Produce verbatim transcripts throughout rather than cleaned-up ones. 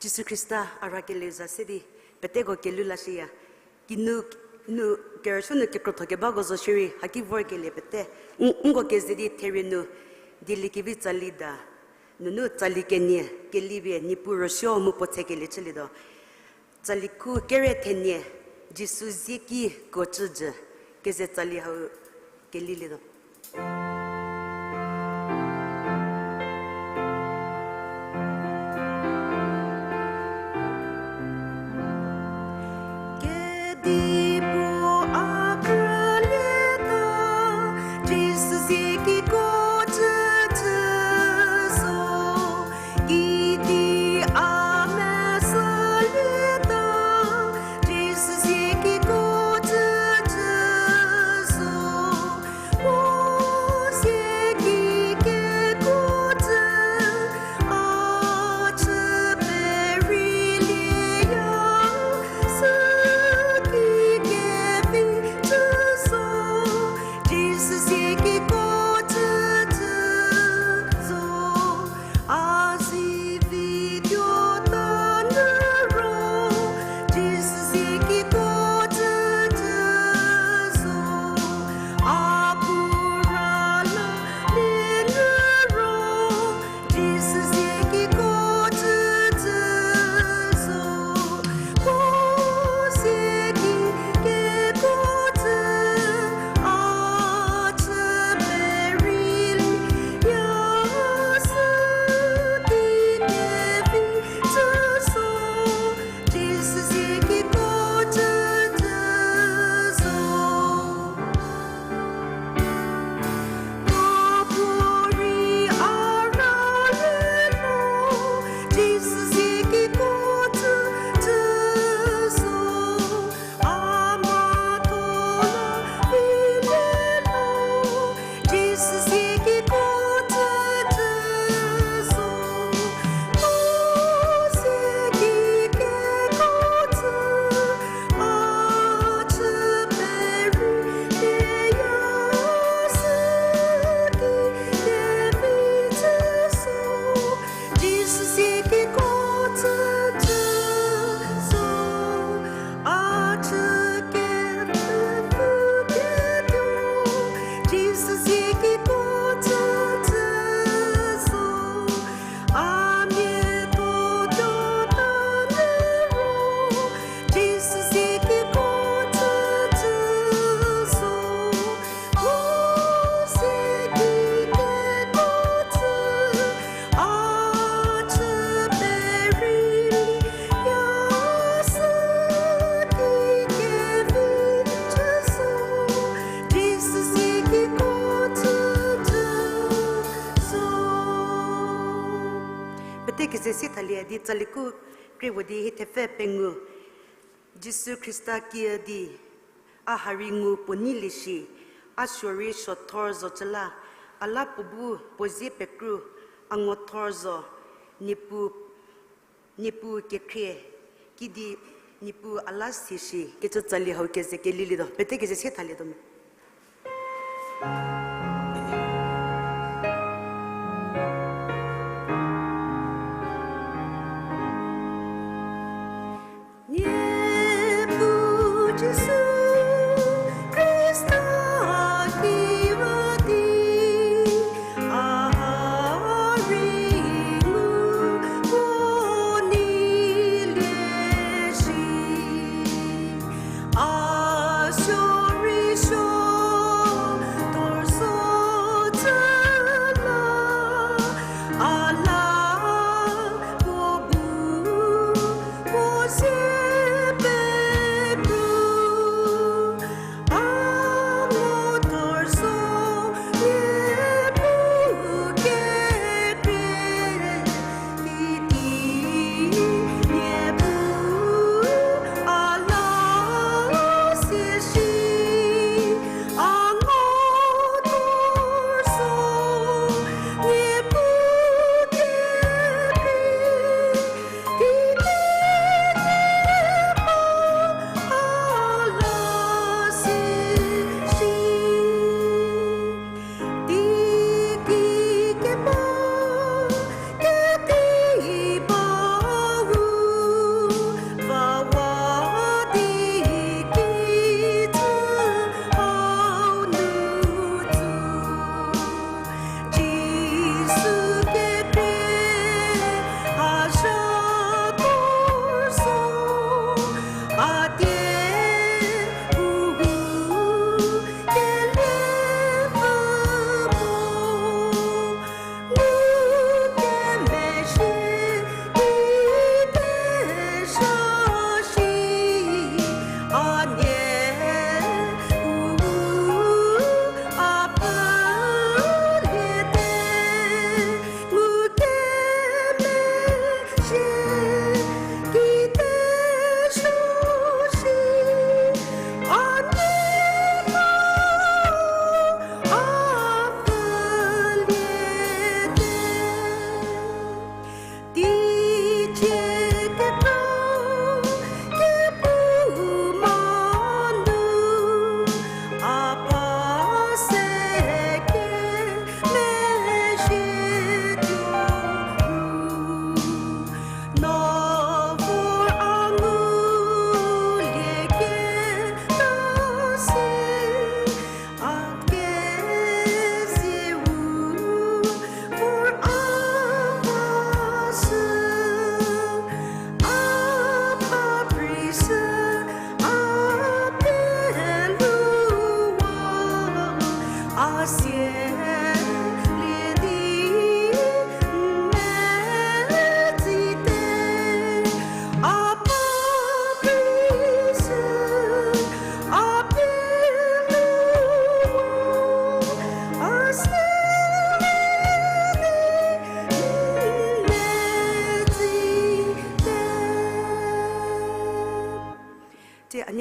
Jisu Khrista a rhakelieu za se di, peteko kelhou lashüya. Kinu, nu, kerüsuo nu kekrotho kebako zo shierei, haki vorkelie pete. N-, nko keze di therie nu, dieliekevi tsali da. Nunu tsali kenie, kelipie, Niepuu rüsuo mu puo tsekelie chülietuo. Tsali khu kere thenie, Jisu zie ki kuo cü jü, keze tsali hau kelilietuo. Kedipuo a krülieta, Jisu zie ki kuo cü cü zo. Kidi a mesalieta, Jisu zie ki kuo cü cü zo. Puo zie ki kekuo cü, a chü perieya, süki kevi cü zo, Jisu zie ki kuo cü cü zo. A zivi tuota nyü ro, Jisu zie ki kuo cü cü zo. A pura la lie nyü ro, Jisu zie ki kuo cü cü zo. Puo zie ki kekuo cü, a chü perieya, süki kevi cü zo, Jisu zie ki kuo cü cü zo. Puorei a rülie lho, Jisu zie ki kuo cü cü zo. A mhatho la vilie lho, Jisu zie ki kuo cü cü zo. Puo zie ki kekuo cü, a chü perieya, süki kevi cü zo, Jisu zie ki kuo cü cü zo. A chü kepfü ketuo, Jisu zie ki kuo cü cü zo. A miatho tuota nyü ro, Jisu zie ki kuo cü cü zo. Puo zie ki kekuo cü, a chü perieya, süki kevi cü zo, Jisu zie ki kuo cü cü zo. Pete keze se thalie di tsali khu krie vo di hie thepfü pengou. Jisu Khrista kiü di, a ha rei ngu puo neilie shi, a suo rei suothor zo cü la, a la puo bu puo zie pekru, a ngothor zo, Niepuu, Niepuu kekhrie, kidi Niepuu a la sie shi, kecü tsali hau keze kelilietuo, pete keze se thalietuo me. Niepuu Jisu Khrista kiü di, a ha rei ngu puo neilie shi, a suo rei suothor zo cü la, a la puo bu puo zie pekru, a ngothor zo, Niepuu kekhrie,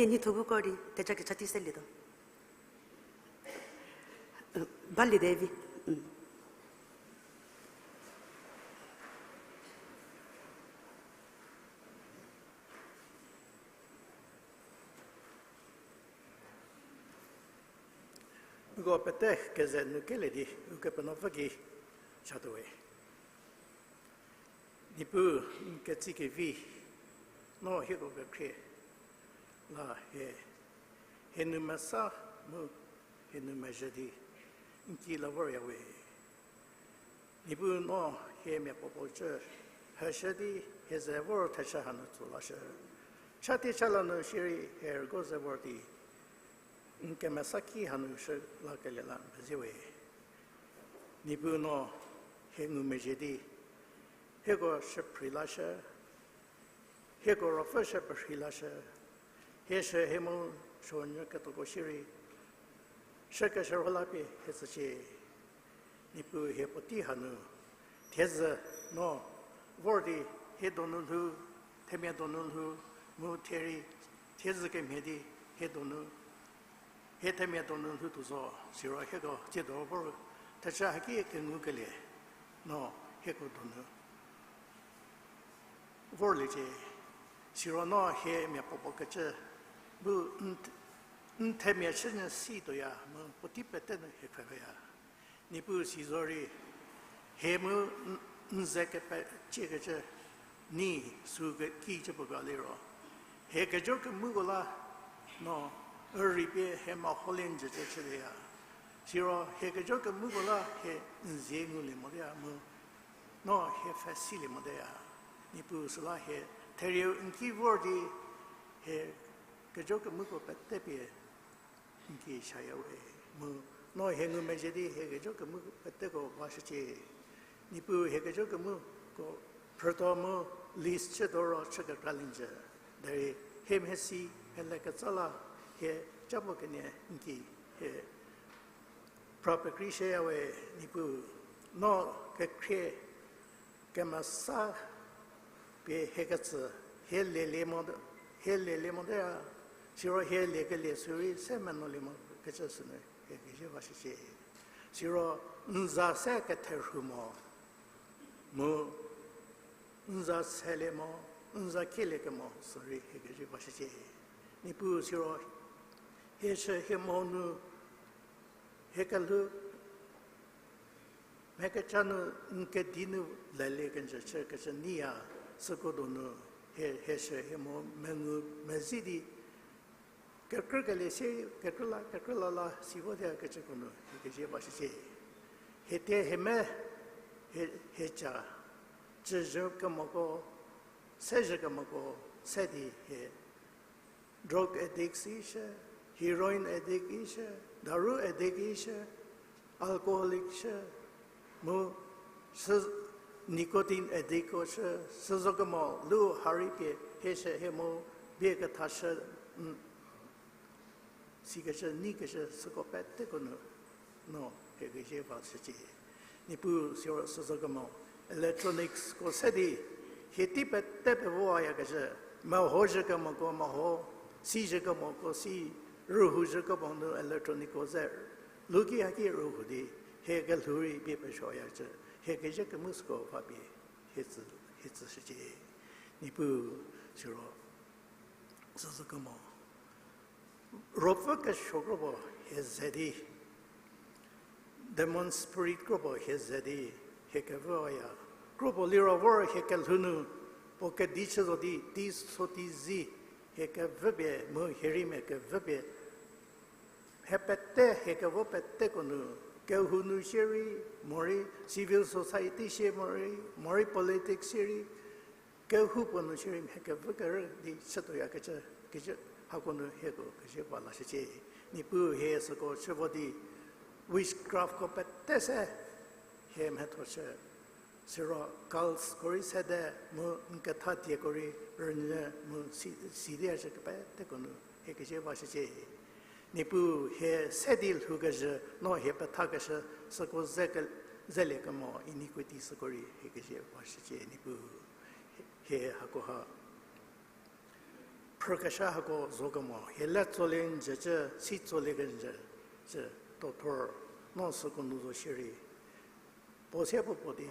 Nietho bu ko di theja kecha tei selietuo. Balie de vi. Uko pete keze nu kelie di Ukepenuopfü ki chatuowe. Niepuu, n ketsie kevi, no hieko kekhrie la hie, hie nou mesa mu hie nou mezhü di n ki la voryawe. Niepuu, no hie miapuopuo cü heshü di hie ze vor thechü hanu tso lashü. Chatie cha la nu shierei hie rügo ze vor di n kemesa ki hanu shü lakelie la meziewe. Niepuu, no hie ngumezhie di hieko shüphrei lashü, hieko ruopfü shü perhei lashü, hie shü hie mu suonyü ketoko shierei shükeshürho la pie hie tsücie. Niepuu, hie puotei hanu thiedzü no vor di hie donu lhou, themia donu lhou, mu thie rei thiedzü kemhie di hie donu, hie themia donu lhou tuo zo, siro hieko tsiedo vor thechü haki kengukelie no hieko donu vorliecie. Siro no hie miapuopuo kecü bu n, n themia chünyü si tuoya mu puotei pete nu hie khreya. Niepuu, si zorei hie mu n, n ze kepeciekecü ni sü ki cü puo ga liro, hie kejo kemuko la no rei pie hie meholie njücü chüleya. Siro hie kejo kemuko la hie n zie ngulie moteya mu no hie pfhe silie moteya. Niepuu, süla hie therieu n ki vor di hie kejo kemuko pete pie n ki shayawe. Mu no hie ngumezhie di hie kejo kemu peteko vashücie. Niepuu, hie kejo kemuko phrütuo mu list chütuo ro chü kekra liejü. Derei hie mhie si hie leketsa la hie ca puo kenie n ki hie pra pekrei shüyawe. Niepuu, no kekhrie kemesa pie hie ketsü, hie lelie mo, hie lelie moteya, siro hie liekelie sürei se menuolie mo kecü sünu hie kezie vashücie. Siro n za se ketherhu mo, mu n za selie mo, n za kieliekemo sürei hie kezie vashücie. Niepuu, siro hie shü hie mo nu hie kelhou mha kecha nu n kedi nu lelie kenjü chükecü neiya, süko donu hie, hie shü hie mo mengu mezi di kekrükelie sie kekrü la kekrü la la si voteya kecüko nu hie kezie vashücie. Hie tie hie me, hie, hie ca cüzhü kemoko, sezhü kemoko se di hie drug addict ishü, heroin addict ishü, daru addict ishü, alcoholic shü, mu sü nicotine addictko shü, süzo kemo lu harei pie hie shü hie mo bie kethashü, n, sikecü neikecü süko peteko nu no hie kezie vashücie. Niepuu, siro süzo kemo electronicsko se di hie tei pete pevoyakecü, mehozhü kemoko meho, sizhü kemoko si, rühouzhü kemo nu electronicko ze luki haki rühou di hie kelhou rei bie pesuoyakecü, hie kezie kemu süko va pie hie tsü, hie tsüshücie. Niepuu, siro süzo kemo ruopfü kesuo kropuo hie ze di, demon spirit kropuo hie ze di, hie kevüya. Kropuo liro vor hie kelhou nu puo kedi chü zo di, tei so tei zi, hie kevüpie mu hie reimia kevüpie, hie pete, hie kevo peteko nu, kehou nu shierei, morei civil society shie morei, morei politics shierei, kehoupuo nu shierei mha kevü kerü di chütuoyakecü, kecü hako nu hieko kezie va lashücie. Niepuu, hie süko chü vo di witchcraftko pete se hie mhatho chü, siro cultsko rei sede mu n ketha dieko rei rünyü mu si, si di a chü kepeteko nu hie kezie vashücie. Niepuu, hie se di lhoukezhü no hie pethakeshü süko ze ke, zelie kemo iniquity süko rei hie kezie vashücie. Niepuu, hie hakoha phrükeshü hako zo kemo, hie le tsolie njücü, si tsolie kenjücü, tuothor, no süko nu zo shierei, puo se puo puo di,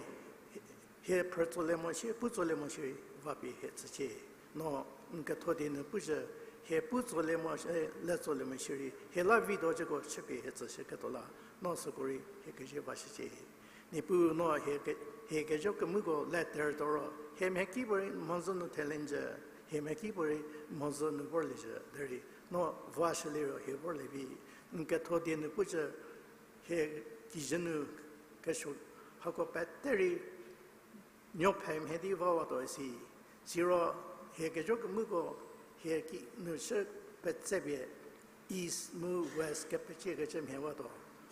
hie phrü tsolie mo shie, pu tsolie mo shierei, va pie hie tsücie. No n ketho die nu pucü, hie pu tsolie mo shie, le tsolie mo shierei, hie la vi tuocüko chüpie hie tsüshüketuo la, no süko rei hie kezie vashücie. Niepuu no hie ke-, hie kejo kemvüko le tertuo ro, hie mhie ki puorei mhodzü nu thelenjü, hie mhie ki puorei mhodzü nu vorliezhü derei, no vashüliro hie vorlie vi, n ketho die nu pucü, hie kijü nu kesuo hako pete rei nuophe mhie di vawatuo isi. Siro hie kejo kemvüko hie ki nu shü petsepie East mu West kepeciekecü mhie watuo.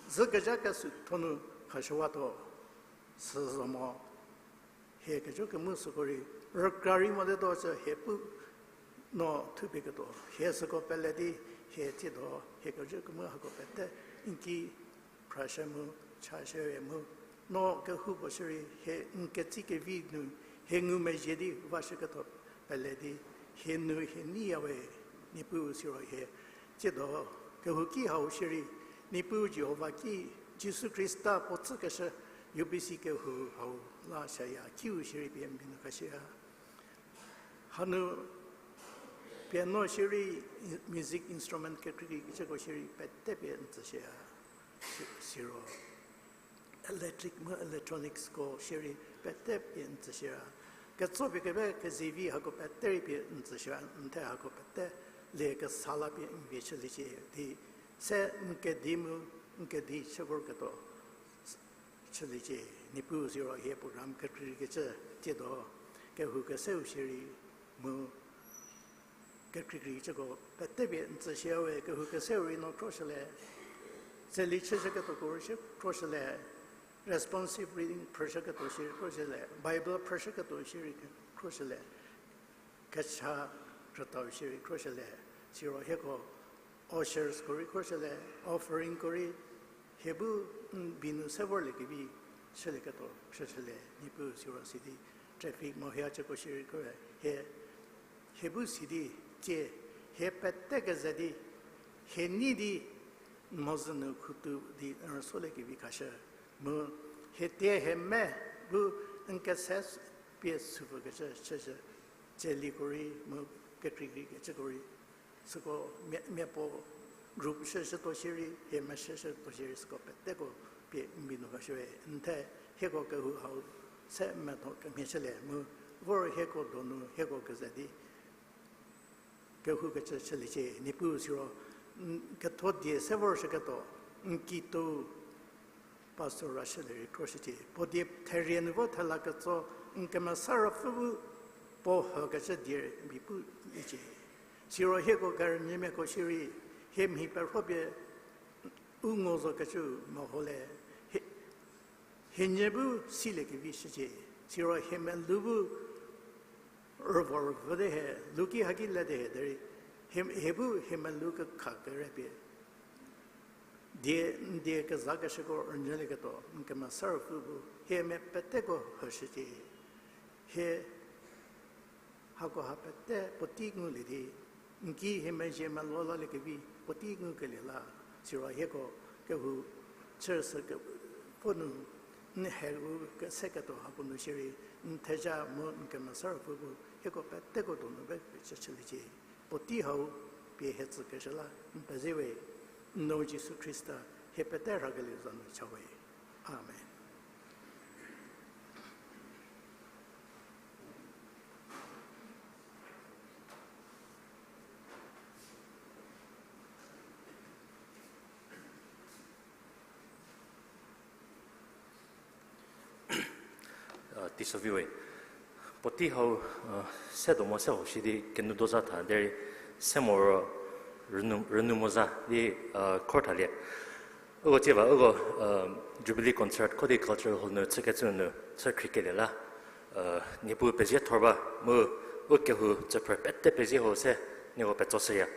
Zhü kezha kesuo thonu khashüwatuo. Süzo mo, hie kejo kemvü süko rei rükra rei mote tuocü hie pu no thupieketuo. Hie süko pele di hie tsiedo, hie kejo kemvü hako pete n ki phrashü mu, chashüwe mu, no kehoupuo shierei hie n ketsi kevi nu hie ngumezhie di vashüketuo pele di hie nu hie neiyawe. Niepuu siro hie tsiedo kehouki hau shierei, Niepuu Jihova ki, Jisu Khrista puo tsükeshü U B C kehou hau la shaya kiu shierei pie n bi nu khashüya. Hanu piano shierei, music instrument kekreikecüko shierei pete pie n tsüshüya. Si-, siro electric mu electronicsko shierei pete pie n tsüshüya. Ketso pie keve kezivi hako pete rei pie n tsüshüya, n the hako pete lie kesa la pie n vie chüliecie di, se n kedi mu n kedi chü vorketuo chüliecie. Niepuu siro hie program kekreikecü tsiedo, kehou keseu shierei mu kekreikrei cüko pete pie n tsüshüyawe. Kehou keseu rei no khroshülie, tseli chüshüketuoko rei shie khroshülie, responsive reading phrüshüketuo shierei khroshülie, Bible phrüshüketuo shierei khroshülie, kecha krütau shierei khroshülie, siro hieko ushersko rei khroshülie, offeringko rei, hie bu n bi nu se vorliekevi chülieketuo chüshülie. Niepuu siro sidi traffic mo hia cüko shierei khro hie, hie bu sidi tsie, hie pete keze di, hie nei di, n mhodzü nu khutu di n rüsoliekevi khashü. Mu hie tie hie me bu n kese pie süpfükecü chüshü, tseliko rei mu kekreikreikecüko rei, süko mia, miapuo group shüshütuo shierei, hie meshüshütuo shierei süko peteko pie n bi nu khashüwe. N the hieko kehou hau se metho kemhie chülie mu vor hieko donu hieko keze di kehoukecü chüliecie. Niepuu siro n ketho die se vorshüketuo n kituo pastor Rashülie rei khroshücie. Puo die therie nu vo thela ketso n Kemesa Ruopfü bu puo hükecü die n bi pu liecie. Siro hieko kerünyümiako shierei hie mhi perhopie u ngo zokecü meholie, hie, hie nyü bu siliekevi shücie. Siro hie melou bu rüvo rüvüte hie, luki haki lete hie derei, hie, hie bu hie melou kekha kerepie die n die kezakeshüko rünyülieketuo n Kemesa Ruopfü bu hie mia peteko hüshücie. Hie hakoha pete puotei ngulie di n ki hie mezhie melou laliekevi puotei ngukelie la, siro hieko kehou chüsü ke, puo nu n hie u keseketuo hako nu shierei n theja mu n Kemesa Ruopfü bu hieko peteko donu be chü chüliecie. Puotei hau pie hie tsükeshü la n pezie we, n nuo Jisu Khrista hie pete rhakelie za nu cha we. Amen. Teisoviwe. Puotei hau, se do mo se ho shi di kenu do za tha derei se moro rünu, rünu mo za di khor thalie. Uko tsie ba, uko Jubilee concert kho di cultural hall nu chükecü nu chü khriekelie la, Niepuu pezie thor ba mu u kehou tsüphrü pete pezie ho se nieko petso shüya.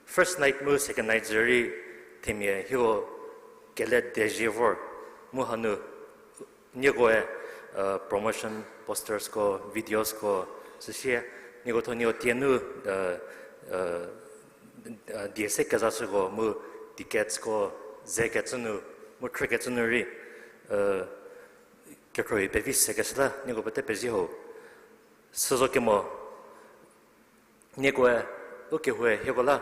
First night mu second night zürei themia hieko kele dezhie vor mu hanu niekoe promotion postersko, videosko süsie Nieko tho nieko tie nu, die se kezashüko mu ticketsko ze kecü nu, mu khrü kecü nu rei, kekhruohi pevi sekeshü la nieko pete pezie ho. Süzo kemo, niekoe, u kehoue hieko la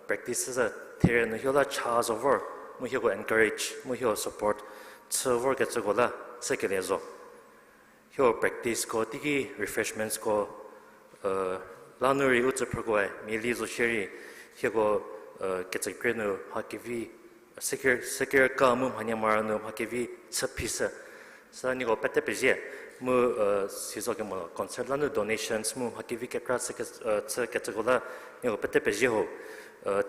practice sü therie nu hieko la cha zo vor, mu hieko encourage, mu hieko support chü vorkecüko la sükelie zo. Hieko practiceko teiki refreshmentsko la nu rei u tsüphrükoe mia li zo shierei, hieko kecükrie nu mha kevi, seker, seker ka mu mhanyamara nu mha kevi chü phi sü. Süla nieko pete pezie, mu sizo kemo concert la nu donations mu mha kevi kekra chü kecüko la nieko pete pezie ho.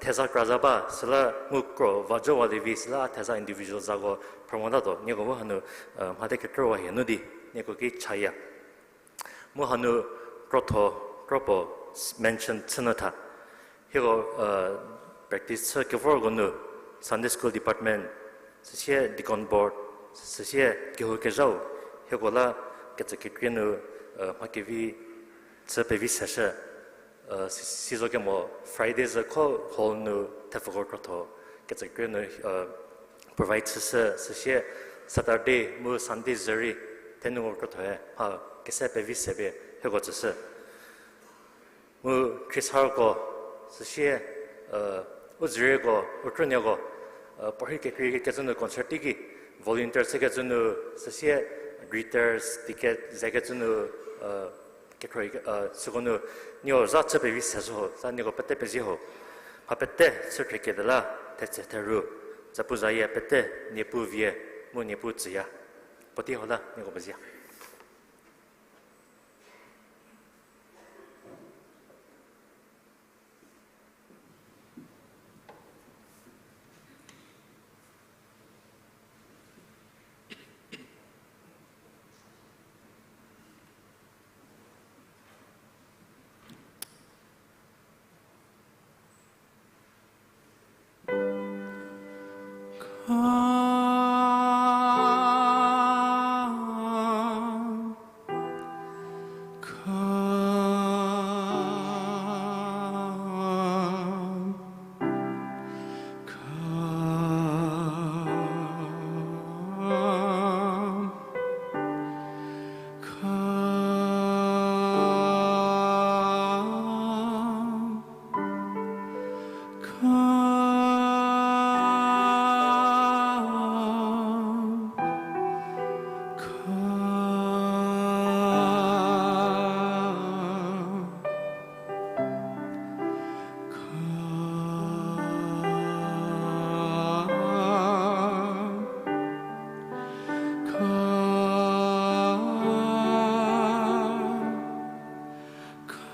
Theza kra za ba, süla mu kro va jowalie vi, süla a theza individual zako phrü motatuo, nieko bu hanu mhate kekrüwa hie nu di nieko ki chaya. Mu hanu krotho, kropuo mention chü nyü tha. Hieko practice chü kevorko nu Sunday School Department, süsie Deacon Board, süsie kehou kezhau, hieko la kecü kekrie nu mha kevi chü pevi seshü. Sizo kemo Friday zü kho hall nu thepfuko krotho kecü kekrie nu provide chüshü, süsie Saturday mu Sunday zü rei thenuko krothoe mha kese pevi se pie hieko tsüshü. Mu khriesarko, süsie u zürieko, u krünuoko, puorhi kekrei kecü nu concert teiki volunteer chükecü nu, süsie greeters, ticket zekecü nu, kekrei, süko nu, nieko za chü pevi se zo ho, za nieko pete pezie ho. Mha pete chü khrieketa la, thetse theru, zapuzayie pete Niepuu vie mu Niepuu tsüya. Puotei ho la nieko pezie.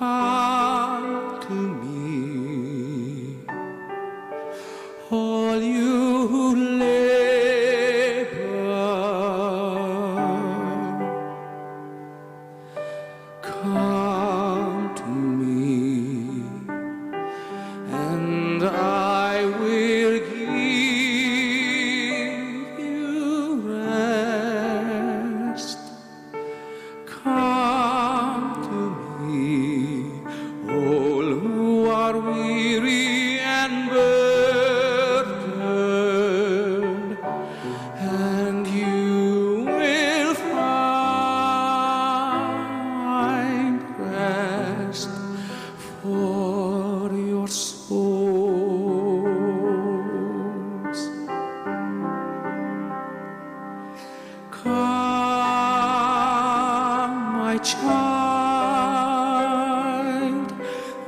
Come to me, all you who labor. Come to me, and I will give you rest. Come to me, all who are weary and burdened, and you will find rest for your souls. Come, my child,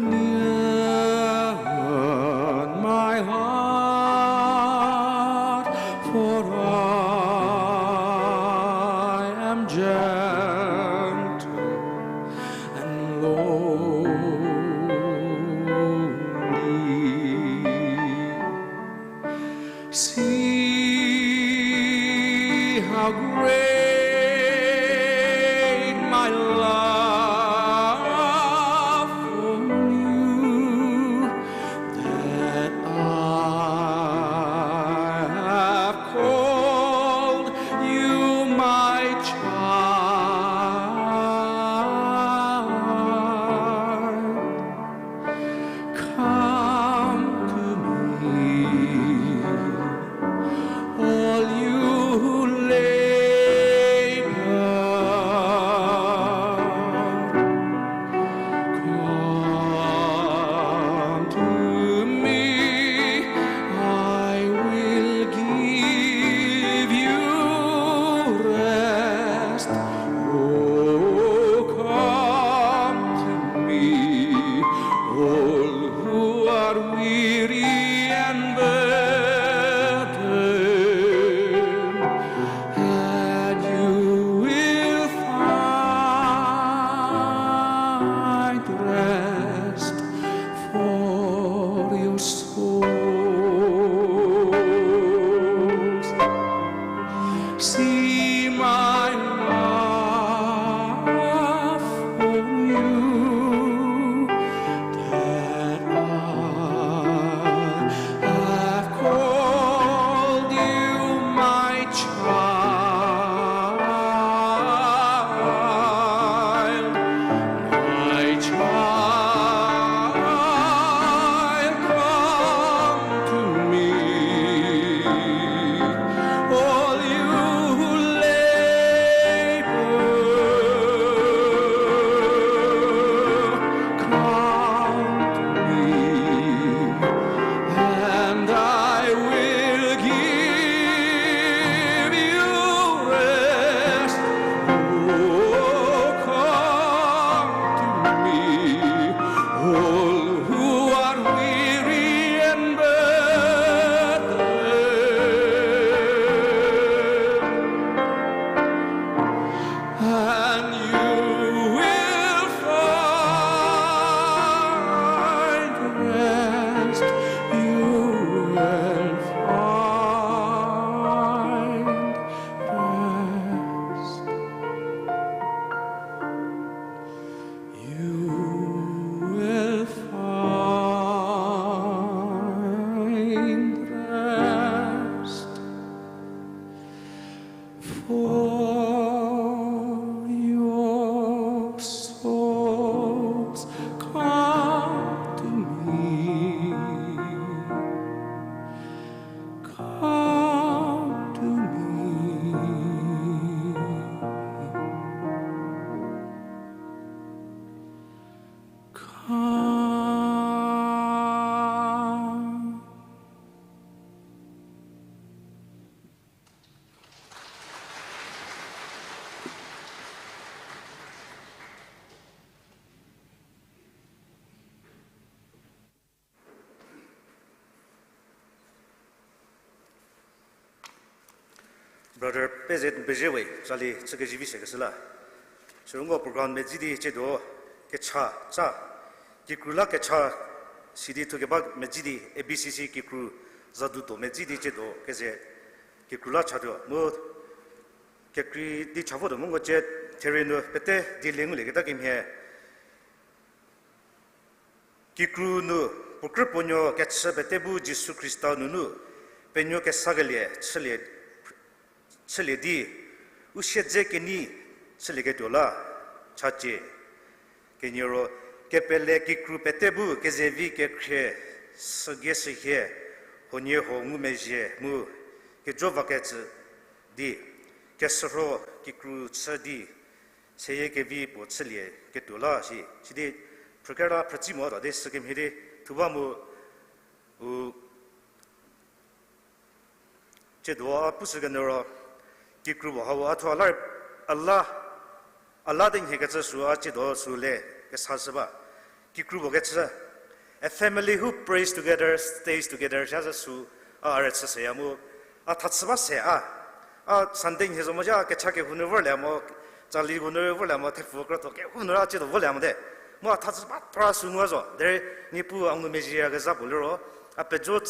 learn my heart, for I am gentle and lowly. See how great my love for you, that I have called you my child. And you will find rest, you will find rest. You will find rest for your souls. Come to me. Come to me. Come. Brother Peze Npezhie we tsali chükezivi sekeshü la. Sürüngo program medzi di tsiedo kecha ca, kikru la kecha sidi thukeba medzi di A B C C kikru zadu do medzi di tsiedo keze kikru la chatuo mu kekrei di cha votuo mu ngo cie therie nu pete di le ngulieketa kemhie. Kikru nu, puo krü puo nuo kechü pete bu Jisu Khrista nunu, penuo kesakelie chülie, chülie di, u siedze kenei chülieketuo la, chacie. Keniero, kepele kikru pete bu kezevi kekhrie, sügie sühie, huoniehuo ngumezhie mu, kejo vakecü di, kesürho kikru chü di, seyie kevi puo chülie ketuo la shi, sidi phrükela phrütsi mo ta di sükemhie di thuba mu, u, tsiedo a pushükenyü ro, kikru puo hau a thuo a la, a la, a la di nhie kecü sü a tsiedo sü le kesashü ba. Kikru puo kecü, a family who prays together, stays together, shazü sü a, a rüchü seya mu, a thachü ba se a, a Sunday nhie zo mo zha kecha kehou nu vorlie mo, tsali hou nu vorlie mo, thepfu krotho kehou nu a tsiedo vorlie mote. Mu a thachü ba pra sü ngu zo, derei Niepuu a ngumezhieyakezha puo liro, a pejo,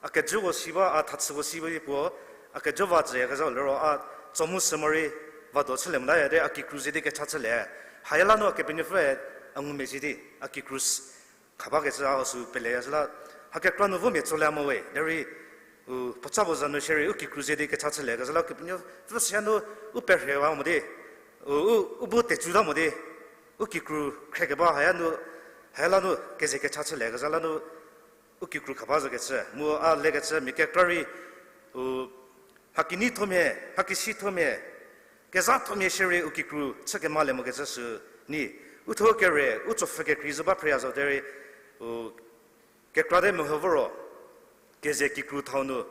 a kejoko si ba, a thachüko si ba di puo, a kejo va tsüyakezha liro, a tso mu sü morei, va do chülie motaya derei a kikru ze di kecha chülie. Haya la nu a Kepenuopfüe a ngumezhie di, a kikru s-, khabakecü a sü peleya zhü la, hakekra nu vo mia tsolie mo we, derei, u, puotsa puo za nu shierei u kikru ze di kecha chülie kezhü la Kepenuopfü süya nu u perhewa mo di, u, u, u bu tecuta mo di, u kikru khriekeba haya nu, haya la nu keze kecha chülie kezhü la nu, u kikru khaba zokecü mu a lekecü mia kekra rei, u, mhakinyi thomia, mhakesi thomia, kezha thomia shierei u kikru chü kemalie mokecü sü ni, u thuo kere u tsopfhü kekrei zo ba phreya zo derei, u, kekra te meho voro, keze kikru thau nu,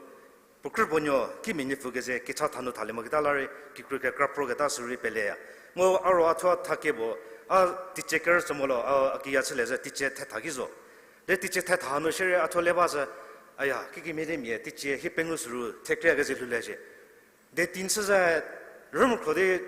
puo krü puo nuo kimia nyipfü keze kecha tha nu thalie moketa la rei kikru kekra proketa sü rei peleya. Mu a ro a thuo a thakie puo, a teicie kerüchü mo lo, a, a kiya chülie zhü teicie thetha ki zo. De teicie thetha nu shierei a thuo le ba zhü, aya, kikemhie di mia teicie hie pengou sü ru thekrie keze lhoulie zhie. Dating chü zhü, rümokro di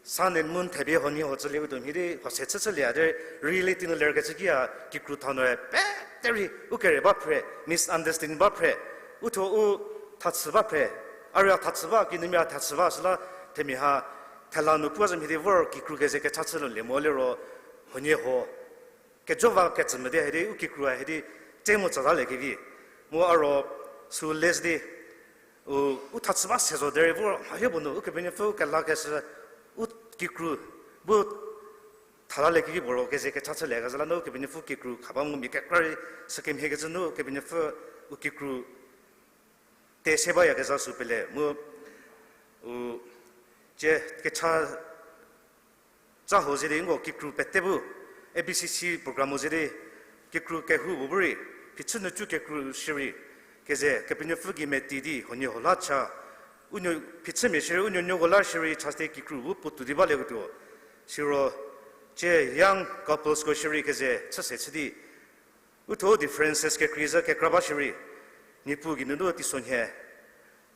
sun and moon thepie huoniehuo tsülie u do mhie di huo se chü chülie a derei reality nu lerkecü ki a kikru tha nu e pete rei u kere ba phre, misunderstanding ba phre, u thuo u thachü ba phre, a rei a thachü ba, kinumia a thachü ba süla themia ha thela nu pu zhü mhie di vor kikru keze kecha chü lo lie mo liro, huoniehuo kejo va kecü mo di hidi u kikru a hidi tse mu tsatalie kevi. Mu a ro sü le zhü di, u, u thachü ba se zo derei vor mha hie puo nu Ukepenuopfü u kelakeshü u kikru bu thalalie kevi puo ro keze kecha chülie kezhü la nu Ukepenuopfü kikru khaba mu mia kekra rei sükemhie kecü nu Ukepenuopfü u kikru te se bayakezha sü pele mu, u, cie kecha tsa ho ze di nko kikru pete bu, A B C C program ho ze di, kikru kehoupuo bu rei, phichü nu cu kekru shierei, keze Kepenuopfü gei meti di huoniehuo la cha, u nuo phichümia shierei u nuonuoko la shierei cha se di kikru bu puotou di balieketuo, siro, cie young couplesko shierei keze chü se chü di, u thuo differences kekrei zhü kekra ba shierei, Niepuu geinunu teisonhie,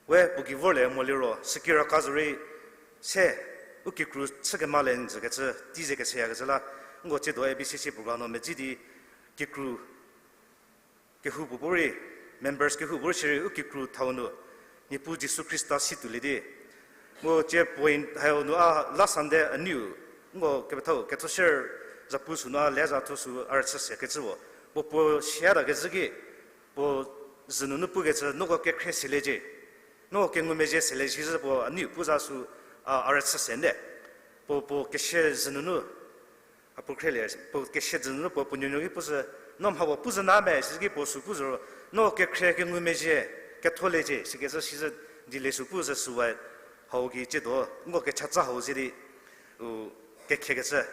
we puo gei vorlie mo liro, sükira ka zorei, se, U kikru chü kemalie njükecü, teize kechüyakecü la, nko tsiedo A B C C program nu medzi di kikru kehoupuorei, members kehoupuorei shierei u kikru thau nu, Niepuu Jisu Khrista si tuolie di. Mu tsie point hau nu a last Sunday a neiu, nko kepethau ketho share zapu sünu a le za thuo sü a rüchü sekecü puo. Puo puo siatakezhü ki, puo zhü nunu pukecü, noko kekhrie seliecie. Noko kengumezhie seliecie shizhü puo a neiu pu za sü a, a rüchü se nde. Puo puo kesia zhü nunu a puo khrielie, puo kesia zhü nunu puo puo nuonuo ki pushü, no mhapuo pu zhü na me, siki puo sü pu zhü ro, no kekhrie kengumezhie ketholiecie, sikecü sizhü di le sü pu zhü süwe, hau gei tsiedo, nko kechatsa hau ze di, u, kekhriekecü,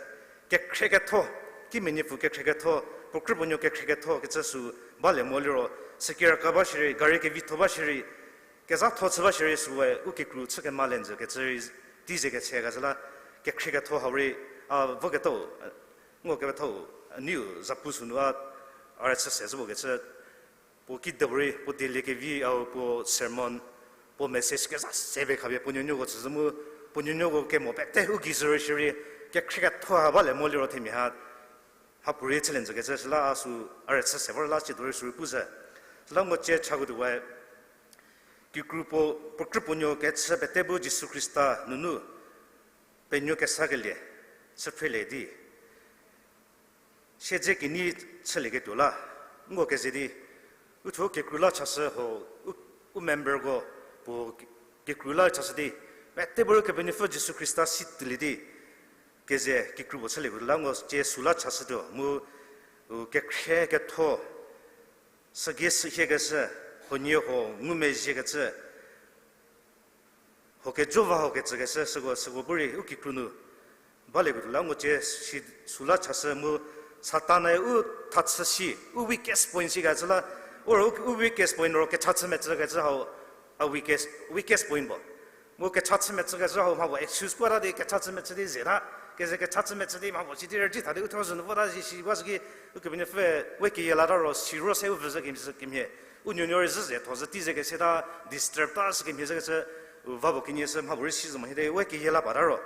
kekhrieketho, kimia Niepuu kekhrieketho, puo krüpuo nuo kekhrieketho kecü sü balie mo liro, security ba shierei, gari kevitho ba shierei, kezhatho chü ba shierei süwe, u kikru chü kemalie njükecü rei, teize kechüyakecü la, kekhrieketho hau rei, a, voketau, nko kepethau, a neiu zapu sünu a, a rüchü se zhü puo kecü, puo kidepuorei, puo dieliekevi, a, puo sermon, puo message kezha se pie khapie puo nuonuoko tsüzhü mu, puo nuonuoko kemo pete u gei zhü rei shierei, kekhrieketho ha balie mo liro themia ha, hapuorei chülie njükecü süla a sü a rüchü se vor la tsiedo rei sü rei pu zhü. Süla nko tsie chako tuowe, kikru puo, puo krüpuo nuo kechü pete bu Jisu Khrista nunu, penuo kesakelie, chüphrielie di. Siedze kenei chülieketuo la, nko keze di, uthuo kikru la chashü ho, u, u memberko, puo ki-, kikru la chashü di, pete bu Kepenuopfü Jisu Khrista si tuolie di, keze kikru puo chülieketuo la nko tsie sü la chashütuo, mu, u, kekhrie ketho, sügei sühiekeshü, huoniehuo ngumezhiekecü, huo kejo va huo kecükeshü, süko, süko bu rei u kikru nu balieketuo la nko tsie si sü la chashü mu Satan-e u thachü si, u weakest point sikecü la, u, u weakest point ro kecha chü metsükecü hau, a weakest, weakest point puo. Mu kecha chü metsükecü hau mhapuo excuse puo ta di kecha chü metsü di zeta, keze kecha chü metsü di mhapuo si di rüdi tha di u thousand vota si si ba süki, Ukepenuopfü we keyie lata ro siro se u vüzhü kemhie, kemhie, u nuonuo rei zhü ze tho zhü tei ze kese ta disturb ta sükemhie zhükecü, u va puo kenie sü mhapuorei si zo mo hiete we keyie la pata ro.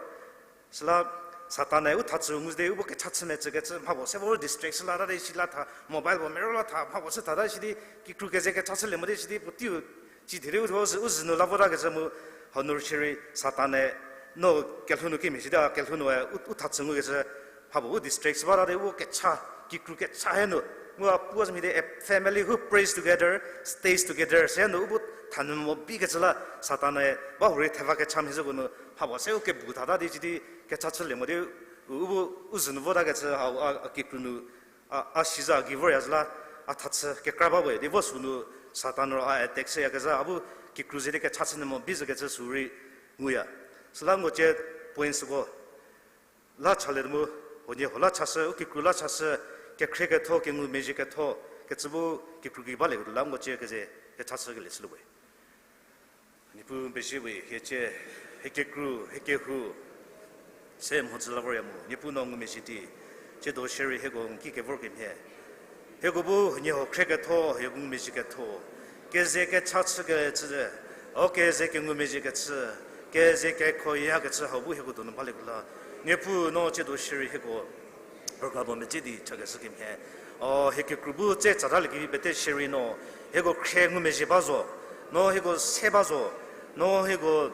Süla Satan-e u thachü ngu di u bu kecha chü metsükecü mhapuo se vor distract shü lata di si la tha, mobile puo mero la tha, mhapuo chü thata si di, kikru keze kecha chülie mo di si di, puo teiu, ci thie di u, u zhü nu la votakecü mu, hanu shierei Satan-e, no kelhou nu kimhie si di, a kelhou nu e, u, u thachü ngukecü, mhapuo u distract shü bata di u kecha, kikru kecha hie nu, mu a puo zhü mhie di, a family who prays together, stays together, se nu u bu thanyü mo bikecü la, Satan-e, ba hurei theva kecha mhie zhüko nu, mhapuo se u kebu thata di ci di, kecha chülie mo di, u, u bu, u zhü nu votakecü, a, a, a kikru nu, a, a siza gei vorya zhü la, a thachü kekra ba we di vo sünu Satan ro a attack shüyakezha, a bu kikru ze di kecha chü nyü mo bizhükecü sü rei nguya. Süla nko tsie point süko la chalie mu, huoniehuo la chashü, u kikru la chashü, kekhrie ketho, kengumezhie ketho, kecü bu kikru gei balieketuo la nko tsie keze kecha chükelie chüliewe. Niepuu pezie we, hie tsie, hie kikru, hie kehou, se mhodzü la vorya mu, Niepuu no ngumezhie di, tsiedo shierei hieko n ki kevor kemhie. Hieko bu, huoniehuo khrie ketho, hieko ngumezhie ketho. Keze kecha chükecü, o keze kengumezhie kecü, keze kekhoyakecü hau bu hieko donu balieketuo la. Niepuu no tsiedo shierei hieko program medzi di chakeshü kemhie. O, hie kikru bu tse tsatalie kevi pete shierei no, hieko khrie ngumezhie ba zo, no hieko se ba zo, no hieko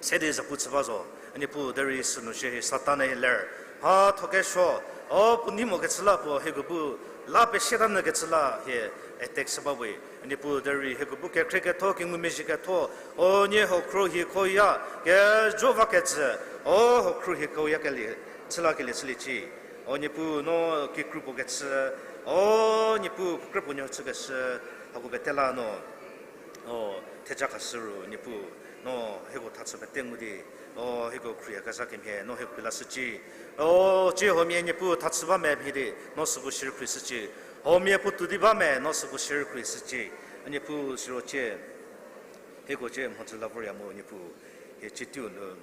se di zapu chü ba zo. A Niepuu derei sünu shierei Satan-e ler, mhatho kesuo, o puo nei mokecü la puo hieko bu la pesieta nyükecü la hie attack shü ba we. A Niepuu derei hieko bu kekhrie ketho, kengumezhie ketho, o nie huo khruohi khoya, kejo vakecü, o huo khruohi khoyakelie, chülakelie chüliecie. O Niepuu no kikru puo kechü, o Niepuu puo krüpuo nuo chükeshü, hako pete la no, o theja khashü ru Niepuu, no hieko thachü pete ngu di, o hieko khruoyakezha kemhie no hieko pie lashücie. O tsie huomia Niepuu thachü ba me mhie di, no süko shierei khruohishücie. Huomia puotou di ba me no süko shierei khruohishücie. A Niepuu siro tsie hieko tsie mhodzü la vorya mu Niepuu, hie tsie teiu nu,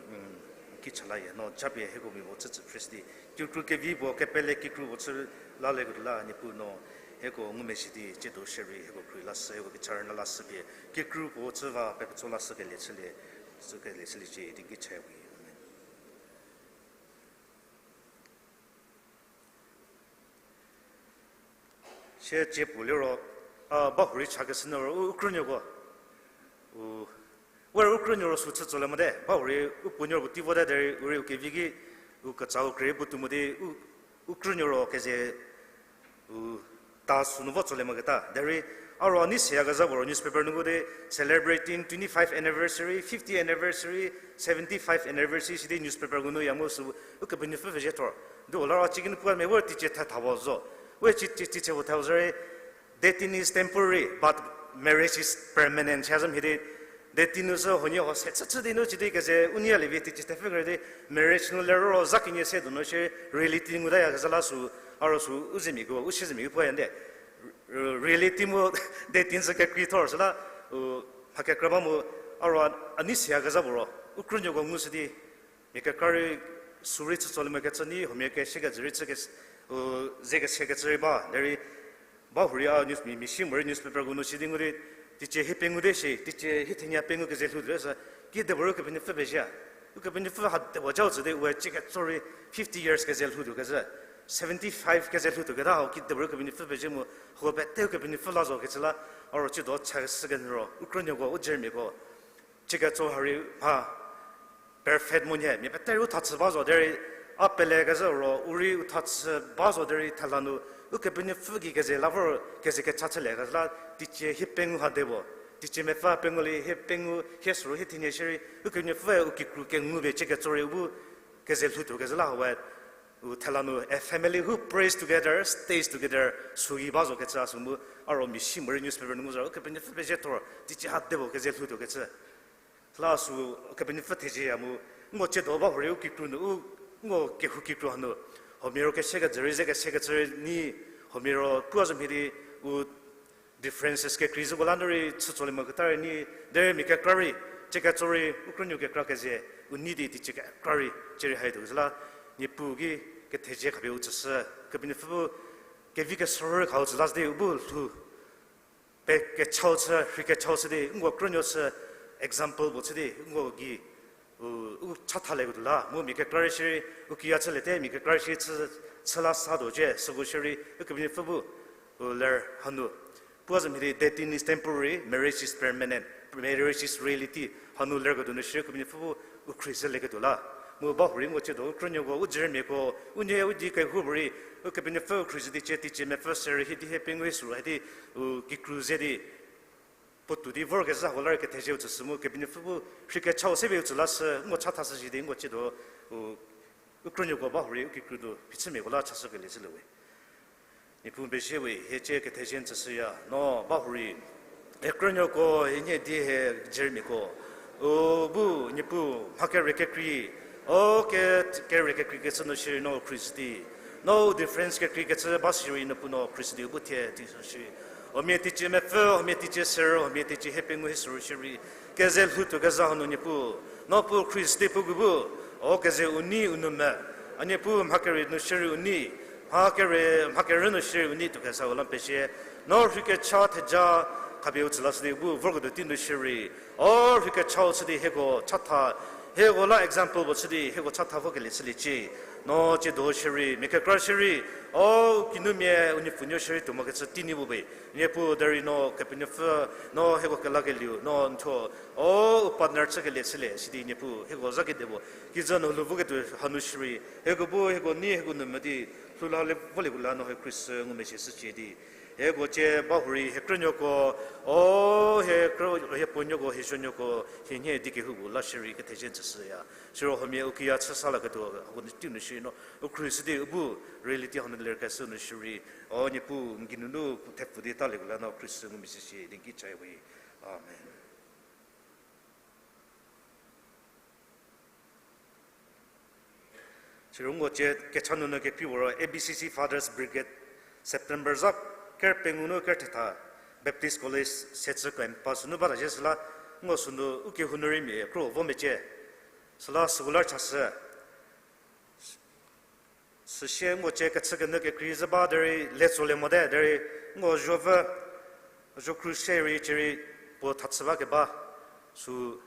ki chalayie no japie hieko mia puo chütsü phreshü di, kikru kevi puo kepele kikru puo chü lalieketuo la Niepuu no, hieko ngumezhie di tsiedo shierei hieko khruohi lashü, hieko kecha rüna lashü pie, kikru puo chü va pepetso lashükelie chülie, chükelie chüliecie di n ki chayawe. Amen. Sie cie puo liro, a, bahurei chakeshü nu ro u, u krünuoko. U, we u krünuo ro sü chü tsolie mote, bahurei u puonuo puo tei vote derei u rei u kevi ki, u ketsa u krei puotou mo di, u, u krünuo ro keze, u, ta sünu vo tsolie moketa. Derei, a ro a nei seyakezha puo ro newspaper nu ngu di, celebrating twenty-five anniversary, fifty anniversary, seventy-five anniversary sidi newspaper ko nu ya mu sü, Ukepenuopfü pezhie thor. Di u la ro a ci ki nu puo mia we teicie thetha puo zo. We ci, ci, teicie puo thau zo rei, dating is temporary, but marriage is permanent. Chazü mhie di, dating nu sü huonie huo se chü chü di nu ci di keze u nei ya lievi teicie thepfü kere di, marriage nu lero za kenie se donu shie reality nguta yakezha la sü, a ro sü u zemia ko, u siezemia ko puo yande. Reality mu dating sü kekrei thor süla, u, mha kekra ba mu, a ro a nei seyakezha puo ro, u krünuoko ngushü di, mia kekra rei sü rei chü tsolie mokecü ni, huomia kese kejü rei chü ke, u, ze kese kecü rei ba, derei, bahurei a news mi, mi si morei newspaper ko nu si di ngu di, teicie hie pengou di shi, teicie hie thenie pengou keze lhou tuo sü, kidepuorei Ukepenuopfü pezhie. Ukepenuopfü ha depuo jau tsü di, we cie ketso rei fifty years keze lhou tuo kezhü, seventy-five keze lhou tuo keta hau kidepuorei Ukepenuopfü pezhie mu, huo pete Ukepenuopfü la zo kecü la, a ro ciedo chakeshü kenyü ro, u krünuoko, u jeremiako, cie ketso ha rei mha perfect mo nhie, mia pete rei u thachü ba zo derei, a pelekezhü ro, u rei u thachü ba zo derei thela nu, Ukepenuopfü gei keze la vor keze kecha chülie kezhü la, teicie hie pengou ha de puo, teicie mepfü pengou li hie pengou hie sü ro hie thenie shierei, Ukepenuopfüe u kikru kengu pie cie ketso rei u bu keze lhou tuo kezhü la we, u thela nu, a family who prays together, stays together, sü gei ba zo kecü a sü mu, a ro mi si morei newspaper nu ngu zo, Ukepenuopfü pezhie thor, teicie ha de puo keze lhou tuo kecü. Süla sü Ukepenuopfü thezieya mu, nko ciedo bahurei u kikru nu, u, nko kehou kikru hanu, huomia ro kese kejü rei ze kese kecü rei ni, huomia ro puo zo mhie di, u differences kekrei zhüko la nu rei chü tsolie moketa rei ni, derei mia kekra rei, cie ketso rei, u krünuo kekra keze, u nei di teicie kekra rei, cie rei haituo süla, Niepuu ki kethezie khapie u tsüshü, Ukepenuopfü bu, kevi kesorü khau tsü la sü di u bu lhou, pe kechau chü, rhei kechau chü di, nko krünuo chü, example puo chü di, nko gei, u, u chathalieketuo la, mu mia kekra rei shierei, u kiya chüliete, mia kekra rei shierei chü, chü la sa tuo cie, süko shierei, Ukepenuopfü bu, u ler hanu. Puo zo mhie di, dating is temporary, marriage is permanent, marriage is reality, hanu lerketuo nu shierei Ukepenuopfü bu, u khrie zhülieketuo la. Mu bahurei nko ciedo u krünuoko, u jeremiako, u nie u di kehoupuorei, Ukepenuopfü u khrie zhü di cie, teicie mepfü se rei hie di hie pengou hie sü ro hie di, u kikru ze di, puotou di vorkezhü hako la rei kethezie u tsüshü mu Ukepenuopfü bu rhei kechau se pie u tsü lashü, nko chathashü shi di nko ciedo, u, u krünuoko bahurei u kikru nu phichümiako la chashükelie chülie we. Niepuu pezie we, hie cie kethezie n tsüshüya, no bahurei, hie krünuoko, hie nie di hie jeremiako, u bu Niepuu mha kere kekrei, o ke, kere kekreikecü nu shierei no u khrie zhü di, no u difference kekreikecü ba shierei Niepuu no khrie zhü di u bu thie di zo shierei, huomia teicie mepfü, huomia teicie se ro, huomia teicie hie pengou hie sü ro shierei, keze lhou tuo kezha hanu Niepuu, no puo khrie zhü di puo gei bu, o keze u nei u nou me, a Niepuu mha kere nu shierei u nei, mha kere, mha kere nu shierei u nei tuo kezha u la pezie, no rhei kecha theja khapie u tsü lashü di u bu vorketuo tei nu shierei, o rhei kechau chü di hieko chatha, hieko la example puo chü di hieko chatha vokelie chüliecie, no ciedo shierei, mia kekra shierei, o u kinumia u nipfunuo shierei tuo mokecü tei nei bu be, Niepuu derei no Kepenuopfü, no hieko kelakelieu, no n thuo, o u partner chükelie chülie sidi Niepuu hieko zha kedipuo, kijü nu lhou voketuo hanu shierei, hieko bu hieko nei hieko nou me di, lhou la le volieketuo la no hie khrie zhü ngumezhie shücie di, hieko cie bahurei hie krünuoko, o hie krü, hie puonuoko, hie zuonuoko, hie nie di kehoupuo la shierei kethezie n tsüshüya. Siro huomia u kiya chü sa laketuo, hako nu tei nu shierei no u khrie zhü di u bu reality hanu lerkeshü nu shierei, o Niepuu n geinunu thepfu di talieketuo la no khrie zhü ngumezhie shücie di n ki chaya we. Amen. Siro nko cie kecha nunu kekrei puo ro A B C C Fathers Brigade September zha ker pengou nu ker thetha Baptist College Sechü campus nu bata zhie süla, nko sünu u kehou nu rei mia kro vo mecie. Süla scholar chashü. Süsie nko cie kechükenyü kekrei zhü ba derei le tsolie mote derei nko zuopfü, zuo kru se rei cierei puo thachü ba keba sü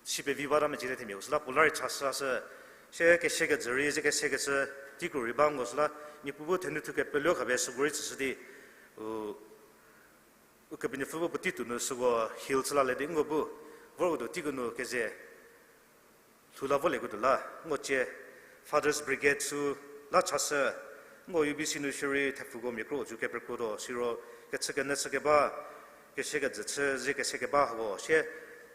si pevi bata mecie le themiau süla puo la rei chashü ashü, sie kese kejü rei ze kese kecü teiko rei ba nko süla, Niepuu bu thenu thu kepeluo khapie süko rei tsüshü di, U, u Kepenuopfü bu puotei tuo nu süko heal chü lalie di nko bu, vorketuo teiko nu keze lhou la volieketuo la, nko cie Fathers Brigade sü la chashü, nko U B C nu shierei thepfuko mia kro-u kepekrotho, siro kechü kenyü chü keba, kese kejü chü ze kese keba hako shie,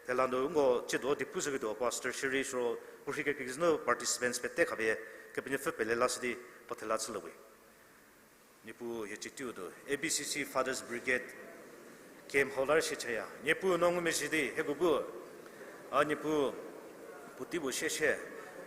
thela nu nko tsiedo di pushüketuo pastor shierei siro puorhi kekreikecü nu participants pete khapie Kepenuopfü pele lashü di puo thela chülie we. Niepuu hie cie teiu nu A B C C Fathers Brigade camp hau la rei sie chaya. Niepuu no ngumezhie di hieko bu, a Niepuu, puotei puo sieshie,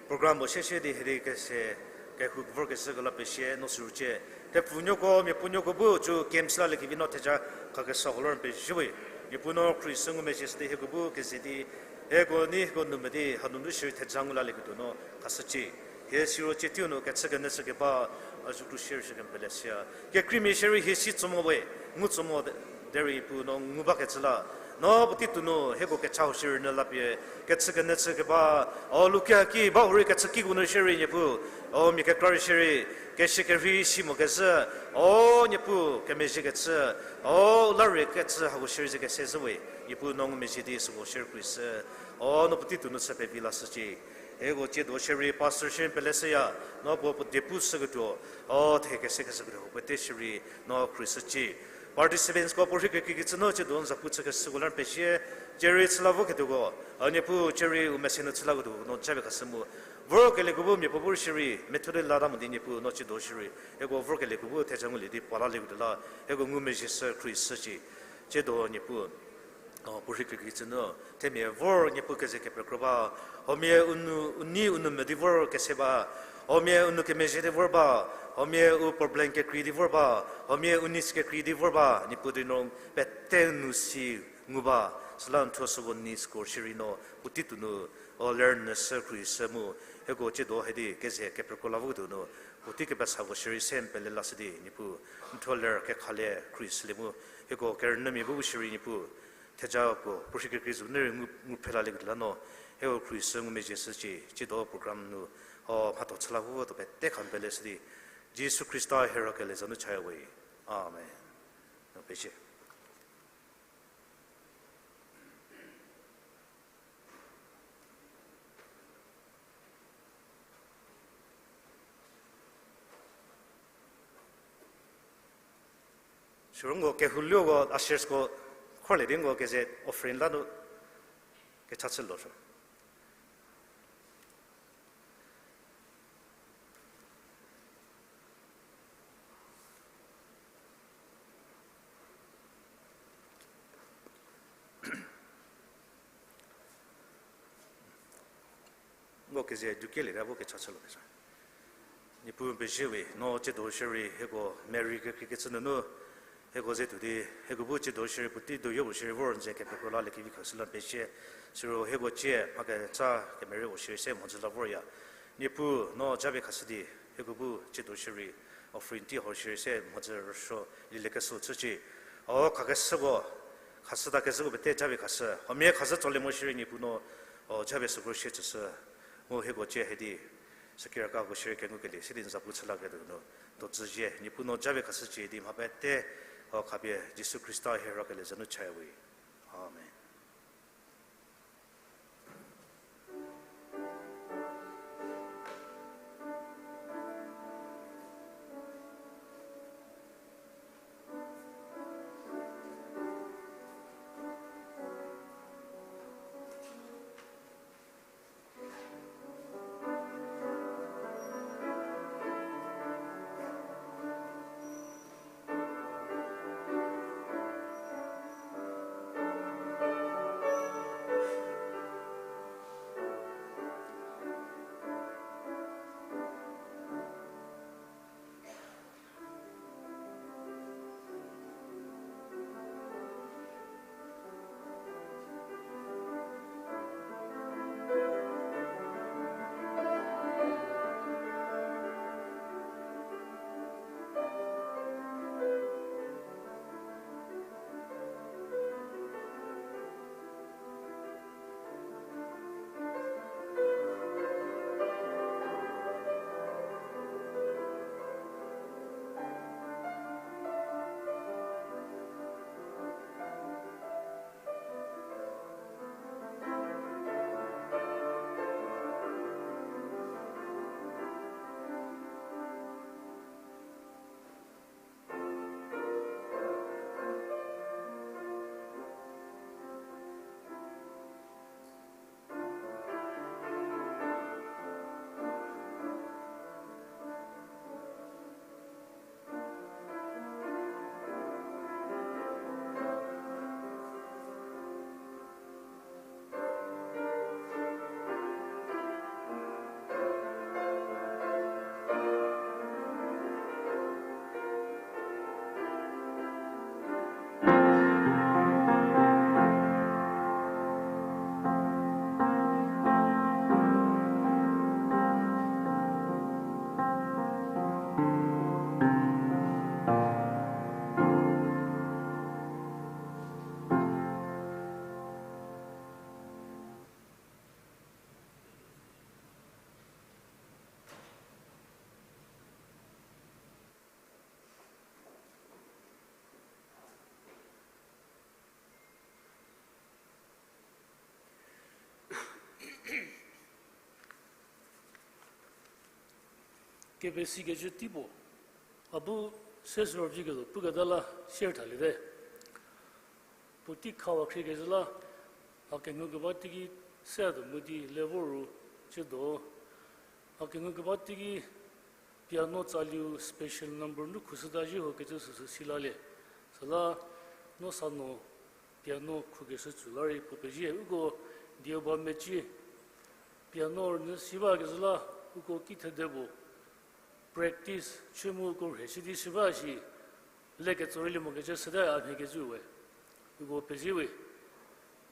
program puo sieshie di hie di kese kehou vorkezhüko la pesie no süru cie. Thepfunuoko, miapuonuoko bu cü camp chü laliekevi no theja khakeshüko la rei pezie we. Niepuu no khriesü ngumezhie shü di hieko bu keze di hieko nei hieko nou me di hanunu shierei theja ngu lalieketuo no khashücie. Hie siro cie teiu nu kechü kenyü chü keba, a zükru shierei shü kempele sia. Kekreimia shierei hie si tso mo we, ngu tso mo de, derei Niepuu no ngu bakecü la. No puotei tuo nu hieko kecha hau shierei nyü lapie, kechü kenyü chü keba, o lukia ki ba hurei kechü kiko nu shierei Niepuu, o mia kekra rei shierei, kese kerhei si mokezhü, o Niepuu kemezhiekecü, o la rei kecü hako shierei ze kese zhü we, Niepuu no ngumezhie di süko shierei khriesü, o no puotei tuo nu chü pevi lashücie. Hieko tsiedo shierei pastor shierei peleshüya, no puo puo die pushüketuo, o the kese keshüketuo puo pete shierei no khriesücie. Participantsko puorhi kekreikecü nu tsiedo n zapu chükeshüko la rei pezie, cie rei chü la voketuoko, a Niepuu cie rei u mese nu chü laketuoko no japie khashü mu. Vorkelieko bu miapuo bu rei shierei methuo di lata mo di Niepuu no tsiedo shierei hieko vorkelieko bu theja ngulie di puo lalieketuo la, hieko ngumezhie shü khriesücie. Tsiedo Niepuu, o puorhi kekreikecü nu themia vor Niepuu keze kepekro ba, huomia u nou, u nei u nou me di vor kese ba, huomia u nou kemezhie di vor ba, huomia u problem kekrei di vor ba, huomia u needs kekrei di vor ba, Niepuu di no pete nu si ngu ba, süla n thuo süko needs ko shierei no puotei tuo nu, o ler nyü shü khriesü mu, hieko tsiedo hie di keze kepekro la voketuo nu, puotei kepesako shierei se n pele lashü di Niepuu, n thuo ler kekhalie khriesülie mu, hieko kerünyümia bu shierei Niepuu, theja puo puorhi kekrei zo nu rei ngu, ngu phre lalieketuo la no, hieko khriesü ngumezhie shücie. Tsiedo program nu, o mhatho chü la voketuo pete kha n pele shü di, Jisu Khrista hie rakele za nu chaya we. Amen. No pezie. Siro nko kehou luoko ushersko khorlie di nko keze offering la nu kecha chülo sho. Nko keze dukelie ta vo kecha chülo kesa. Niepuu pezie we, no tsiedo shierei hieko Mary kekreikecü nunu, hieko ze tuo di, hieko bu tsiedo shierei puotei doyo puo shierei vor n ze kepekro laliekevi khashü la pezie, siro hieko cie mha kecha kemerie puo shierei se mhodzü la vorya. Niepuu no japie khashü di, hieko bu tsiedo shierei offering tei hau shierei se mhodzü rüsuo lielie kesuo chücie. O khakeshüko, khashüta kezhüko pete japie khashü. Huomia khazhü tsolie mo shierei Niepuu no, o japie süko sie tsüshü. Mu hieko cie hie di, sükiraka ko shierei kengukelie se di n zapu chü laketuo nu, dozüzie Niepuu no japie khashücie di mha pete, o khapie Jisu Khrista hie rakele za nu chaya we. Amen. Kepesikecü tei puo, a bu se sürüviketuo puketa la sier thaliete. Puotei khawa khriekecü la, a kengukeba teiki se tuo mu di le vor ru, ciedo, a kengukeba teiki piano tsaliu special number nu khushüta zhie ho kecü süsü silalie. Süla no sa no piano khukeshü tsü la rei puo pezie, uko dieu ba mecie. Piano rünyü si bakezhü la, uko kithede puo practice chü mu uko rheichü di shi ba shi, le ketso rei lie mokecü süte a mhiekecü we. Uko pezie we,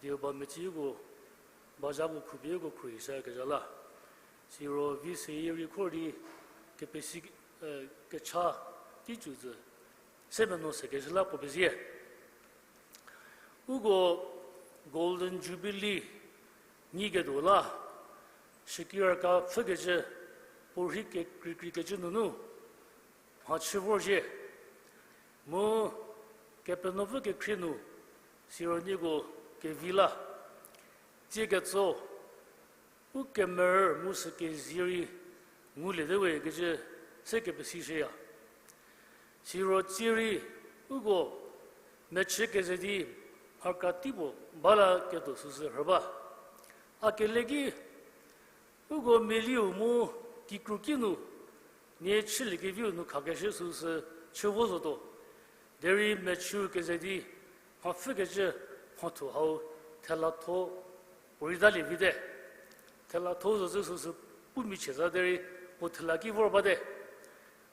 dieu ba mecie uko ba zha puo khupie uko khruohishüyakezha la. Siro vi seyie rei khor di kepesi, kecha tei cü zü se menuo sekezhü la puo pezie. Uko Golden Jubilee nyiketuo la, shikiraka pfhükecü, puorhi kekreikreikecü nunu mhachü vorzhie. Mu Kepenuopfü kekhrie nu, siro nieko kevi la, tsie ketso, u kemerü mu sükezie rei nguliete we kecü se kepesishüya. Siro tsie rei uko mechü keze di mhakra tei puo bala ketuo süsü rhü ba. A kele ki, uko mialiu mu kikru ki nu nie chüliekeviu nu khakeshü süsü chü vo zotuo. Derei mechü keze di mhapfhükecü mhatho hau thelatho puorei talie vite. Thelatho zocü süsü pu michie za derei puo thela ki vor bate.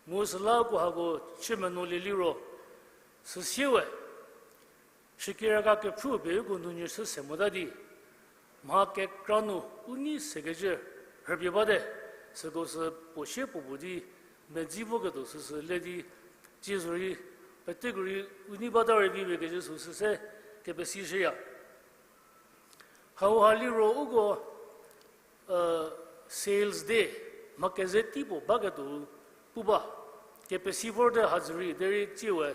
Mu süla uko hako chü menuolie liro, süsie we, shikiraka kepfhü pie uko nunyü chü se mota di, mha kekra nu u nei sekecü rhüpie bate, süko sü puo sie puo bu di medzi voketuo süsü le di, tsie zorei peteko rei u nei bata rei vi pie kecü süsü se kepesishüya. Hauha liro uko sales day, mha keze tei puo baketuo pu ba, kepesi vorte hazürei derei tsie we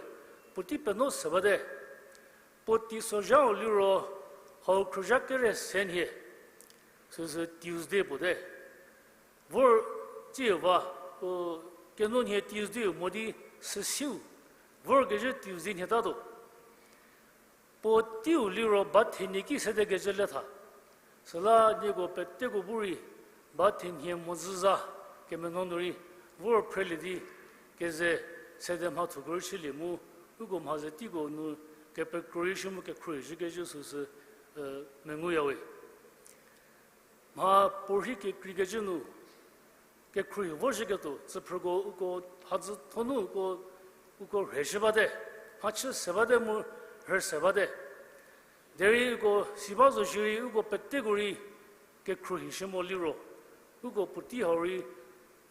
puotei penuo se bate. Puo teisozhau liro hau khrüzha kere se nhie, süsü Tuesday puo te. Vor tsie va, u, keno nhie Tuesday mo di süsiu, vorkezhü Tuesday nhie tatuo. Puo teiu liro ba thenie ki sedekecü le tha. Süla nieko peteko bu rei ba thenie mhodzü za kemenuo nu rei vor phrelie di keze sede mhathoko rei chülie mu, uko mha ze teiko nu kepekro rei shi mu kekhruohi shükecü süsü menguyawe. Mha puorhi kekreikecü nu kekhruohi vozhüketuo tsüphrüko uko hadzü thonu uko, uko rheshü bate, mhachü se bate mu rhü se bate. Derei uko si ba zo shierei uko peteko rei kekhruohi shü mo liro, uko puotei hau rei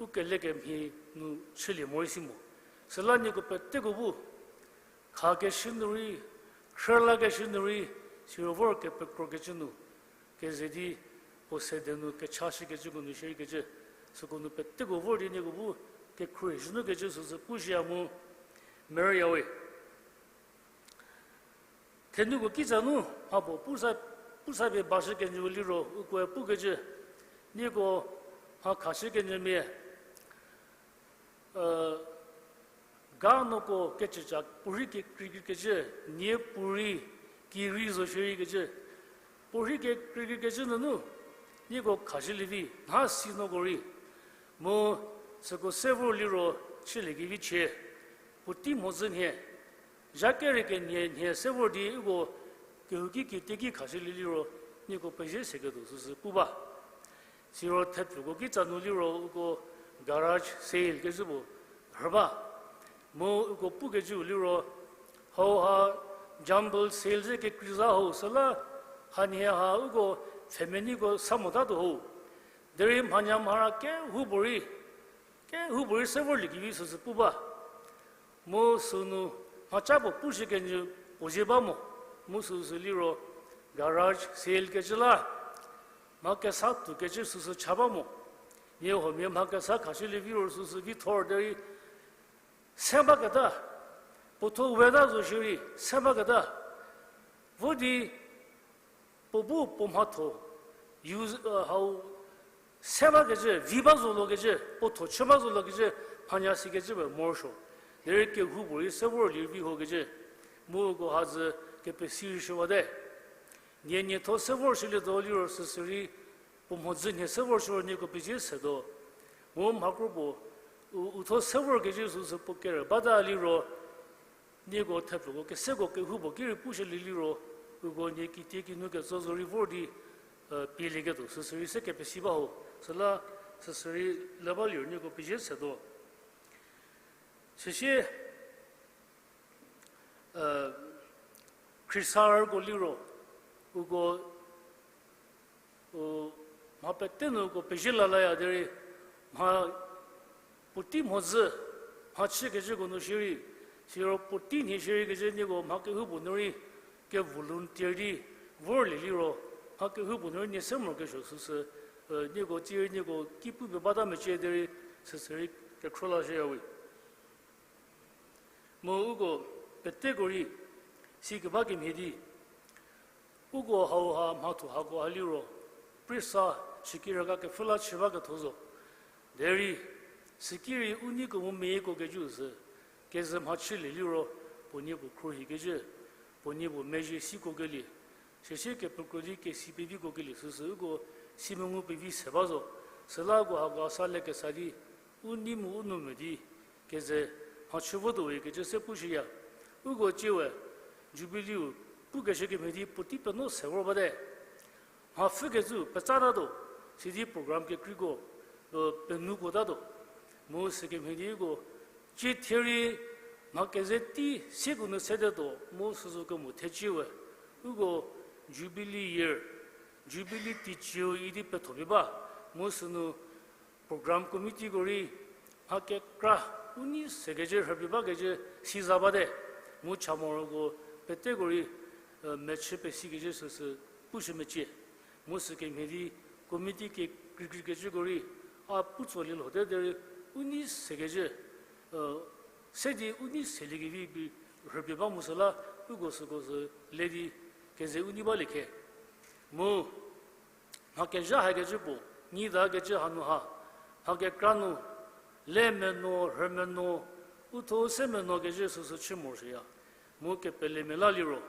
u kelekemhie nu chülie morei si mo. Süla nieko peteko bu khakeshü nu rei, khrülakeshü nu rei, siro vor kepekrokecü nu keze di puo sede nu kechashükecüko nu shierei kecü, süko nu peteko vor di nieko bu kekhruohi shünukecü süsü pushüya mu merüyawe. Thenuko kitsa nu mha puo pusa, pusa pie bashükenyü liro ukoe pukecü, nieko mha khashükenyümia, ga noko kecüca puorhi kekreikreikecü, nie puorei kirei zo shierei kecü, puorhi kekreikreikecü nunu nieko khashülie vi nha si noko rei. Mu süko se vor liro chüliekevi chie, puotei mhodzü nhie, zha kere kenie nhie se vor di uko kehouki kitieki khashülie liro, nieko pezie seketuo süsü pu ba. Siro thepfuko kitsa nu liro uko garage sale kecü puo rhü ba. Mu uko pukecüu liro, hauha jumble sale ze kekreiza ho süla, hanhie ha uko pfhemeneiko sa motatuo ho. Derei mhanyamhara kehoupuorei, kehoupuorei se vorliekevi süsü pu ba. Mu sünu mhaca puo pushükenyü puo zie ba mo, mu süsü liro garage sale kecü la mha kesa tuokecü süsü cha ba mo. Mia huomia mha kesa khashülie viro süsü vi thor derei se baketa, puo thuo weta zo shierei se baketa, vo di puo bu puo mhatho, use, hau, se bakecü, vi ba zo lokecü, puo tho chü ba zo lokecü, mhanya sikecü we morosuo. Derei kehoupuorei se vor lie vi hokecü, mu uko hazü kepesi rüshüwate. Nie nietho se vorshülietuo liro süsürei, puo mhodzü nhie se vorshü ro nieko pezie setuo. Mu mha kropuo, u, utho se vorkecü süsü puo kere bata liro, nieko thepfuko keseko kehoupuo ki rei pushülie liro, uko nie kitiekinu ketso zorei vor di, e, pielieketuo süsürei se kepesi ba ho. Süla süsürei le ba liro nieko pezie setuo. Süsie, e, khriesarüko liro, uko, u, mha pete nu uko pezie lalaya derei, mha puotei mhodzü, mha chükecüko nu shierei, siro puotei nhie shierei kecü nieko mha kehoupuo nu rei, ke volunteer di vorlie liro, mha kehoupuo nu rei nie se morokesuo süsü, e, nieko tsierei nieko ki pupie bata mecie derei, süsürei kekhro lashüya we. Mu uko peteko rei, sikeba kemhie di, uko hauha mhatho hako ha liro, priesa, sikiraka kepfhü la chü baketho zo. Derei, sikirei u neiko mu meyieko kecü sü, kezü mha chülie liro, puo nie puo khruohikecü, puo nie puo mezhie siko kelie, süsie kepekro di kesi peviko kelie süsü uko si mengu pevi se ba zo. Süla uko hako sa lekesa di, u nei mu u nou mvü di, keze mhachü votuo we kecü se pushüya. Uko tsiewe, Jubilee-u pukeshü kemhie di puotei penuo se vor bate. Mha pfhükecü petsatatuo, sidi program kekreiko, e, penuoko tatuo. Mu sükemhie di uko, tsie thie rei, mha keze tei sieko nu sedetuo, mu süzo kemo thecie we. Uko Jubilee year, Jubilee teicieu idi pethopie ba, mu sünu program committeeko rei, mha kekra, u nei sekecü rhüpie bakecü siza bate, mu cha morosuoko peteko rei, e, mechü pesikecü süsü pushü mecie. Mu sükemhie di committee kekreikreikecüko rei, a putsolie lhote derei, u nei sekecü, e, se di u nei seliekevi bi rhüpie ba mu süla, uko süko sü le di keze u nei balie khe. Mu mha kezha hakecü puo, nyi takecü hanu ha, mha kekra nu, le menuo, rhü menuo, u tho se menuo kecü süsü chü morosuoya. Mu kepelemia la liro,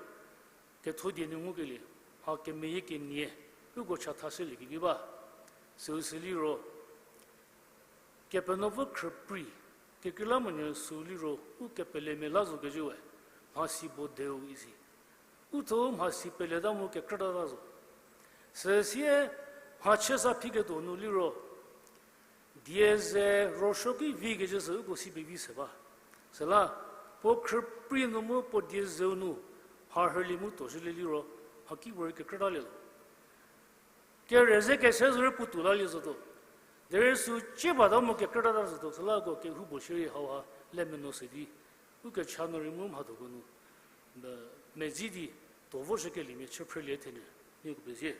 ketho die nu ngukelie, mha kemeyie kenie, uko chatha shüliekevi ba. Süu sü liro, Kepenuopfü khrüprei, kekreilamonyü süu liro, u kepelemia la zo kecü we, mhasi bo deu isi. U thuo mhasi peleta mu kekrütata zo. Süsie mhachü sa phiketuo nu liro, die ze rosuo ki vikecü sü uko si pevi se ba. Süla, puo khrüprei nu mu puo die zeu nu, mharhülie mu tuozhülie liro, mhakipuorei kekrütalie zo. Kere ze kese zorei puotou lalie zotuo. Derei sü cie bata mu kekrütata zotuo, süla uko kehoupuo shierei hauha le menuo se di, ukecha nu rei mu mhathoko nu, e, medzi di, tuo voshükeliemia chü phrülie thenyü, nieko pezie.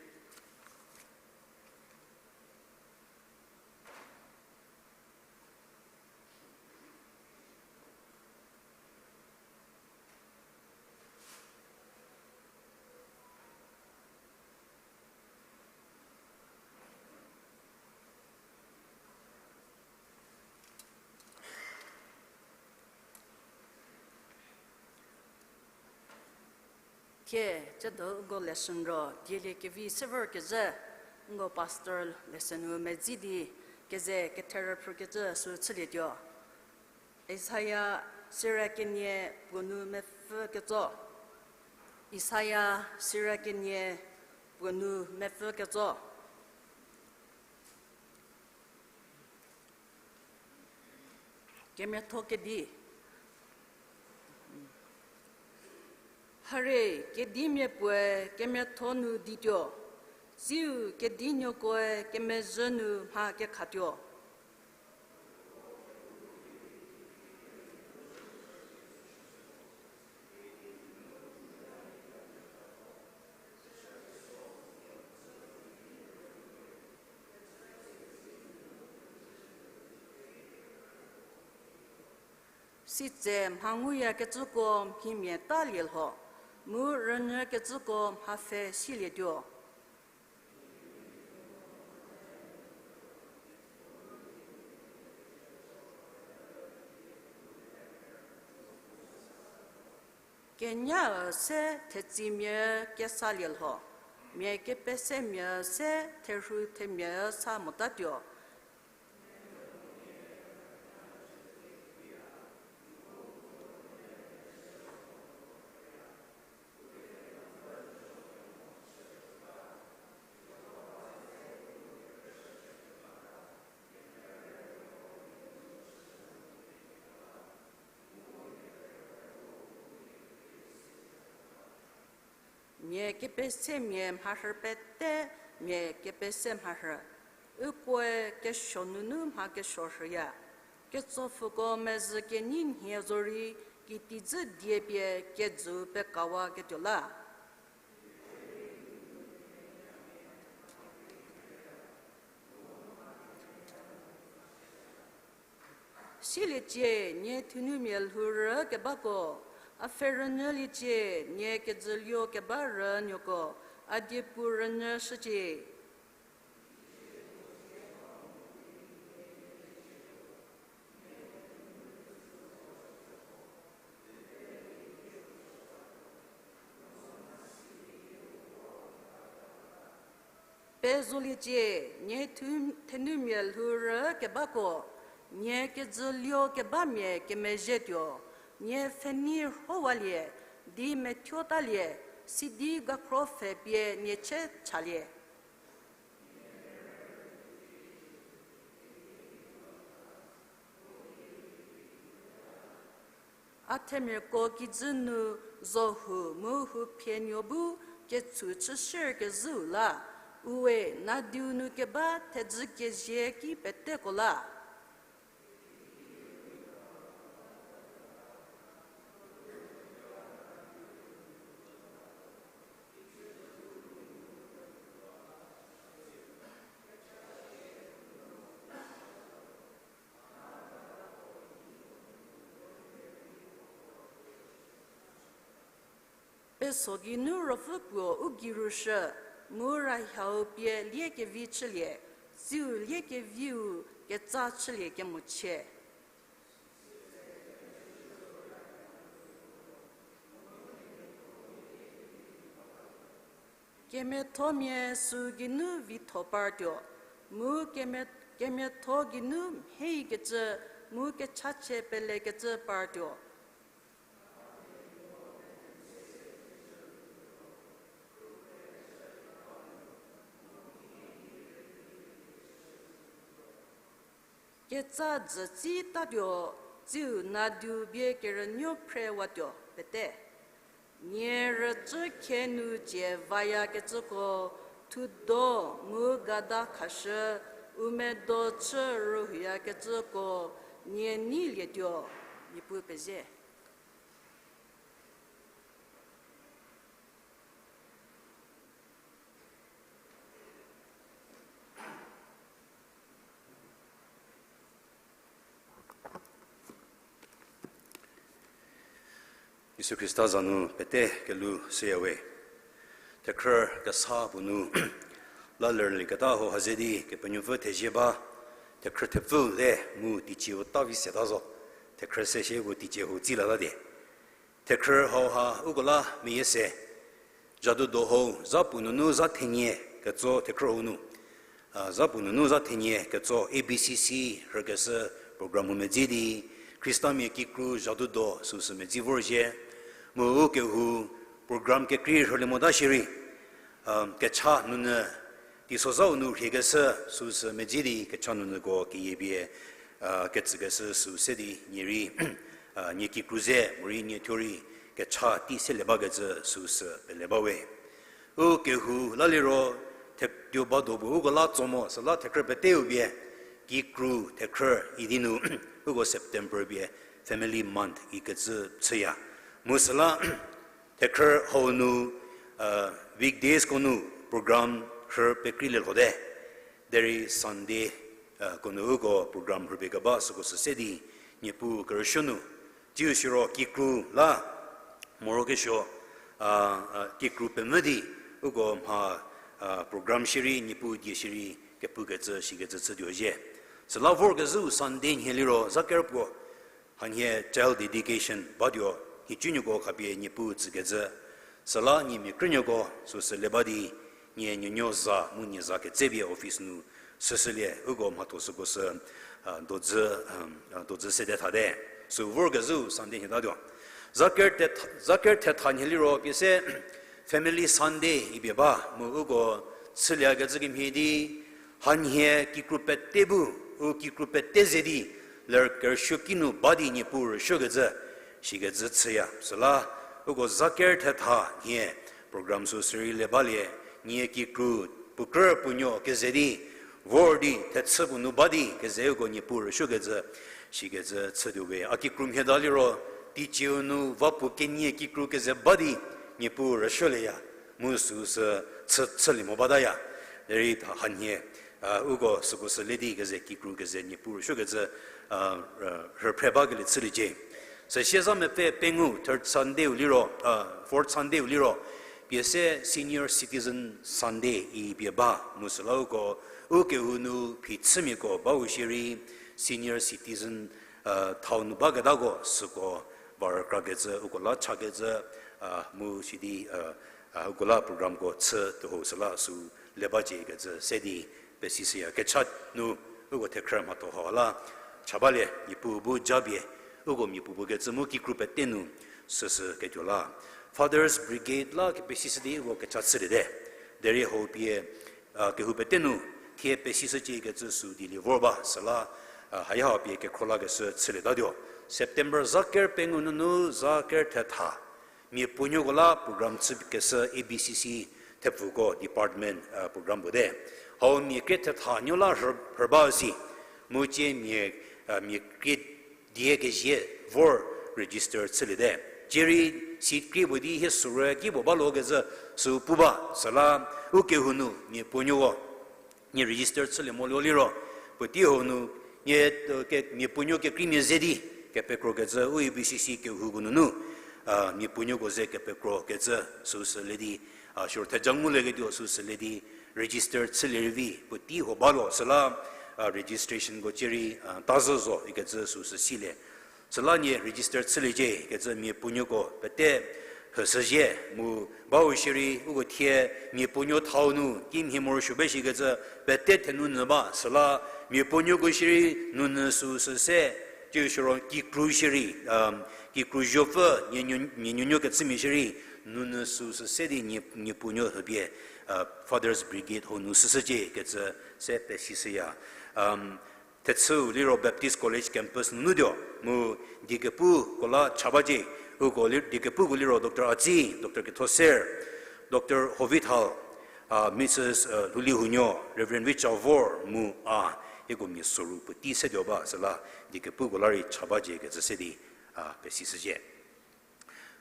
Thie, tsiedo uko lesson ro dielie kevi se vorkezhü, uko pastor lesson nu medzi di keze ketherü phrükecü sü chülietuo. Isaia sira kenie puo nu mepfü ketso. Isaia sira kenie puo nu mepfü ketso. Kemiatho kedi. Harie, kedimia puoe kemiatho nu dituo, tsiu kedinuokoe kemezhü nu mha kekhatuo. Sitse mha nguyakecüko mhimia talie lho, mu rünyükecüko mha pfhe silietuo. Kenyau se thetsimia kesalie lho, mia kepesemia se therhu themia sa motatuo. Mia kepesemia mharhü pete, mia kepese mharhü. Ukoe kesuo nunu mha kesuo rhüya. Ketsopfüko mezhü kenyi nhie zorei, kitidzü die pie kejü pekawaketuo la. Siliecie, nie thenumia lhourü kebako, a pfhe rünyüliecie, nie kejülio keba rünuoko, a diepu rünyüshücie. Pezoliecie, nie thu-, thenumia lhourü kebako, nie kejülio kebamia kemezhietuo, nie pfhenei rhowalie, di methuotalie, sidi gakhro pfhe pie nie chie chalie. A themiako kijü nu zohu mu huphienuo bu ketshu chüshürkezhüu la, uwe nadiu nu keba thedzü kezie ki peteko la. Peso geinu ruopfü puo u gei rüshü, mu rahiau pie liekevi chülie, tsiu liekeviu ketsa chülie kemochie. Kemiathomia süu geinu vitho partuo, mu kemia-, kemiatho geinu mhieikecü, mu kechachie pelekecü partuo. Ketsa dzütsitatuo, tsiu nadiu bie kerünuo phrewatuo pete. Nie rücü khie nu cie vayakecüko, thudo mu gada khashü, u medo chü rühuyakecüko, nie neilietuo, Niepuu pezie. Jisu Khrista za nu pete kelhou shüyawe. Thekhrü kesa puo nu la lerlieketa hau ha ze di Kepenuopfü thezie ba, thekhrü thepfü te mu teicieu ta vi seta zo. Thekhrü se shie puo teicie hau tsi lata die. Thekhrü hauha uko la meyie se. Zhadudo hau, zha puo nunu zha thenie ketso thekhrü hau nu. A, zha puo nunu zha thenie ketso A B C C rhükeshü program hau medzi di, Khristamia kikru zhadudo süsü medzi vorzhie. Mu u kehou program kekrei rhülie mota shierei, a, kecha nunu, teisozhau nu rhiekeshü süsü medzi di kecha nunuko keyie pie, a, ketsükeshü süu se di nie rei, a, nie kikru ze morei nie thuo rei kecha tei selie bakecü süsü pele bawe. U kehou la liro, the-, tuo ba do bu uko la tso mo, süla thekhrü peteu pie, kikru thekhrü idi nu, uko September pie Family Month ikecü chüya. Mu süla, thekhrü hau nu, weekdaysko nu program rhü pekreilie lhote. Derei Sunday, ko nu uko program rhüpie keba süko sü se di, Niepuu kerüsuo nu. Tsiu siro kikru la, morokesuo, a, a, kikru pemvü di, uko mha, a, program shierei, Niepuu die shierei, kepukecü, shikecü chütuo zhie. Süla vorkezhüu Sunday nhie liro, za kerpuo, hanhie child dedication batuo, Nhicunuoko khapie Niepuu tsükecü, süla nie mia krünuoko süsü le ba di, nie nuonuo za mu nie za ketsepie office nu süsülie, uko mhatho süko sü, a, dozü, um, a, dozü sede thate. Sü vorkezhüu Sunday nhietatuo. Zaker thetha, zaker thetha nhie liro pie se Family Sunday ipie ba, mu uko chüliekecü kemhie di, hanhie kikru pete bu, u kikru pete ze di, ler kerüsuoki nu ba di Niepuu rüsuokecü, shikecü chüya. Süla, uko zaker thetha nhie program sü sürei le balie, nie kikru puo krü puo nuo keze di, vor di, thechü puo nu ba di, keze uko Niepuu rüsuokecü, shikecü chütuo we. A kikru mhie ta liro, teicieu nu va puo kenie kikru keze ba di, Niepuu rüsuolieya, mu süsü chü, chülie mo bataya. Derei tha hanhie, a, uko süko sü le di keze kikru keze Niepuu rüsuokecü, a, rü-, rüphre bakelie chüliecie. Süsie za mepfü pengou, third Sunday-u liro, a, fourth Sunday-u liro, pie se Senior Citizen Sunday ipie ba, mu süla uko, u kehou nu phichümiako bau shierei, senior citizen, a, thau nu baketako süko, va rükrakecü, uko la chakecü, a, mu sidi, a, a, uko la programko chü tuo süla sü le bacie kecü se di pesishüya. Kecha nu uko thekhrü mhatho hau la cha balie, Niepuu bu japie, uko mia puopuo kecü mu kikru pete nu süsü ketuo la. Fathers Brigade la kepesishü di uko kecha chüliete. Derei hau pie, a, kehou pete nu thie pesishücie kecü sü dilie vor ba süla, a, haya hau pie kekhro lakeshü chülietatuo. September zaker pengou nunu zaker thetha, mia puonuoko la program chükeshü A B C C thepfuko department, a, program puo te. Hau mia krie thetha nuo la rhü-, rhü ba si, mu cie mia, a, mia krie die kezie vor register chüliete. Cierei seat krie puo di hie sürü ki puo ba lo kecü sü pu ba süla u kehou nu mia puonuoko nie register chülie mo lo liro, puotei hau nu nie, e, ke, mia puonuo kekreimia ze di kepekro kecü u A B C C kehouko nunu, a, mia puonuoko ze kepekro kecü süsü le di, a, siro theja ngulieketuo süsü le di register chülie rei vi, puotei hau ba lo süla, a, registrationko cierei, a, tazü zo ikecü süsü silie. Süla nie register chüliecie kecü mia puonuoko pete hüshüzhie mu bau shierei uko thie mia puonuo thau nu kimhie morosuo ba shikecü pete thenu nyü ba süla mia puonuoko shierei nunyü süsü se, cie siro kikru shierei, um, kikru zopfü nie nuo-, nie nuonuo kechümia shierei nunyü süsü se di nie, nie puonuo hüpie, uh, Fathers Brigade hau nu süshücie kecü se pesishüya. Um, thechüu liro Baptist College campus nunu tuo, mu diekepuko la cha bacie, uko li-, diekepuko liro Doctor Atsi, Doctor Kethoser, Doctor Hovithal, a, Mrs, a, Lhoulihonuo, Reverend Vichavor mu a, hieko mia soru puotei se tuo ba süla diekepuko la rei cha bacie kecü se di, a, pesishücie.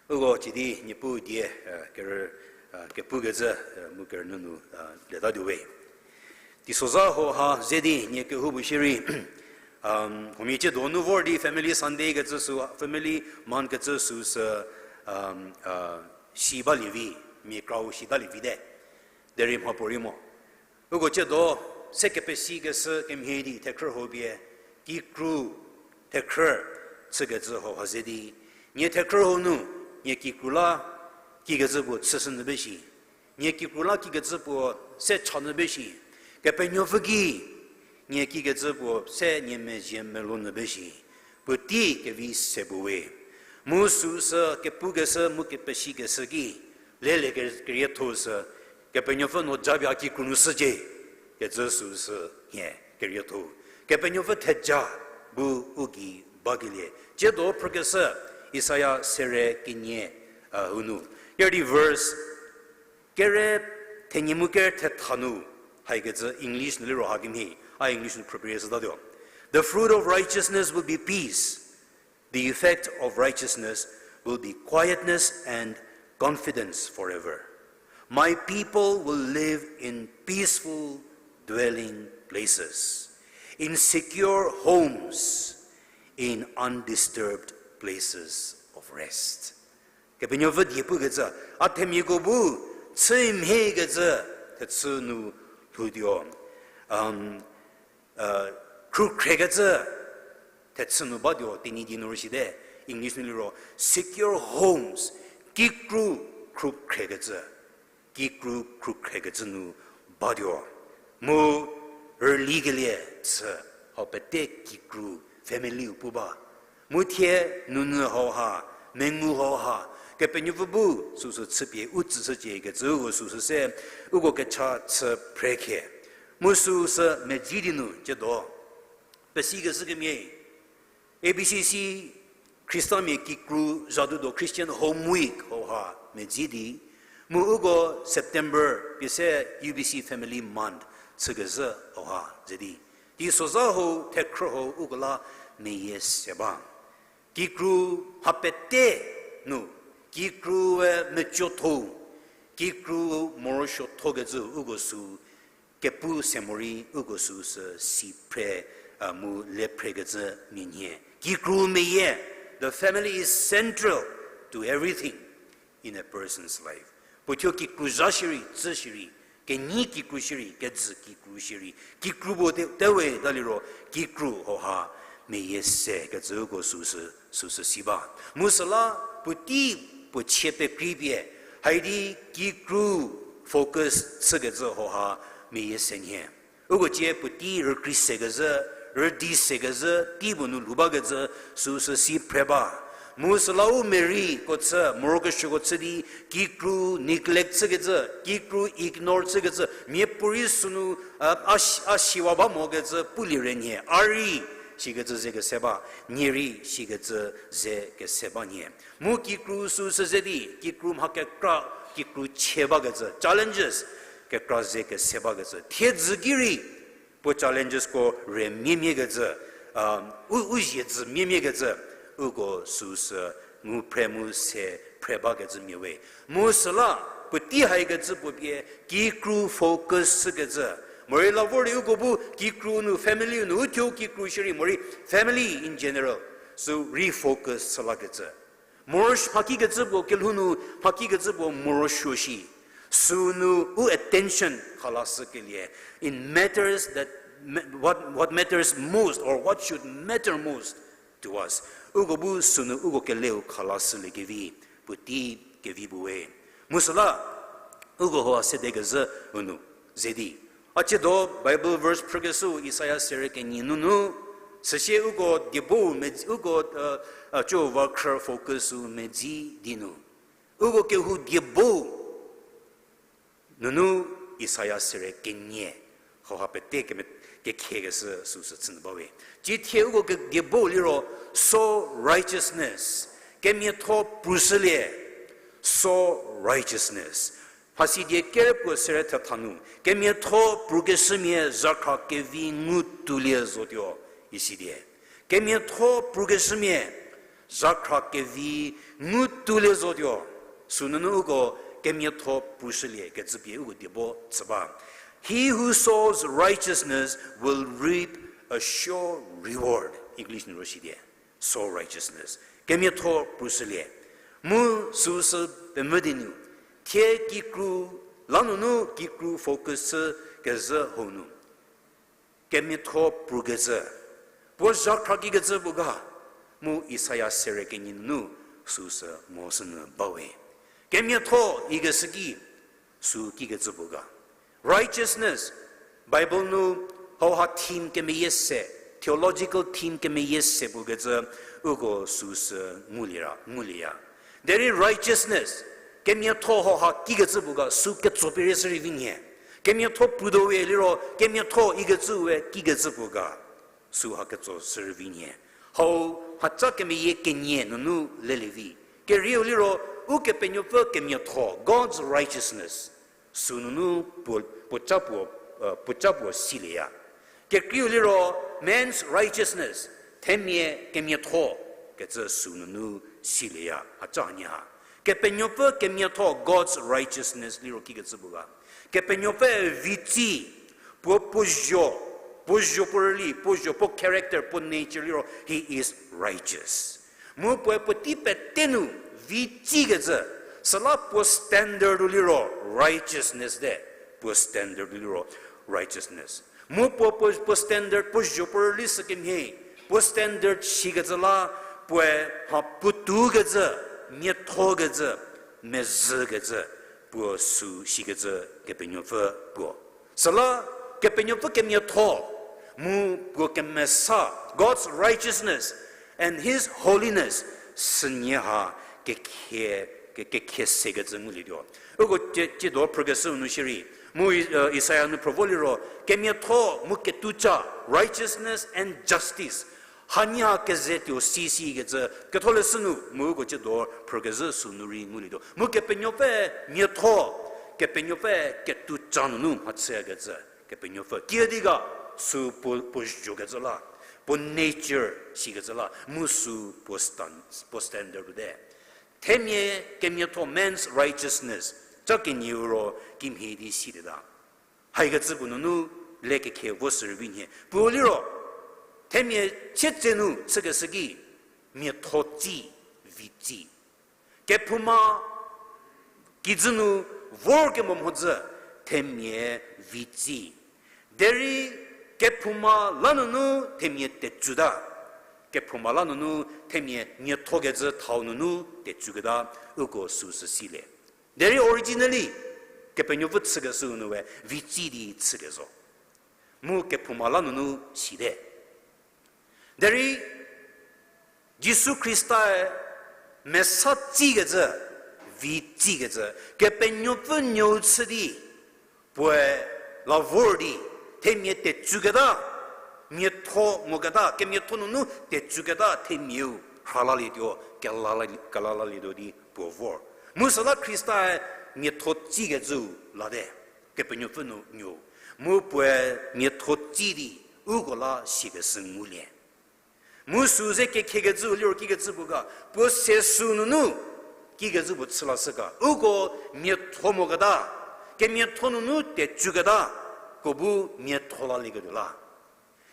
Uko cidi Niepuu die, e, kerü, e, kepukecü, e, mu kerünyü nu, e, letatuo we. Teisozha hauha ze di nie kehoupuo shierei, um, huomia cie donu vor di Family Sunday kecü sü, Family Month kecü süsü, um, a, si balie vi, mia krau si talie vi te. Derei mhapuorei mo. Uko ciedo se kepesikeshü kemhie di thekhrü hau pie, kikru thekhrü chükecü hauha ze di, nie thekhrü hau nu, nie kikru la kikecü puo chüshü nyü ba shi. Nie kikru la kikecü puo se cha nyü ba shi. Kepenuopfü ki, nie kikecü puo se nie mezhie melou nyü ba shi. Puotei kevi se puo we. Mu süsü kepukeshü mu kepesikeshü ki, lele ke-, kerietho sü, Kepenuopfü no japie a kikru nu shücie, kecü süsü nhie kerietho. Kepenuopfü theja bu u gei bakelie. Ciedo phrükeshü, Isaia sere kenie, a, hau nu. Ker di verse kere thenie mu ker thetha nu, haikecü English nu liro hakemhie, a English nu phrüpie shütatuo. The fruit of righteousness will be peace. The effect of righteousness will be quietness and confidence forever. My people will live in peaceful dwelling places, in secure homes, in undisturbed places of rest. Kepenuopfü die pukecü, a themiako bu chü mhiekecü thechü nu lhoutuo. Um, khrukhrekecü thechü nu batuo, Tenyidie nu rei site. English nu liro secure homes, kikru khrukhrekecü, kikru khrukhrekecü nu batuo. Mu rülikelie chü hau pete kikru family-u pu ba. Mu thie nunyü hauha, mengu hauha, Kepenuopfü bu süsü chüpie u tsüshücie kecü uko süsü se, uko kecha chü phrekhie. Mu süsü medzi di nu ciedo pesikeshü kemhie, A B C C Khristamia kikru zhadu do Christian Home Week hauha medzi di, mu uko September pie se U B C Family Month chükezhü hauha ze di, teisozha hau thekhrü hau uko la meyie se ba. Kikru ha pete nu, kikrue mecuotho, kikru morosuothokecü uko sü kepu se morei uko süsü si phre, a, mu le phrekecü mia nhie. Kikru meyie, the family is central to everything in a person's life. Puothuo kikru zha shierei, tsü shierei, kenyi kikru shierei, kejü kikru shierei, kikru puo te, tewe ta liro, kikru hauha meyie se kecü uko süsü, süsü si ba. Mu süla puotei puo chie pekrei pie, haidi kikru focus chükecü hauha meyie se nhie. Uko cie puotei rükrei sekezhü, rüdi sekezhü, tei puo nu lhou bakecü süsü si phre ba. Mu süla u merei ko chü, morokesuoko chü di, kikru neglect chükecü, kikru ignore chükecü, miapuorei sünu, a, a si-, a siwa ba mokecü pulie re nhie, a rei sikecü ze kese ba, nie rei sikecü ze kese ba nhie. Mu kikru süsü ze di, kikru mha kekra, kikru chie bakecü, challenges kekra ze kese bakecü. Thiedzü ki rei, puo challengesko re miemiekecü, a, u, u zie dzü miemiekecü, uko süsü ngu phre mu se phre bakecü mia we. Mu süla, puotei haikecü puo pie, kikru focus chükecü. Morei la vor di uko bu kikru nu, family nu, uthuo kikru shierei, morei family in general, sü refocus chü lakecü. Morosuo mhakikecü puo kelhou nu, mhakikecü puo morosuo shi. Sünu u attention khalashükelie. In matters that ma-, what, what matters most or what should matter most to us. Uko bu sünu uko keleu khalashüliekevi, puotei kevi puo we. Mu süla, uko hau sedekezhü u nu, ze di. A ciedo Bible verse phrükeshü Isaia sere kenie nunu, süsie uko diebo medzi, uko, a, a, co va khrü focus u medzi di nu. Uko kehou diebo nunu Isaia sere kenie hauha pete keme-, kekhiekeshü süsü chünyü ba we. Cie thie uko ke-, diebo liro sow righteousness, kemiatho prushülie, sow righteousness. Mhasidie kere puo sere thetha nu, kemiatho prukeshümia zhakhra kevi ngu tuolie zotuo, isidie. Kemiatho prukeshümia zhakhra kevi ngu tuolie zotuo, sünunu uko kemiatho prushülie kecü pie uko diebo chü ba. He who sows righteousness will reap a sure reward. English nu ro sidie. Sow righteousness. Kemiatho prushülie. Mu süsü pemvü di nu, thie kikru, lanunu kikru focus chü kezhü hau nu kemiatho prukecü, puo zhakhra kikecü puo ga, mu Isaia sere kenie nunu süsü mo sünyü ba we. Kemiatho ikeshü ki, sü kikecü puo ga. Righteousness, Bible nu hauha theme kemeyie se, theological theme kemeyie se puo kecü uko süsü ngulie ra, ngulieya. Derei righteousness, kemiatho hauha kikecü puo ga, sü ketso perie shü rei vi nhie. Kemiatho prutuo we liro, kemiatho ikecü we kikecü puo ga, sü ha ketso shü rei vi nhie. Hau mhaca kemeyie kenie nunu lelie vi. Kerieu liro, Ukepenuopfü kemiatho, God's righteousness, sünunu puo, puoca puo, puoca puo silieya. Kekreiu liro, man's righteousness, themia kemiatho kecü sünunu silieya, haca hanie ha. Kepenuopfü kemiatho, God's righteousness liro kikecü puo ga. Kepenuopfü vitsi, puo puo zho, puo zho puo rüli, puo zho puo character, puo nature liro, he is righteous. Mu puoe puotei pete nu vitsikecü, süla puo standard-u liro righteousness te, puo standard-u liro righteousness. Mu puo, puo, puo standard, puo zho puo rüli sükemhie, puo standard shikecü la, Puoe mha puotou kecü, miatho kecü, mezhü kecü, puo sü shi kecü Kepenuopfü puo. Süla Kepenuopfü kemiatho, mu puo kemesa, God's righteousness and his holiness, sünie ha kekhie, ke, kekhie se kecü ngulietuo. Uko tie, tiedo phrükeshü nu shierei, mu I-, Isaiah nu phrü vo liro, kemiatho mu ketuoca, righteousness and justice, hanie ha keze tuo si si kecü, ketholeshü nu, mu uko tiedo phrükezhü sü nu rei ngulietuo. Mu Kepenuopfü miatho, Kepenuopfü ketuoca nunu mhachüyakecü, Kepenuopfü kiüdi ga sü puo, puo zhokecü la, puo nature sikecü la, mu sü puo stan-, puo standard te. Themia kemiatho, man's righteousness, ca kenieu ro kimhie di siteta. Haikecü puo nunu le kekhie vo sü rei vi nhie. Puo liro, themia chietse nu chükeshü ki, miatho tsi, vi tsi. Kephouma kijü nu vor kemo mhodzü, themia vi tsi. Derei kephouma la nunu themia tetsuta. Kephouma la nunu themia miatho kecü thau nunu tetsuketa, uko süsü silie. Derei originally, Kepenuopfü chükeshüu nu we vi tsi di chükezo. Mu kephouma la nunu site. Derei Jisu Khristae mesa tsikecü, vi tsikecü, Kepenuopfü nuou chü di, puoe la vor di, themia tetsuketa, miatho moketa, kemiatho nunu tetsuketa themiau rhalalietuo, kelala, kelalalietuo di puo vor. Mu süla Khrista-e miatho tsikecüu late, Kepenuopfü nu nuou. Mu puoe miatho tsi di, uko la sikeshü ngulie. Mu sü ze kekhekecüu liro kikecü puo ga, puo se sü nunu, kikecü puo chü lashü ga. Uko miatho moketa, kemiatho nunu tetsuketa, ko bu miatho lalieketuo la.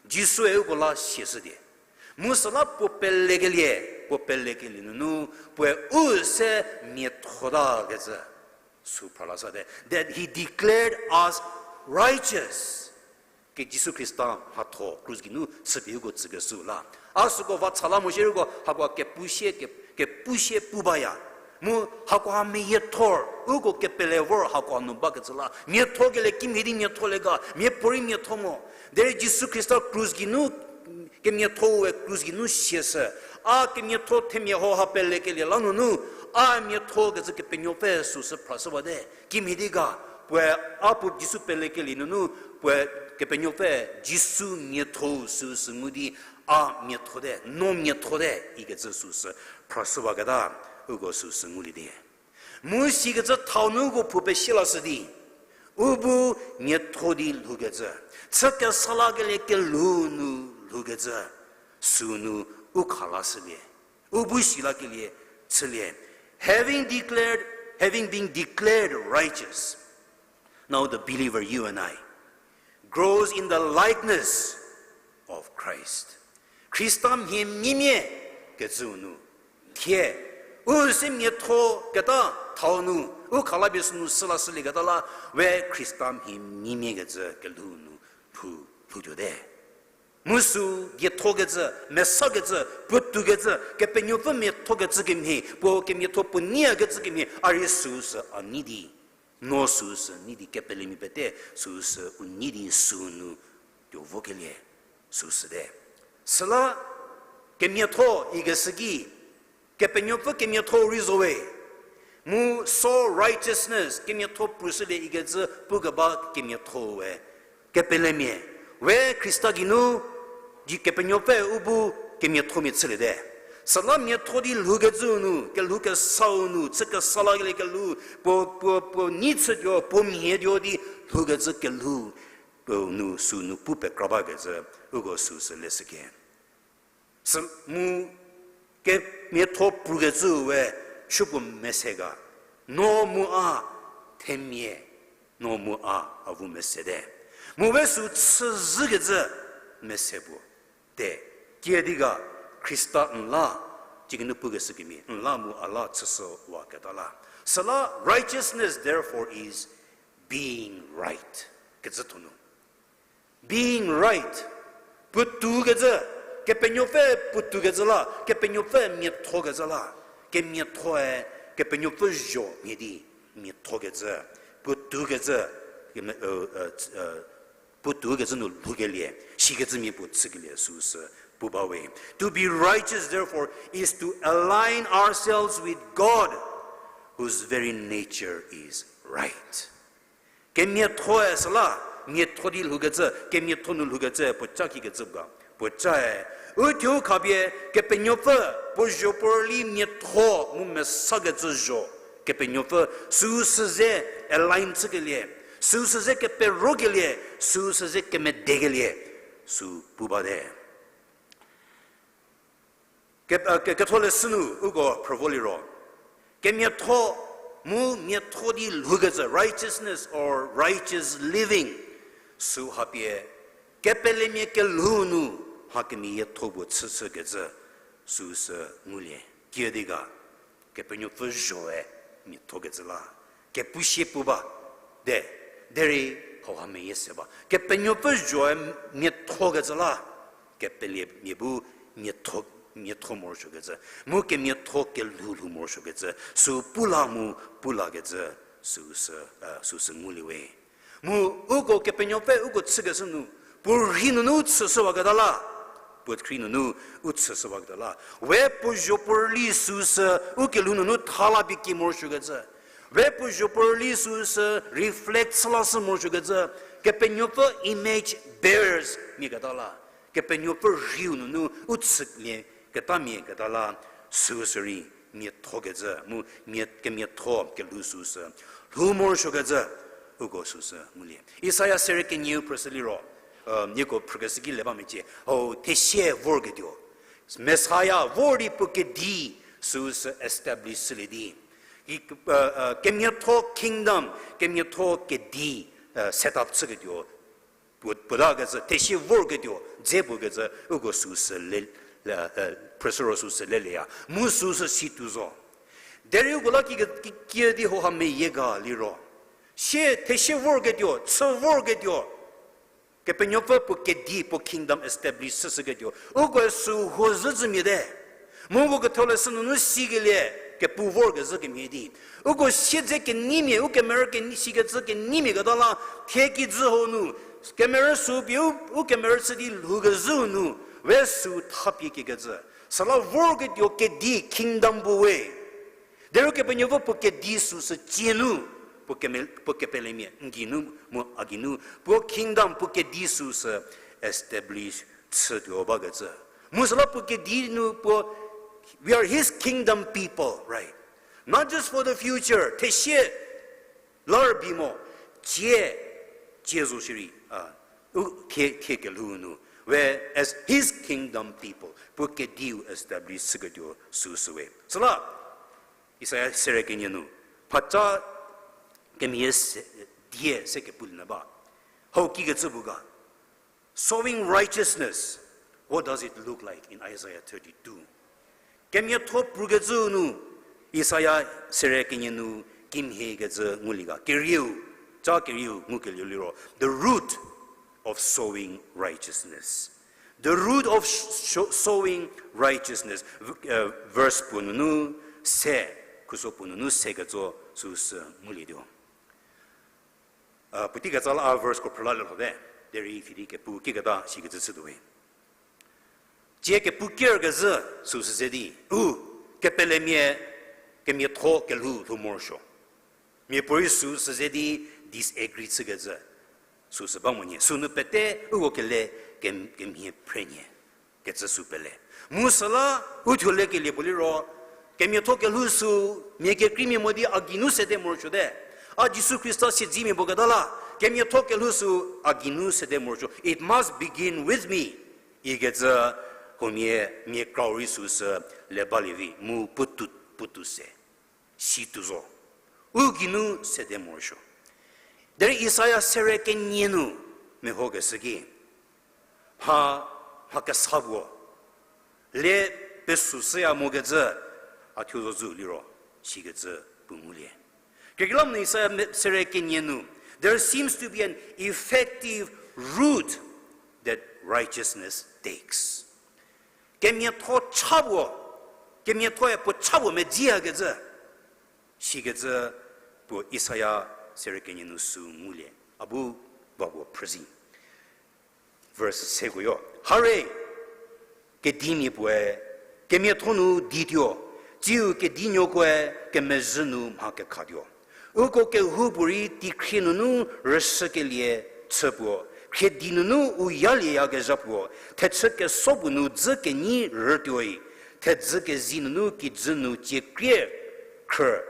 Jisue uko la siashütie. Mu süla puo pelekelie, puo pelekelie nunu, puoe u se miathotakecü sü phra lashüte. That he declared us righteous. Ke Jisu Khrista mhatho krus geinu chüpie uko tsükeshü la. A süko va cha la mo shierei uko hakoha kepushie, ke, kepushie pu baya. Mu hakoha meyiethor, uko kepele vor hakoha nu bakecü la. Miathokelie kimhie di miatholie ga, miapuorei miatho mo. Derei Jisu Khrista krus geinu, kemiatho-ue krus geinu siashü. A kemiatho themia hau ha pelekelie la nunu, a miathokecü Kepenuopfü süsü phrashüwate. Kimhie di ga, puoe a puo Jisu pelekelie nunu, puoe Kepenuopfü Jisu miatho süsü ngu di a miathote, no miathote, ikecü süsü phrashüwaketa, uko süsü ngulie di. Mu sikecü thau nu uko phou pesie lashü di, u bu miatho di lhoukecü, chü kesa lakelie kelhou nu lhoukecü, sünu u kha lashülie. U bu si lakelie chülie. Having declared, having been declared righteous, now the believer, you and I, grows in the likeness of Christ. Khrista mhie mimie kecüu nu, thie, u se miatho keta thau nu, u kha la pie sünu süla sülieketa la, we Khrista mhie mimie kecü kelhou nu lhou, lhoutuote. Mu sü diethokecü, mesakecü, puotoukecü, Kepenuopfü miathokecü kemhie, puo kemiatho puo nyiyakecü kemhie, a rei süsü a nei di, no süsü nei di, kepelemia pete süsü u nei di sünu tuo vokelie süsüte. Süla kemiatho ikeshü ki, Kepenuopfü kemiatho rei zo we. Mu so righteousness, kemiatho prushülie ikecü pukeba kemiatho we. Kepelemia, we Khrista geinu, di Kepenuopfü u bu kemiathomia chüliete. Süla miatho di lhoukecüu nu, kelhou kesau nu, chü kesa lakelie kelhou, puo, puo, puo nei chütuo, puo mhie tuo di lhoukecü kelhou, puo nu sünu pu pekra bakecü, uko süsü leshüke. Sü mu kemiatho prukecüu we supuo mese ga, no mu a themia, no mu a avu mesete. Mu we sü chüzhükecü mese puo te, kiüdi ga Khrista n la, cikinu pukeshü kemhie, n la mu a la chüshüwaketa la. Süla righteousness therefore is being right kecü thonu. Being right, puotoukecü, Kepenuopfü puotoukecü la, Kepenuopfü miathokecü la, kemiathoe, Kepenuopfü zho mhie di miathokecü, puotoukecü, puotoukecü nu lhoukelie, sikecü mia puo chükelie süsü pu bawe. To be righteous, therefore, is to align ourselves with God, whose very nature is right. Kemiathoe süla, miatho di lhoukecü, kemiatho nu lhoukecü, puoca kikecü ga, puocae, uthuo khapie, Kepenuopfü, puo zho puo rüli miatho mu mesakecü zho, Kepenuopfü, süsü ze align chükelie, süsü ze keperokelie, süsü ze kemedekelie, sü pu bate. Ke, ke, ketholeshü nu uko phrü vo liro, kemiatho mu miatho di lhoukecü, righteousness or righteous living, sü hapie, kepelemia kelhou nu, mha kemeyietho puo chüshükecü, süsü ngulie. Kiüdi ga, Kepenuopfü zhoe miathokecü la, kepu sie pu ba, de, derei hauha meyie se ba. Kepenuopfü zhoe miathokecü la, kepelemia bu miatho, miatho morosuokecü, mu kemiatho kelhou lhou morosuokecü, sü pu la mu pu lakecü, süsü, süsü ngulie we. Mu uko Kepenuopfü uko chükeshü nu, puo rhi nunu u chüshüwaketa la, puo rhi nunu u chüshüwaketa la, we puo zho puo rüli süsü u kelhou nunu tha la pie ki morosuokecü, we puo zho puo rüli süsü reflect chü lashü morosuokecü, Kepenuopfü image bearers mia keta la, Kepenuopfü rhiu nunu u chülie ketamia keta la, süsü rei miathokecü, mu mia, kemiatho kelhou süsü lhou morosuokecü, uko süsü ngulie. Isaia sere kenieu phrüshü liro, nieko phrükeshü ki le ba mecie, hau thesie vorketuo, Messiah vor di puo kedi süsü establish chülie di, kemiatho kingdom, kemiatho kedi set up chüketuo, puo, puotakecü, thesie vorketuo dze puo kecü, uko süsü le, phrüshü ro süsü leleya. Mu süsü situo zo. Derei uko la ki, ki, kiüdi hauha meyie ga liro, sie thesie vorketuo, chü vorketuo, Kepenuopfü puo kedi, puo kingdom establish chüshüketuo, ukoe sü huo zhüzhümia te. Mu uko ketholeshü nunu sikelie, kepu vorkezhü kemhie di, uko siedze keneimia, u kemerü keni, sikecü keneimia keta la, thie kijü hau nu, kemerü sü pie u, u kemerü chü di lhoukezhüu nu, we sü thapie kikecü, süla vorketuo kedi kingdom puo we. Derei Kepenuopfü puo kedi süsü cie nu, puo keme, puo kepelemia n geinu mu a geinu, puo kingdom, puo kedi süsü establish chütuo bakecü. Mu süla puo kedi nu puo, we are his kingdom people, right? Not just for the future, thesie la rübei mo, cie, cie zo shierei, a, u, thie, thie kelhou nu, we as his kingdom people, puo kediu establish chüketuo süsü we. Süla, Isaia sere kenie nu, phaca kemhie se, die se kepulie nyü ba. Hau kikecü bu ga. Sowing righteousness, what does it look like in Isaiah thirty-two? Kemiatho pukecü nu, Isaia sere kenie nu kimhiekecü ngulie ga. Kerieu, ca kerieu ngukelieu liro, the root of sowing righteousness. The root of sh-, sho-, sowing righteousness. V-, uh, verse puo nunu se, khuso puo nunu se ketso süsü ngulietuo. Uh, puotei ketsa la a verse ko phrüla le lhote, derei fidi kepu kiketa sikecü chütuowe. Tsie kepu kerkezhü süsü ze di, u, kepelemia, kemiatho kelhou lhou morosuo. Miapuorei süsü ze di disagree chükecü süsü ba mo nyie. Sünu pete uko kele kem-, kemhie phre nyie kecü sü pele. Mu süla uthuo lekelie puo liro, kemiatho kelhou sü mia kekreimia mo di a geinu sede morosuote. A Jisu Khrista siedzemia puo keta la, kemiatho kelhou sü a geinu sede morosuo. It must begin with me. Ikecü huomia mia krau rei süsü le balie vi mu puotou, puotou se. Situo zo. U geinu sede morosuo. Derei Isaia sere kenie nu mehokeshü ki, mha, mha kesa puo le pesüshüya mokecü, a thuo zo zhü liro, sikecü puo ngulie. Kekreilamonyü Isaia me-, sere kenie nu, there seems to be an effective root that righteousness takes. Kemiatho cha puo, kemiathoe puo cha puo medziyakecü, sikecü puo Isaia serie kenie nu sü ngulie, a bu va puo phrüzi. Verse seko yo. Hare, kedimia puoe, kemiatho nu dituo, tsiu kedinuokoe kemezhü nu mha kekhatuo. Uko kehoupuorei teikhrie nunu rüshükelie chü puo, khriedi nunu u yalieyakezha puo, thechü keso puo nu dzü kenyi rütuoi, thedzü kezi nunu kijü nu cie krie khrü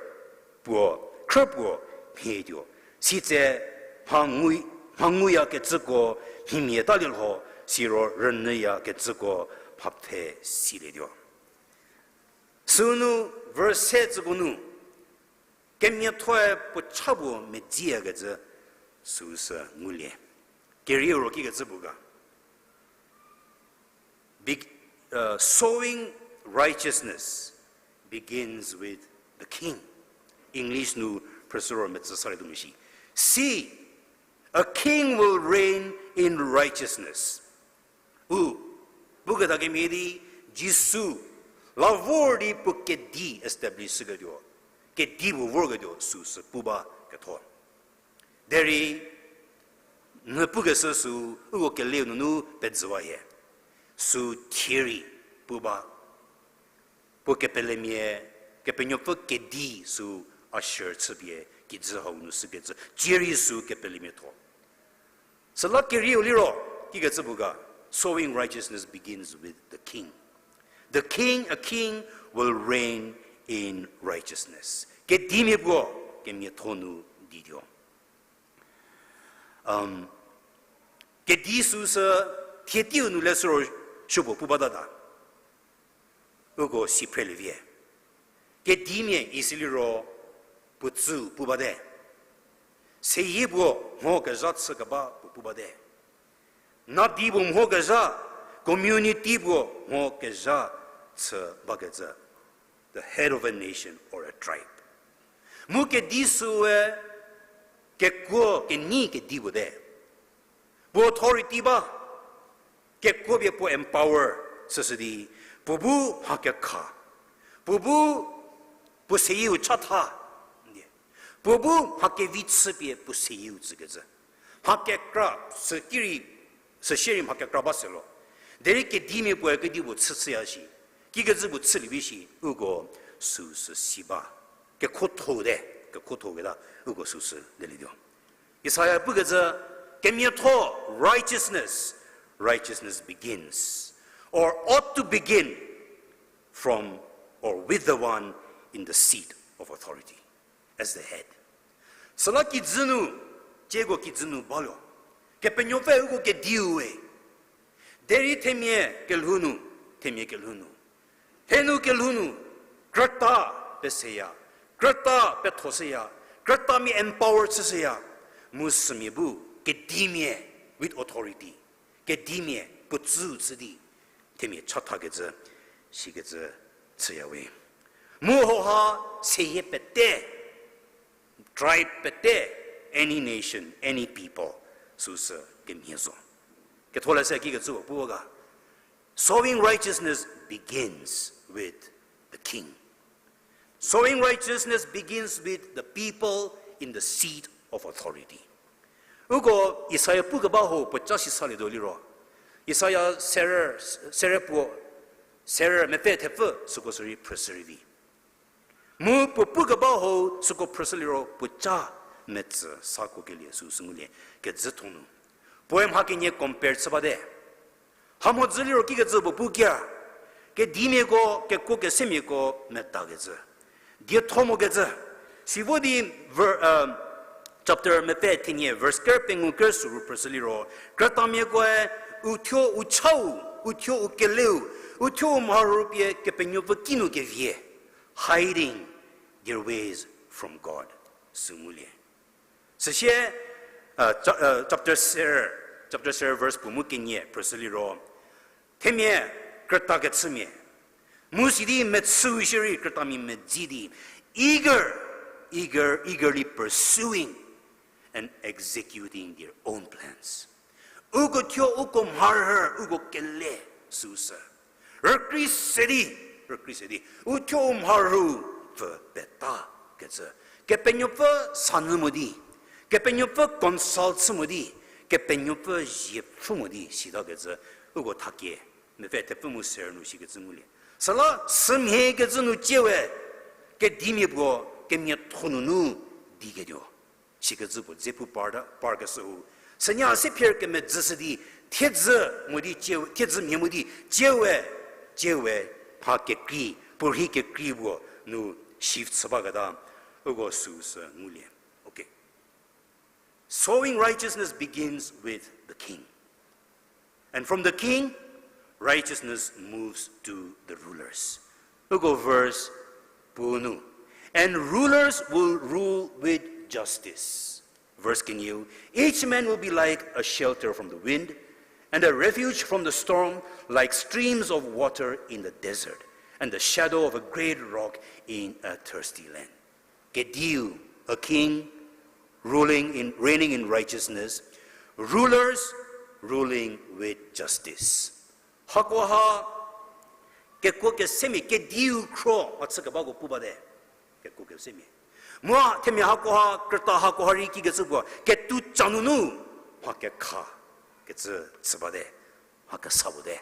puo, khrü puo mhietuo. Sitse mha ngu, mha nguyakecüko mhimia talie lho, siro rünyüyakecüko mha pfhe silietuo. Sünu verse se tsüko nu, kemiathoe puo cha puo medziyakecü süsü ngulie. Kerieu ro kikecü puo ga. Be-, uh, sowing righteousness begins with the king. English nu phrüshü ro metsü salietuo mo shi. See, a king will reign in righteousness. U, puketa kemhie di, Jisu, la vor di puo kedi establish shüketuo, kedi puo vorketuo süsü pu ba ketho. Derei, n pukeshü sü, uko keleu nunu pezüwa hie. Sü thierei pu ba. Puo kepelemia, Kepenuopfü kedi sü usher chüpie kijü hau nu shükecü. Thierei sü kepelemia tho. Süla kerieu liro, kikecü puo ga, sowing righteousness begins with the king. The king, a king will reign in righteousness. Kedimia puo, kemiatho nu dituo. Um, kedi süsü thie teiu nu le süro supuo pu batata. Uko si phrelie vie. Kedimia isi liro puo tsü pu bate. Seyie puo mho kezha chü keba puo pu bate. Nadi puo mho kezha, community puo mho kezha chü bakecü. The head of a nation or a tribe. Mu kedi süe kekuo kenyi kedi puo te. Puo authority ba, kekuo pie puo empower süsü di, puo bu mha kekha, puo bu puo seyieu chatha, puo bu mha kevi chüpie puo seyieu tsükecü. Mha kekra, sü ki rei, süsie rei mha kekra ba se lo. Derei kedimia puoe kedipuo chü chüya shi, kikecü puo chülie vi shi, uko süsü si ba. Kekhothou te, kekhothou keta, uko süsü lelietuo. Isaia pukecü, kemiatho, righteousness, righteousness begins, or ought to begin from or with the one in the seat of authority, as the head. Süla kijü nu, tieko kijü nu baluo, Kepenuopfü uko kediu we. Derei themia kelhou nu, themia kelhou nu, thenu kelhou nu, krüta peseya, krüta pethoshüya, krütamia empower chüshüya, mu sümia bu kedimia with authority, kedimia puo tsü chü di, themia chathakecü, sikecü chüya we. Mu hauha seyie pete, tribe pete, any nation, any people, süsü kemhie zo. Ketholeshü kikecü puo ga, sowing righteousness begins with the king. Sowing righteousness begins with the people in the seat of authority. Uko Isaia pukeba ho puoca sisalietuo liro, Isaia serie, serie puo, serie mepfü thepfü süko sürei phrüshü rei vi. Mu puo pukeba ho süko phrüshü liro puoca metsü sako kelie süsü ngulie, kezütho nu. Puoe mha kenie compare chü bate. Hamhodzü liro kikecü puo pu kia, kedimiako, kekuo kesemiako medakecü, dietho mokecü. Sivo di ver-, um, chapter mepfü thenie verse ker pengou ker süru phrüshü liro, krütamiakoe uthuo u chau, uthuo u keleu, uthuo u mharhü pie Kepenuopfü kinu kevie, hiding their ways from God, sü ngulie. Süsie, uh, cha-, uh, chapter ser, chapter ser verse puo mu kenie phrüshü liro, themia krüta kechümia, mu sidi mechüu shierei krütamia medzi di, eager, eager, eagerly pursuing and executing their own plans. Uko thuo, uko mharhü, uko kele süsü. Rükrie se di, rükrie se di, u thuo u mharhü pfü peta kecü. Kepenuopfü sanyü mo di, Kepenuopfü consult chü mo di, Kepenuopfü ziepfü mo di sita kecü, uko thakie, mepfü thepfü mu ser nu sikecü ngulie. Süla sümhie kecü nu tsie we, kedimia puo, kemiatho nunu diketuo. Sikecü puo dze pu parta, parkeshüu. Sünya se phier kemedzüshü di, thiedzü mo di tsie, thiedzü mhie mo di, tsie we, tsie we, mha kekrei, puorhi kekrei puo nu shift chü baketa, uko süu sü ngulie. Okay. Sowing righteousness begins with the king. And from the king, righteousness moves to the rulers. Uko verse puo nu. And rulers will rule with justice. Verse kenieu, each man will be like a shelter from the wind, and a refuge from the storm, like streams of water in the desert, and the shadow of a great rock in a thirsty land. Kediu, a king, ruling in, reigning in righteousness, rulers ruling with justice. Hakoha, kekuo kesemia, kediu khro, a chükebako pu bate. Kekuo kesemia. Mu themia hakoha, krüta hakoha rei kikecü puo, ketuca nunu, mha kekha, kecü chü bate, mha kesa puo te.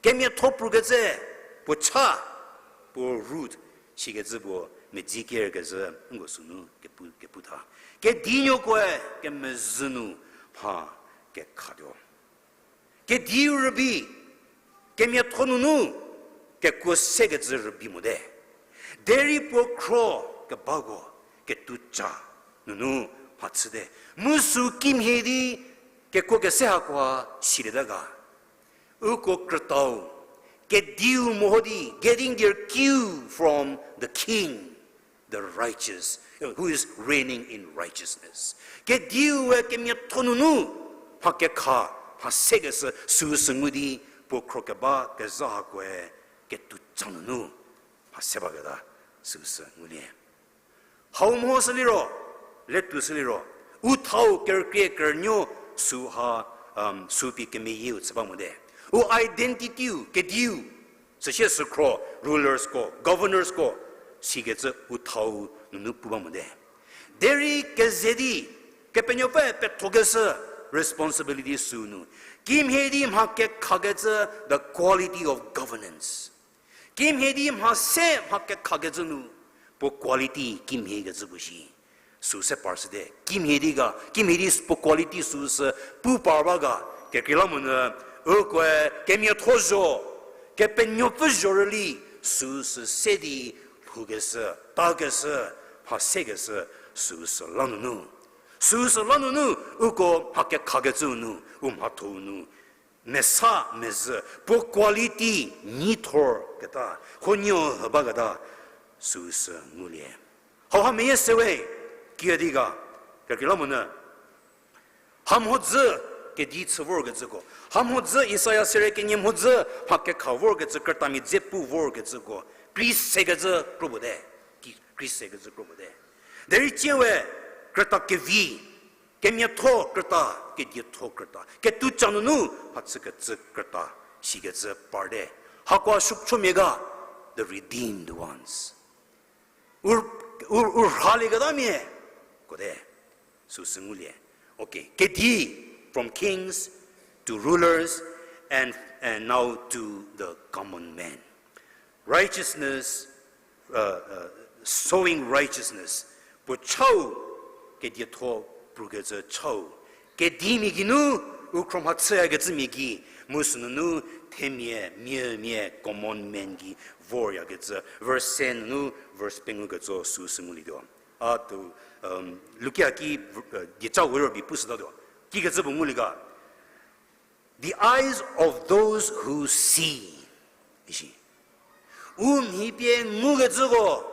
Kemiatho prukecü, puo cha, puo root, sikecü puo, medzi kerkezhü, nko sünu kepu, kepu tha. Kedinuokoe, kemezhü nu, mha kekhatuo. Kediu rübei, kemiatho nunu, kekuo sekecü rübei mote. Derei puo khro kebako, ketuca nunu mha chüte. Mu sü kimhie di, kekuo kese hakoha silieta ga. Uko krütau, kediu meho di, getting their cue from the king, the righteous, who is reigning in righteousness. Kediue kemiatho nunu, mha kekha, mha sekeshü, süu sü ngu di, puo khro keba kezha hakoe, ketuca nunu, mha se baketa, süu sü ngulie. Hau mehoshü liro, letuoshü liro, u thau kerükrie kerünuo süha, um, süpie kemeyieu chü ba mote. U identity-u, kediu, süsie sükhro, rulers-ko, governors-ko, sikecü u thau nunu pu ba mote. Derei keze di, Kepenuopfü pethokeshü responsibility süu nu. Kimhie di mha kekhakecü the quality of governance. Kimhie di mha se mha kekhakecü nu, puo quality kimhiekecü puo shi. Süu se par shüte, kimhie di ga, kimhie di puo quality süu sü pu par ba ga, kekreilamonyü, ukoe kemiatho zho, Kepenuopfü zho rüli, süu sü se di, lhoukeshü, takeshü, mha sekeshü, süu sü la nunu. Süu sü la nunu, uko mha kekhakecüu nu, u mhathou nu, mesa mezhü, puo quality nyi thor keta, huonuo hü baketa, süu sü ngulie. Hauha meyie sewe, kiüdi ga, kekreilamonyü, hamhodzü kedi chü vorkecüko, hamhodzü Isaia sere kenie mhodzü mha kekha vorkecü, krütamia dze pu vorkecüko, kri sekecü kro puo te, ki, kri sekecü kro puo te. Derei tsie we, krüta kevi, kemiatho krüta, kedietho krüta, ketuca nunu mhachükecü krüta, sikecü parte. Hakoa suochomia ga, the redeemed ones. U, u, u rhalieketamia, kote, süu sü ngulie. Okay, kedi, from kings to rulers and, and now to the common man. Righteousness, uh, uh, sowing righteousness. Puo chau, kedietho prukecü chau. Kedimia geinu, u khro mhachüyakecümia gei, mu sünunu themia, miamia, common man gei voryakecü. Verse se nunu, verse pengou ketso süu sü ngulietuo. A tuo, um, Lukia ki, uh, dieca wero bi pushütatuo. Kikecü puo ngulie ga. The eyes of those who see, isi. U mhi pie ngukecüko,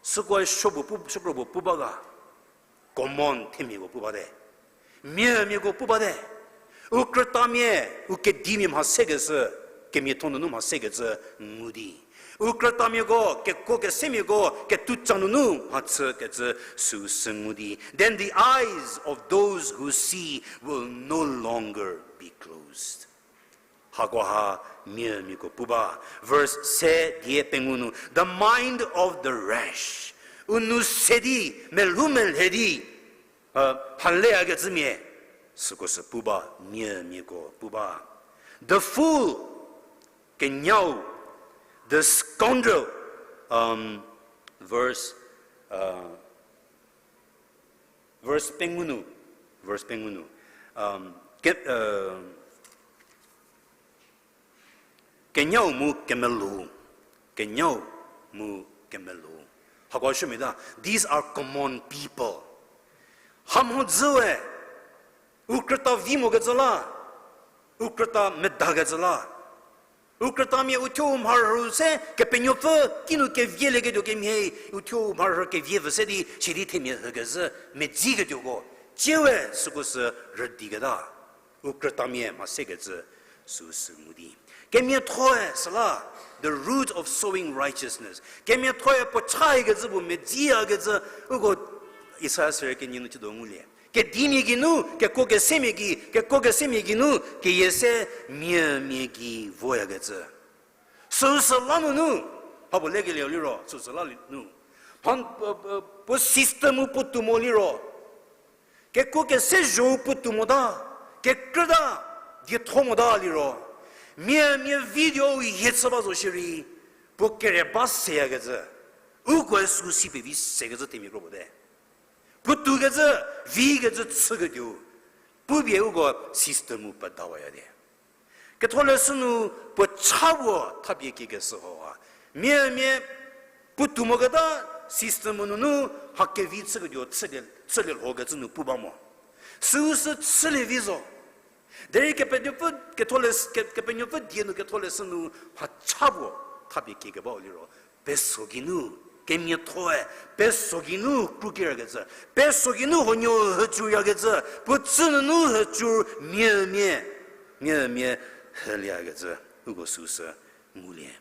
süko supuo pu, sükro puo pu ba ga, common themiako pu bate. Miamiako pu bate. U krütamia, u kedimia mha sekecü, kemiatho nunu mha sekecü ngu di. U krütamiako, kekuo kesemiako, ketuca nunu mhachükecü süu sü ngu di. Then the eyes of those who see will no longer be closed. Hakoha Miamiako pu ba. Verse se die pengou nu, the mind of the rash. U nou se di, melhou melhe di, haleyakecümia, süko sü pu ba, miamiako pu ba. The fool, kenyau, the scoundrel, um, verse, uh, verse pengou nu, verse pengou nu, um, ke, uh, kenyau mu kemelou, kenyau mu kemelou. Hako shümiata, these are common people. Hamhodzü we, u krüta vi mokecü la, u krüta medakecü la. U krütamia uthuo u mharhü se Kepenuopfü kinu kevielieketuo kemhie, uthuo u mharhü kevie pfü se di sidi themia hükezhü medziketuoko. Tsiewe süko sü rüdiketa. U krütamia mha sekecü süsü ngu di. Kemiathoe süla, the root of sowing righteousness. Kemiathoe puo chakecü puo medziyakecü, uko Isaia sere kenie nu chütuo ngulie. Kedimia geinu, kekuo kesemia gei, kekuo kesemia geinu, keyie se miamia gei voyakecü. Süsü la nunu, mhapuo lekelie liro, süsü la nu. Mha, puo system-u puotou mo liro. Kekuo kese zho-u puotou mota, kekrüta, dietho mota liro. Miamia vi tuo-u hie chü ba zo shierei, puo kere ba seyakecü. Ukoe süu si pevi sekecü themia kro puo te. Puotoukecü, vikecü chüketuo. Pupie uko system-u pedawaya di. Ketholeshü nu puo cha puo thapie kiekeshü ho ha. Miamia puotou moketa system-u nunu mha kevi chüketuo chülie, chülie lhokecü nu pu ba mo. Süu sü chülie vi zo. Derei Kepenuopfü, Ketholeshü, Ke-, Kepenuopfü die nu Ketholeshü nu mha cha puo thapie kiekebau liro. Peso geinu, kemiathoe, peso geinu krukirakecü, peso geinu huonuo hücuyakecü, puo tsü nunu hücü miamia, miamia hüliakecü, uko süu sü ngulie.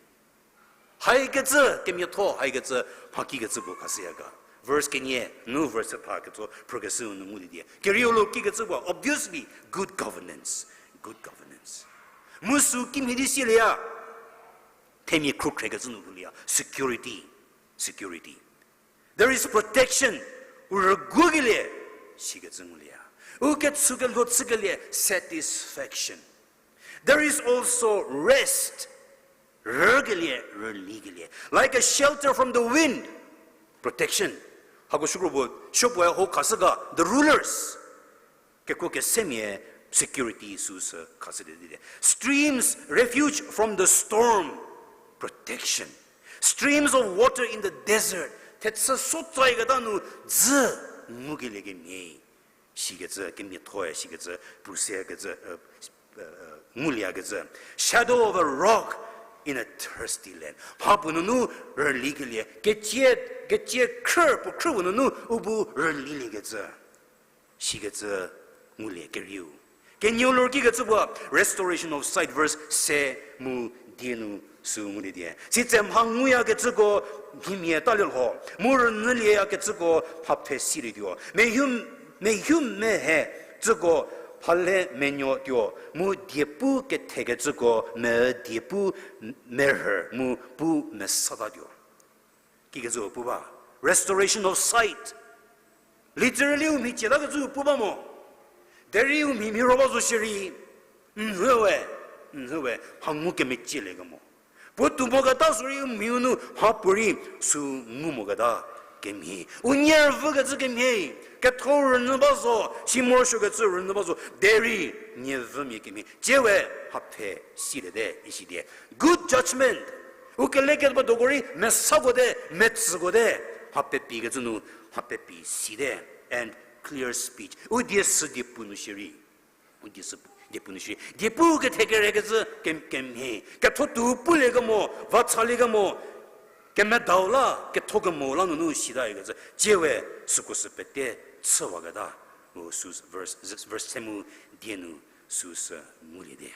Haikecü kemiatho, haikecü mhakikecü puo khashüya ga. Verse kenie nu verse thetha ketso phrükeshüu nu ngulie di. Kerieu lo kikecü puo, obviously, good governance. Good governance. Mu süu kimhie di silieya. Themia khrukhrekecü nu nguliya. Security. Security. There is protection. U rügukelie, sikecü nguliya. U ketsu kelho chükelie, satisfaction. There is also rest. Rükelie, rülikelie. Like a shelter from the wind. Protection. Hako shükro puo, supuoe ho khashü ga, the rulers. Kekuo kesemia security süu sü khashülie di. Streams, refuge from the storm. Protection. Streams of water in the desert. Thechü sotsaiketa nu dzü ngukelie kemhie. Sikecü, kemiathoe sikecü, puo sekecü, nguliekecü. Shadow of a rock in a thirsty land. Mhapuo nunu rülikelie, ketsie, ketsie khrü, puo khrü puo nunu u bu rüliliekecü. Sikecü ngulie kerieu. Kenieu lor kikecü puo, restoration of sight, verse se mu die nu süu ngulie di. Sitse mha nguyakecüko mhimia talie lho, mu rünyülieyakecüko mha pfhe silietuo. Mehu, mehu mehecüko mhale menuotuo, mu diepu kethekecüko me diepu merhü mu pu mesatatuo. Kikecü pu ba, restoration of sight. Literally u mhi tsietakecü pu ba mo. Derei u mhi mhiro ba zo shierei, nhüwe, nhüwe, mha ngukemecieliekemo. Puotou moketa sürei u mhiu nu mhapuorei süu ngu moketa kemhie. U nie rüvükecü kemhie, ketho rünyü ba zo, si morosuokecü rünyü ba zo, derei nie vümia kemhie. Tsiewe mha pfhe siliete, isi die. Good judgment. U keleketuo ba doko rei mesako te, metsüko te, mha pepi kecü nu, mha pepi site, and clear speech. U die sü diepu nu shierei. U die sü diepu nu shierei. Diepu kethekerekecü kem-, kemhie. Ketho tuo puliekemo, va chaliekemo, kemedau la, ketho kemo la nunu sitayakecü. Tsiewe süko sü pete chüwaketa. U süu verse, verse se mu die nu süu sü ngulie di.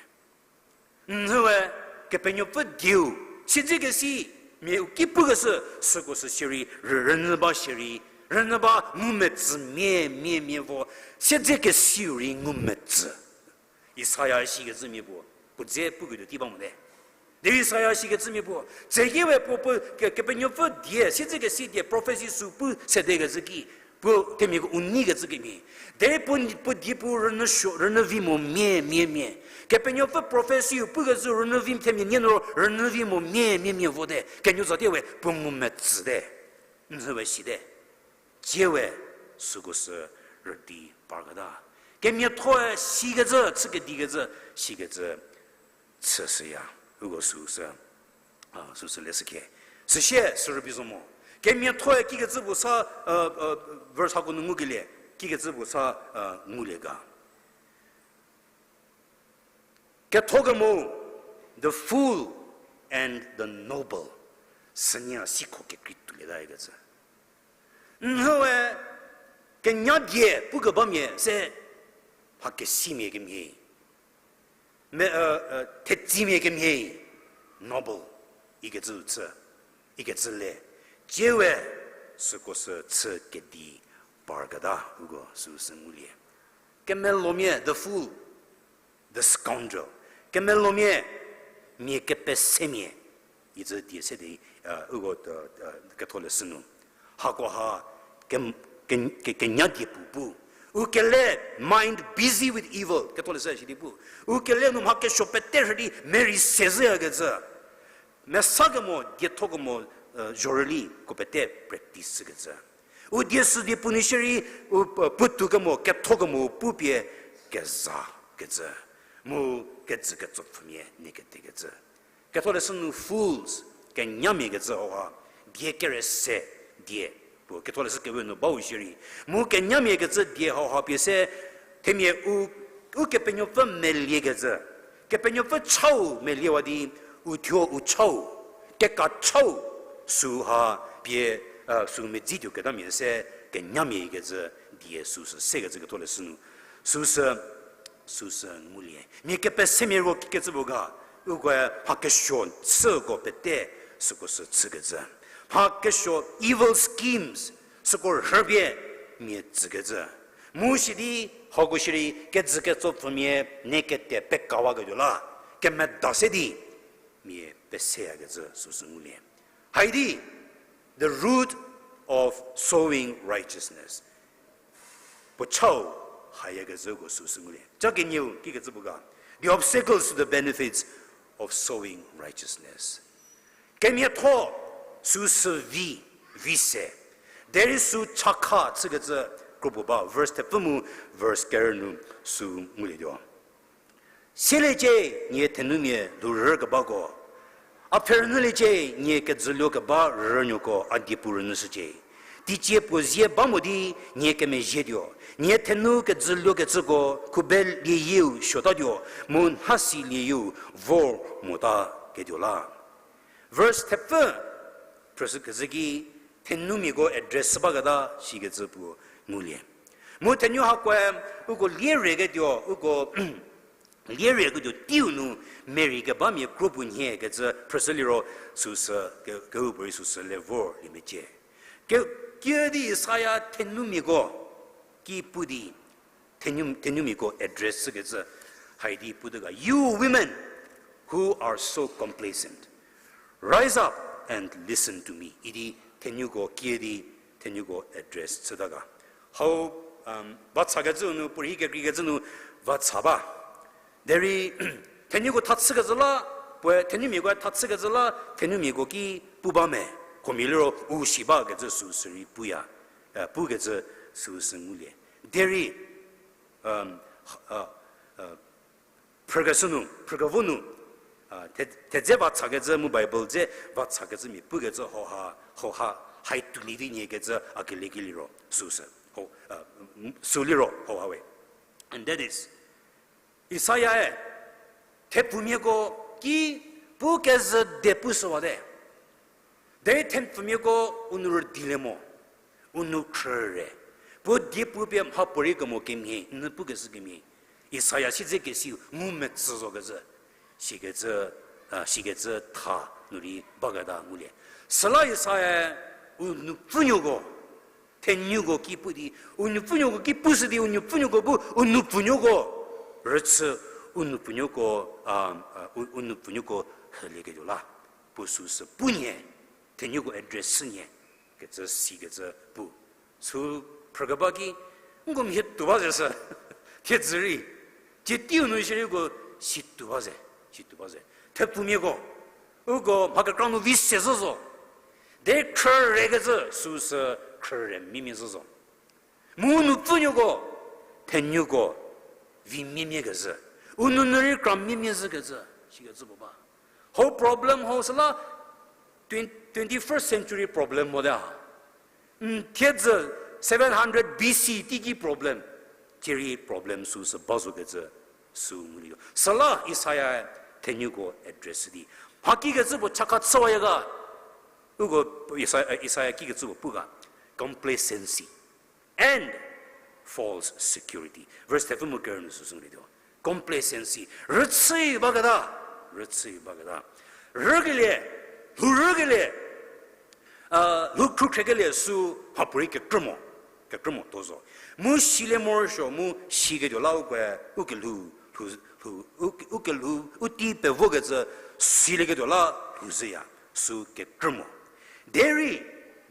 Nhüwe, Kepenuopfü dieu, siedzekesi, mia u ki pukeshü, süko sü shierei, rü-, rünyü ba shierei, rünyü ba ngumetsü mia, mia, mia vo, siedzekesiu rei ngumetsü. Isaia sikecü mia puo, puo dze puketuo tei ba mote. Derei Isaia shikecümia puo, tseyie we puo, puo ke-, Kepenuopfü die, siedzekesi die, prophecy sü pu sedekecü ki, puo themiako u neikecü kemhie. Derei puo, puo die puo rünyü suo, rünyü vi mo mia, mia, mia. Kepenuopfü prophecy-u pukecü rünyü vi themia nie nu ro, rünyü vi mo mia, mia, mia vote. Kenuo zatie we puo ngumetsüte. N hü we site. Tsie we süko sü rüdi parketa. Kemiathoe sikecü, chü kedikecü, sikecü, chüshüya. Uko süsü, a, süsü leshükhie. Süsie, sürübei zo mo. Kemiathoe kikecü puo sa, a, a, verse hako nu ngukelie, kikecü puo sa, a, ngulie ga. Ketho kemo, the fool and the noble, sünie sikho kekrei tuolieta ikecü. N hü we kenyadie pukebamia se mha kesimia kemhie, me, e, e, thetsümia kemhie, noble, ikecü chü, ikecü le, tsie we süko sü chü kedi parketa uko süsü ngulie. Kemelomia, the fool, the scoundrel. Kemelomia, mia kepesemia. Icü die se di, e, uko, e, e, ketholeshü nu. Hakoha ke-, ke-, ke-, kenyadie puo pu. U kele, mind busy with evil. Ketholeshü shi di pu. U kele nu mha kesuo pete rhü di merei se zhüyakecü. Mesa kemo, dietho kemo, e, zhorüliko pete practice shükecü. U die sü di pu nu shierei, u, e, puotou kemo, ketho kemo pupie kezakecü. Mu kejü ketsopfümia nie ketekecü. Ketholeshü nu fools, kenyamia kecü hauha, die kere se die. Puo ketholeshü kewe nu bau shierei. Mu kenyamia kecü die hauha pie se, themia u, Ukepenuopfü meliekecü. Kepenuopfü chau meliewa di, uthuo u chau, kekachau süha pie, e, sü medzituo ketamia se, kenyamia kecü die süsü sekecü ketholeshü nu. Süsü, süsü ngulie. Mia kepesemia ro kikecü puo ga, ukoe mha kesuo chüko pete süko sü chükecü. Mha kesuo evil schemes, süko rhüpie mia tsükecü. Mu sidi, hako shierei kejü ketsopfümia nie kete pekawaketuo la, kemeda se di, mia peseyakecü süsü ngulie. Haidi, the root of sowing righteousness. Puo chau hayakecüko süsü ngulie. Ca kenieu kikecü puo ga, the obstacles to the benefits of sowing righteousness. Kemiatho süsü vi, vi se. Derei sü chakha chükecü kropuo ba, verse thepfü mu, verse kerü nu sü ngulietuo. Sieliecie, nie thenumia lhourü kebako. A pfherünyüliecie, nie kejülio keba rünyoko a diepu rünyüshücie. Teicie puo zie ba mo di nie kemezhietuo. Nie thenu kejüliokecüko khubelieyieu suotatuo, mu nhasi lieyieu vor mota ketuo la. Verse thepfü, phrüshü kezhü ki, thenumiako address baketa shikecü puo ngulie. Mu thenu hakoe, uko liereketuo, uko liereketuo teiu nu merei kebamia kropuo nhie kecü phrüshü liro süsü, ke-, kehoupuorei süsü le vorlie mecie. Ke-, kiüdi Isaia thenumiako ki pu di, thenu-, thenumiako address chükecü haidi putuo ga, You women who are so complacent, rise up and listen to me. Idi thenuko kiüdi thenuko address chüta ga. Hau, um, vathakecü nu, puorei kekreikecü nu vatha ba. Derei, thenuko thachükecü la, puoe thenumiakoe thachükecü la, thenumiako ki pu ba me, huomia liro u si bakecü süsü rei puya, e, pukecü süsü ngulie. Derei, um, a, a, phrükeshü nu, phrükevo nu, a, the-, thedze vathakecü mu Bible dze vathakecü mia pukecü hauha, hauha, hai tuolie vi nyie kecü a kelekelie liro süsü, hau, a, sü liro hauha we. And that is, Isaia-e, thepfumiako ki pu kezhü de pushüwate. Derei thepfumiako u nou rüdilie mo, u nou khrüre. Puo die pu pie mhapuorei kemo kemhie, n pukeshü kemhie. Isaia siedzekesiu ngumetsü zokecü, sikecü, a, sikecü tha nu rei baketa ngulie. Süla Isaia-e u nupfunuoko, thenuko ki pu di, u nupfunuoko ki pushü di, u nupfunuoko bu, u nupfunuoko rüchü, u nupfunuoko, a, a, u, u nupfunuoko Hülieketuo la, puo süsü punie, thenuko address shünie, kecü sikecü pu. Sü phrükeba ki, nko mhie tuo ba ze sü, thiedzü rei, tsie teiu nu shierei uko si tuo ba ze, si tuo ba ze. Thepfumiako, uko mha kekra nu vi se zhü zo. Derei khrürekecü süsü khrüre miemie zhü zo. Mu nupfünuoko, thenuko, vi miemie kezhü. U nunu rei kra miemie zhükecü, sikecü puo ba. Ho problem ho süla twenty-first century problem mote ha. N thiedzü seven hundred B C teiki problem. Thierei problem süsü ba zokecü sü ngulietuo. Süla Isaia thenuko address di. Mha kikecü puo chakha chüwaya ga. Uko Isa-, Isaia kikecü puo pu ga. Complacency and false security. Verse thepfü mu kerü nu süsü ngulietuo. Complacency. Rüchü baketa. Rüchü baketa. Rükelie. Lhou rükelie. A, lhou khrukhrekelie sü mhapuorei kekrü mo. Kekrü mo tuo zo. Mu silie morosuo mu siketuo la ukoe, u kelhou, lhou, lhou, u, u kelhou, u tei pevokecü silieketuo la lhou zhüya. Sü kekrü mo. Derei,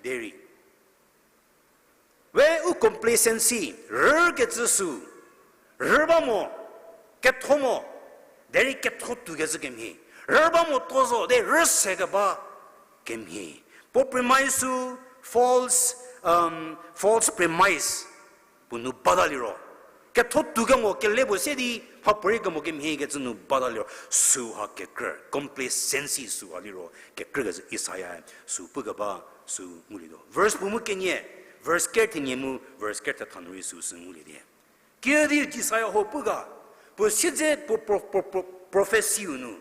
derei we u complacency, rükecü sü, rü ba mo, ketho mo, derei ketho tuokecü kemhie. Rü ba mo tuo zo, de rü se keba kemhie. Puo premise sü false, um, false premise. Puo nu bata liro. Ketho tuo kemo kele puo se di, mhapuorei kemo kemhie kecü nu bata liro. Süha kekrü, complacency süha liro. Kekrü kecü Isaia, sü pukeba, sü ngulietuo. Verse puo mu kenie, verse ker thenie mu, verse ker thetha nu rei süsü ngulie di. Kiüdi Isaia ho pu ga, puo siedze puo pro-, pro-, pro-, prophecy-u nu.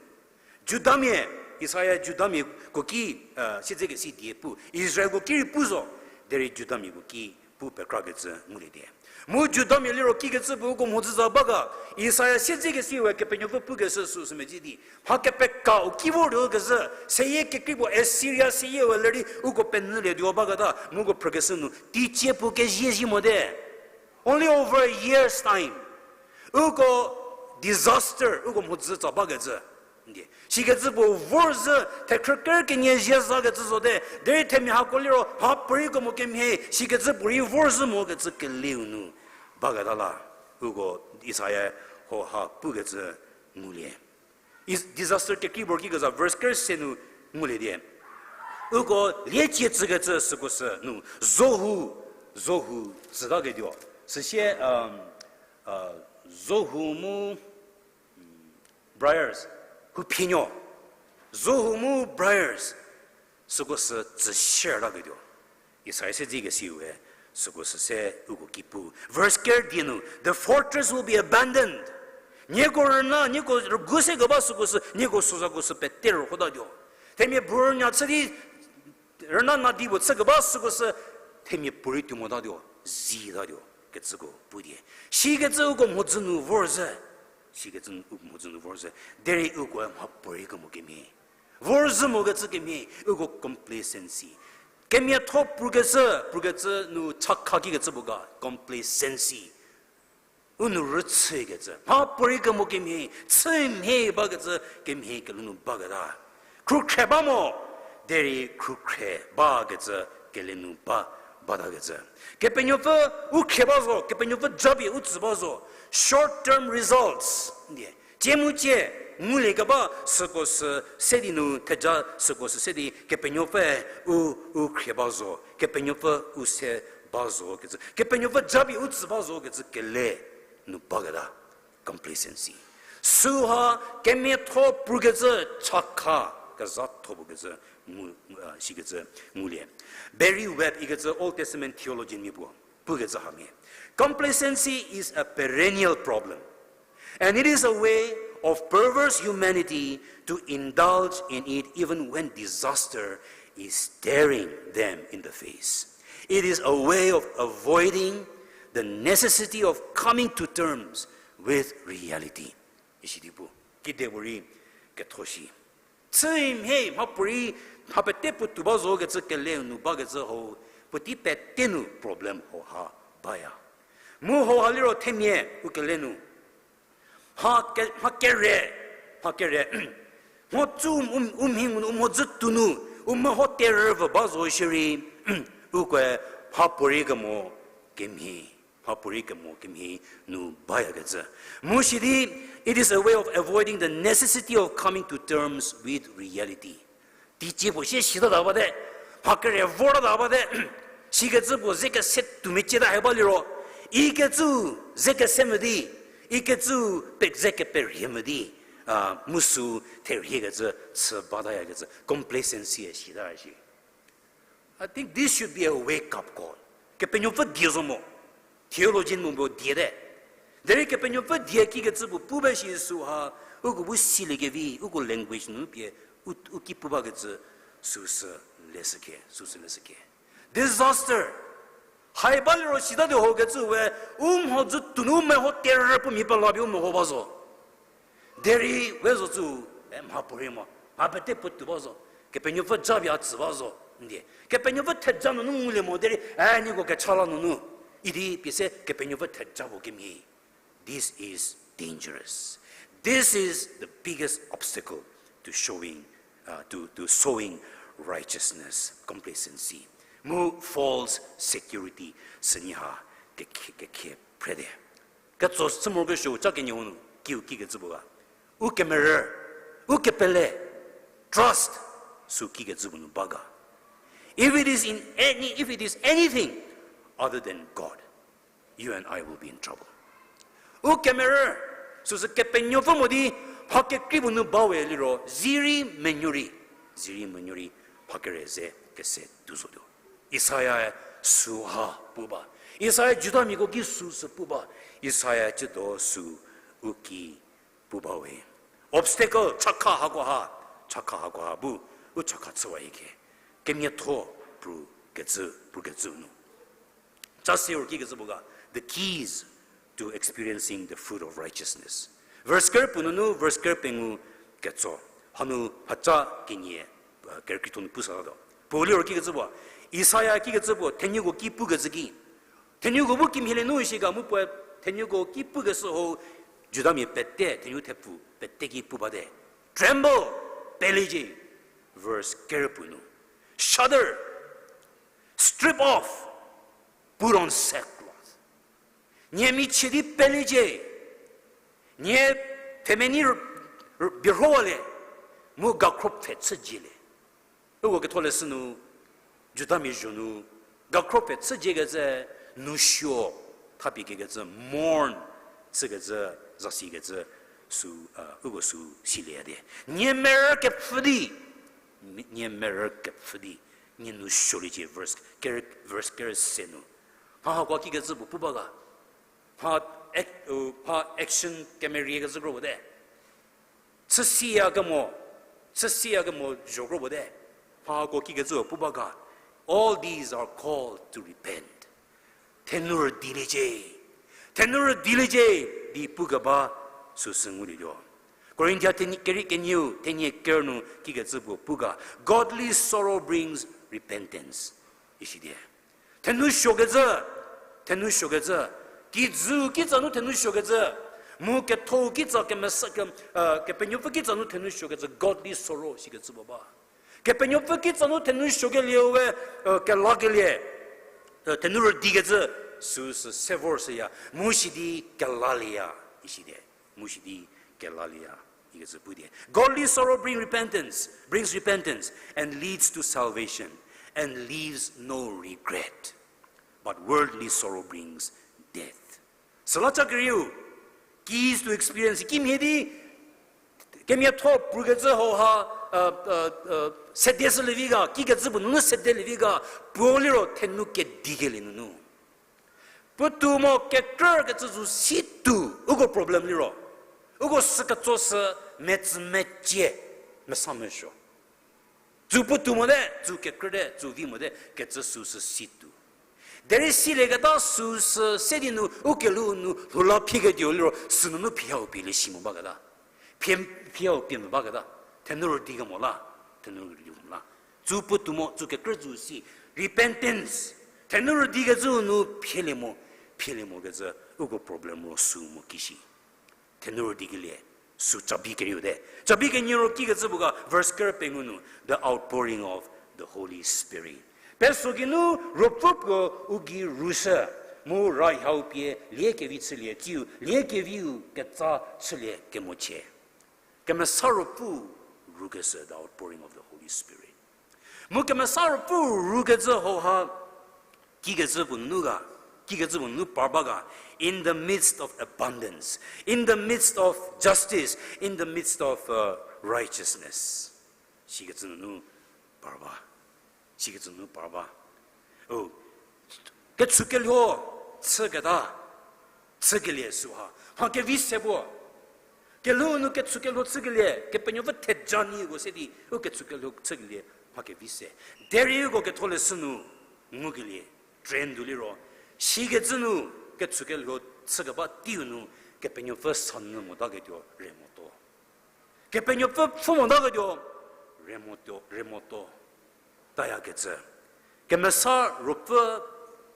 Judamia, Isaia Judamiako ki, siedzekesi die pu, Israelko ki rei pu zo, derei Judamiako ki pu pekrakecü ngulie di. Mu Judamia liro kikecü puo uko mhodzü za ba ga, Isaia siedzekesi we Kepenuopfü pukeshü süsü medzi di. Mha kepekau ki vortuo kezhü, seyie kekrei puo Assyria seyie we lerei uko penyülietuo baketa, mu uko phrükeshü nu, teicie puo kezie zie mote. Only over a year's time. Uko disaster, uko mhodzü tsa bakecü. Ndie. Sikecü puo vorzhü, thekhrü ker kenie zie zakecü zote, derei themia hako liro, mhapuorei kemo kemhie, sikecü puorei vorzhü mokecü keleu nu. Baketa la, uko Isaia ho ha pukecü ngulie. Is-, disaster kekrei puo ki keza verse ker se nu ngulie di. Uko liecie tsükecü süko sü nu, zohu, zohu tsütaketuo. Süsie, um, uh, zohu mu, briars, hu phienuo. Zohu mu briars, süko sü tsüshiertaketuo. Isaia siedzekesiu we, süko sü se uko ki pu. Verse ker die nu, the fortress will be abandoned. Nieko rüna, nieko rügu se keba süko sü, nieko sozako sü pete rühotatuo. Themia bu rünya chü di, rüna nadi puo chü keba süko sü, themia puorei tuo motatuo, zitatuo, kecüko pu die. Sikecü uko mhodzü nu vorzhü. Sikecü uko mhodzü nu vorzhü. Derei uko mhapuorei kemo kemhie. Vorzhü mokecü kemhie, uko complacency. Kemiatho prukecü, prukecü nu chakha kikecü puo ga, complacency. U nu rüchükecü. Mhapuorei kemo kemhie, chü mhie bakecü kemhie kelhou nu baketa. Khrukhre ba mo, derei khrukhre bakecü kele nu ba, batakecü. Kepenuopfü u khrie ba zo, Kepenuopfü japie u tsü ba zo. Short term results. Ndie. Tsie mu tsie, ngulie keba süko sü se di nu theja süko sü se di Kepenuopfü u, u khrie ba zo, Kepenuopfü u se ba zo kecü, Kepenuopfü japie u tsü ba zo kecü kele nu baketa, complacency. Süha kemiatho prukecü chakha kezhatho puo kecü ngu, uh, sikecü ngulie. Barry Webb ikecü Old Testament theologian mia puo pukecü hamhie. Complacency is a perennial problem. And it is a way of perverse humanity to indulge in it even when disaster is staring them in the face. It is a way of avoiding the necessity of coming to terms with reality. Isi di pu, kide puorei ketho shi. Chü mhie, mhapuorei, mha pete puotou ba zo kecü kele nu bakecü ho, puotei pete nu problem ho ha baya. Mu ho ha liro themia u kele nu. Mha ke-, mha kere, mha kere, Mhodzü u, u mhi ngu nu, u mhodzü tou nu, u meho terü vü ba zo shierei, ukoe mhapuorei kemo kemhie, mhapuorei kemo kemhie nu bayakecü. Mu sidi, it is a way of avoiding the necessity of coming to terms with reality. Teicie puo sie sitata bate, mha kere vortata bate, sikecü puo ze kese tuo mecieta hie ba liro, ikecü ze kese mo di, ikecü pe ze keperhie mo di, a, mu sü therhiekecü, chü batayakecü, complacency-e sita shi. I think this should be a wake-up call. Kepenuopfü die zo mo. Theologian mo bo diete. Derei Kepenuopfü die kikecü puo pu ba shi süha, uko bu siliekevi, uko language nu pie, u, u ki pu bakecü, süsü leshüke, süsü leshüke. Disaster. Hai ba liro sita di hokecü we, u mhodzü tou nu u meho terü puo mhi pela pie u meho ba zo. Derei we zo cü, e, mhapuorei mo, mha pete puotou ba zo, Kepenuopfü japie a tsü ba zo, ndie. Kepenuopfü theja nunu ngulie mo, derei, e, nieko kecha la nunu. Idi pie se Kepenuopfü theja puo kemhie. This is dangerous. This is the biggest obstacle to showing, uh, to, to sowing righteousness, complacency. Mu false security, sünie ha kekhie, kekhie phrete. Ketso chü morokesuo ca kenieu nu, kiu kikecü puo ga. U kemerü, u kepele, trust, sü kikecü puo nu ba ga. If it is in any, if it is anything other than God, you and I will be in trouble. U kemerü, süsü Kepenuopfü mo di, mha kekrei puo nu bawe liro, zirei menuo rei, zirei menuo rei, mha kere ze kese tuo zotuo. Isaia-e süha pu ba. Isaia Judamiako ki süsü pu ba. Isaia ciedo sü u ki pu bawe. Obstacle, chakha hakoha, chakha hakoha bu, u chakha chüwa hie ke. Kemiatho pru kecü, pru kecü nu. Ca siro kikecü puo ga, the keys to experiencing the fruit of righteousness. Verse ker puo nunu, verse ker pengou ketso. Hanu mhaca kenie, uh, kerükrietho nu pu satuo. Puo liro kikecü puo, Isaia kikecü puo, thenuko ki pukecü ki. Thenuko bu kimhielie nu shi ga mu puoe, thenuko ki pukeshü ho, Judamia pete, thenu thepfu pete ki pu bate. Tremble, pelecie. Verse ker puo nu. Shudder, strip off, put on sackcloth. Nie michie di pelecie, nie pfhemenei r-, r-, bierhowalie, mu gakhro pfhe chüjielie. Uko ketholeshü nu, Judamia zho nu, gakhro pfhe chüjiekecü, nousuo, thapie kikecü, mourn, chükecü, zasikecü, sü, a, uko sü silieyate. Nie merü kepfhü di, nie merü kepfhü di, nie nousuoliecie, verse ker-, verse ker se nu. Mha hakoha kikecü puo pu ba ga. Mha ac-, u, mha action kemeriekecü kro puo te. Chüsiyakemo, chüsiyakemo zho kro puo te. Mha hakoha kikecü puo pu ba ga. All these are called to repent. Thenu rüdiliecie. Thenu rüdiliecie di pukeba süsü ngulietuo. Korinthia thenie keri kenieu, thenie ker nu kikecü puo pu ga. Godly sorrow brings repentance. Isidie. Thenousuokecü, thenousuokecü, kijü kitsa nu thenousuokecü, mu ketho kitsa kemesa ke, e, Kepenuopfü kitsa nu thenousuokecü, godly sorrow sikecü puo ba. Kepenuopfü kitsa nu thenousuokelieu we, e, kelakelie, e, thenou rüdikecü, süsü se vor shüya, mu sidi kelalieya, isidie. Mu sidi kelalieya, ikecü pu die. Godly sorrow bring repentance, brings repentance and leads to salvation and leaves no regret. But worldly sorrow brings death. Süla ca kerieu, keys to experience, kimhie di, kemiatho pukecü hauha, e, e, e, sede shülievi ga, kikecü puo nunu sedelievi ga, puo liro thenou kedikelie nunu. Puotou mo kekrükecü zo si tuo, uko problem liro. Uko süketso sü metsü mecie, mesa mesuo. Tsu puotou mote, tsu kekrüte, tsu vi mote, kecü süsü si tuo. Derei silieketa süsü se di nu, u kelhou nu, lhou la phiketuo liro, sünunu phiyau pielie si mo baketa. Phie, phiyau pie mo baketa. Thenou rüdikemo la, thenou rüdikemo la. Tsu puotou mo, tsu kekrü zo si. Repentance. Thenou rüdikecü nu phielie mo, phielie mokecü, uko problem ro sü mo kishi. Thenou rüdikelie, Sü cabi kerieu te. Cabi kenie ro kikecü puo ga, verse kerü pengou nu, the outpouring of the Holy Spirit. Peso geinu Ruopfü puo u gei rushü, mu ra hau pie liekevi chülie, tsiu liekeviu ketsa chülie kemochie. Kemesa Ruopfü rukeshü, the outpouring of the Holy Spirit. Mu Kemesa Ruopfü rukecü hauha, kikecü puo nunu ga, kikecü puo nunu par ba ga, in the midst of abundance, in the midst of justice, in the midst of, uh, righteousness. Sikecü nunu par ba. Sikecü nunu par ba. O, kethukelho chüketa, chükelie süha mha kevi se puo. Kelhou nu kethukelho chükelie, Kepenuopfü theja niko se di u kethukelho chükelie mha kevi se. Derei uko ketholeshü nu ngukelie trend-u liro, sikecü nu kethukelho chükeba teiu nu Kepenuopfü sanyü motaketuo re motuo. Kepenuopfü pfhü motaketuo re motuo, re motuo. Tayakecü, Kemesa Ruopfü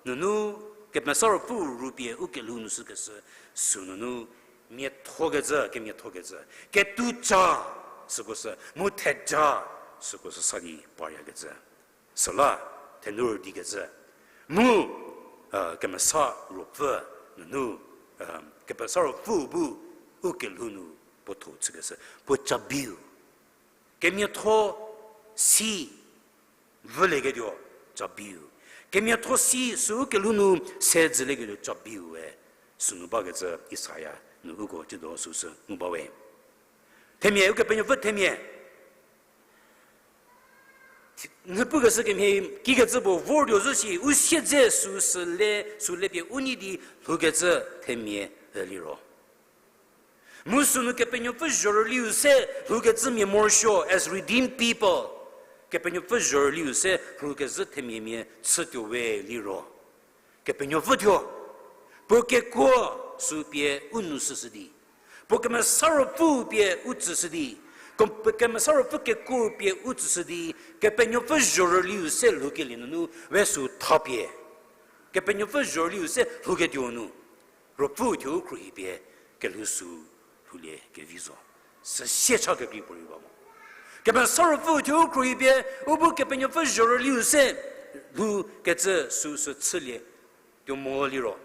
nunu, Kemesa Ruopfü rupie u kelhou nu shükeshü, sü nunu miathokecü, kemiathokecü, ketuca süko sü, mu theja süko sü sa di paryakecü. Süla, thenu rüdikecü, mu, Kemesa Ruopfü nunu, Kemesa Ruopfü bu u kelhou nu puotho chükeshü, puo cabiu. Kemiatho si vülieketuo cabiu. Kemiatho si sü u kelhou nu se dzülieketuo cabiu we, sünu bakecü Isaia nu uko tsiedo süsü ngu ba we. Themia, Ukepenuopfü themia nhüpukeshü kemhie kikecü puo vortuo zhü shi, u siedze süsü le, sü le pie u nei di lhoukecü themia liro. Mu sünu Kepenuopfü zhorüliu se lhoukecü mia morosuo, as redeemed people. Kepenuopfü zhorüliu se lhoukezhü themiamia chütuo we liro. Kepenuopfü thuo, puo kekuo sü pie u nu shüshü di, puo Kemesa Ruopfü pie u tsüshü di, kom-, Kemesa Ruopfü kekuo pie u tsüshü di, Kepenuopfü zhorüliu se lhoukelie nunu we sü thapie. Kepenuopfü zhorüliu se lhouketuo nu, Ruopfü thuo u khruohi pie kelhou sü lhoulie kevi zo. Süsie cha kekrei puorei ba mo. Kemesa Ruopfü thuo u khruohi pie, u bu Kepenuopfü zhorüliu se lhoukecü süsü chülie tuo mo liro,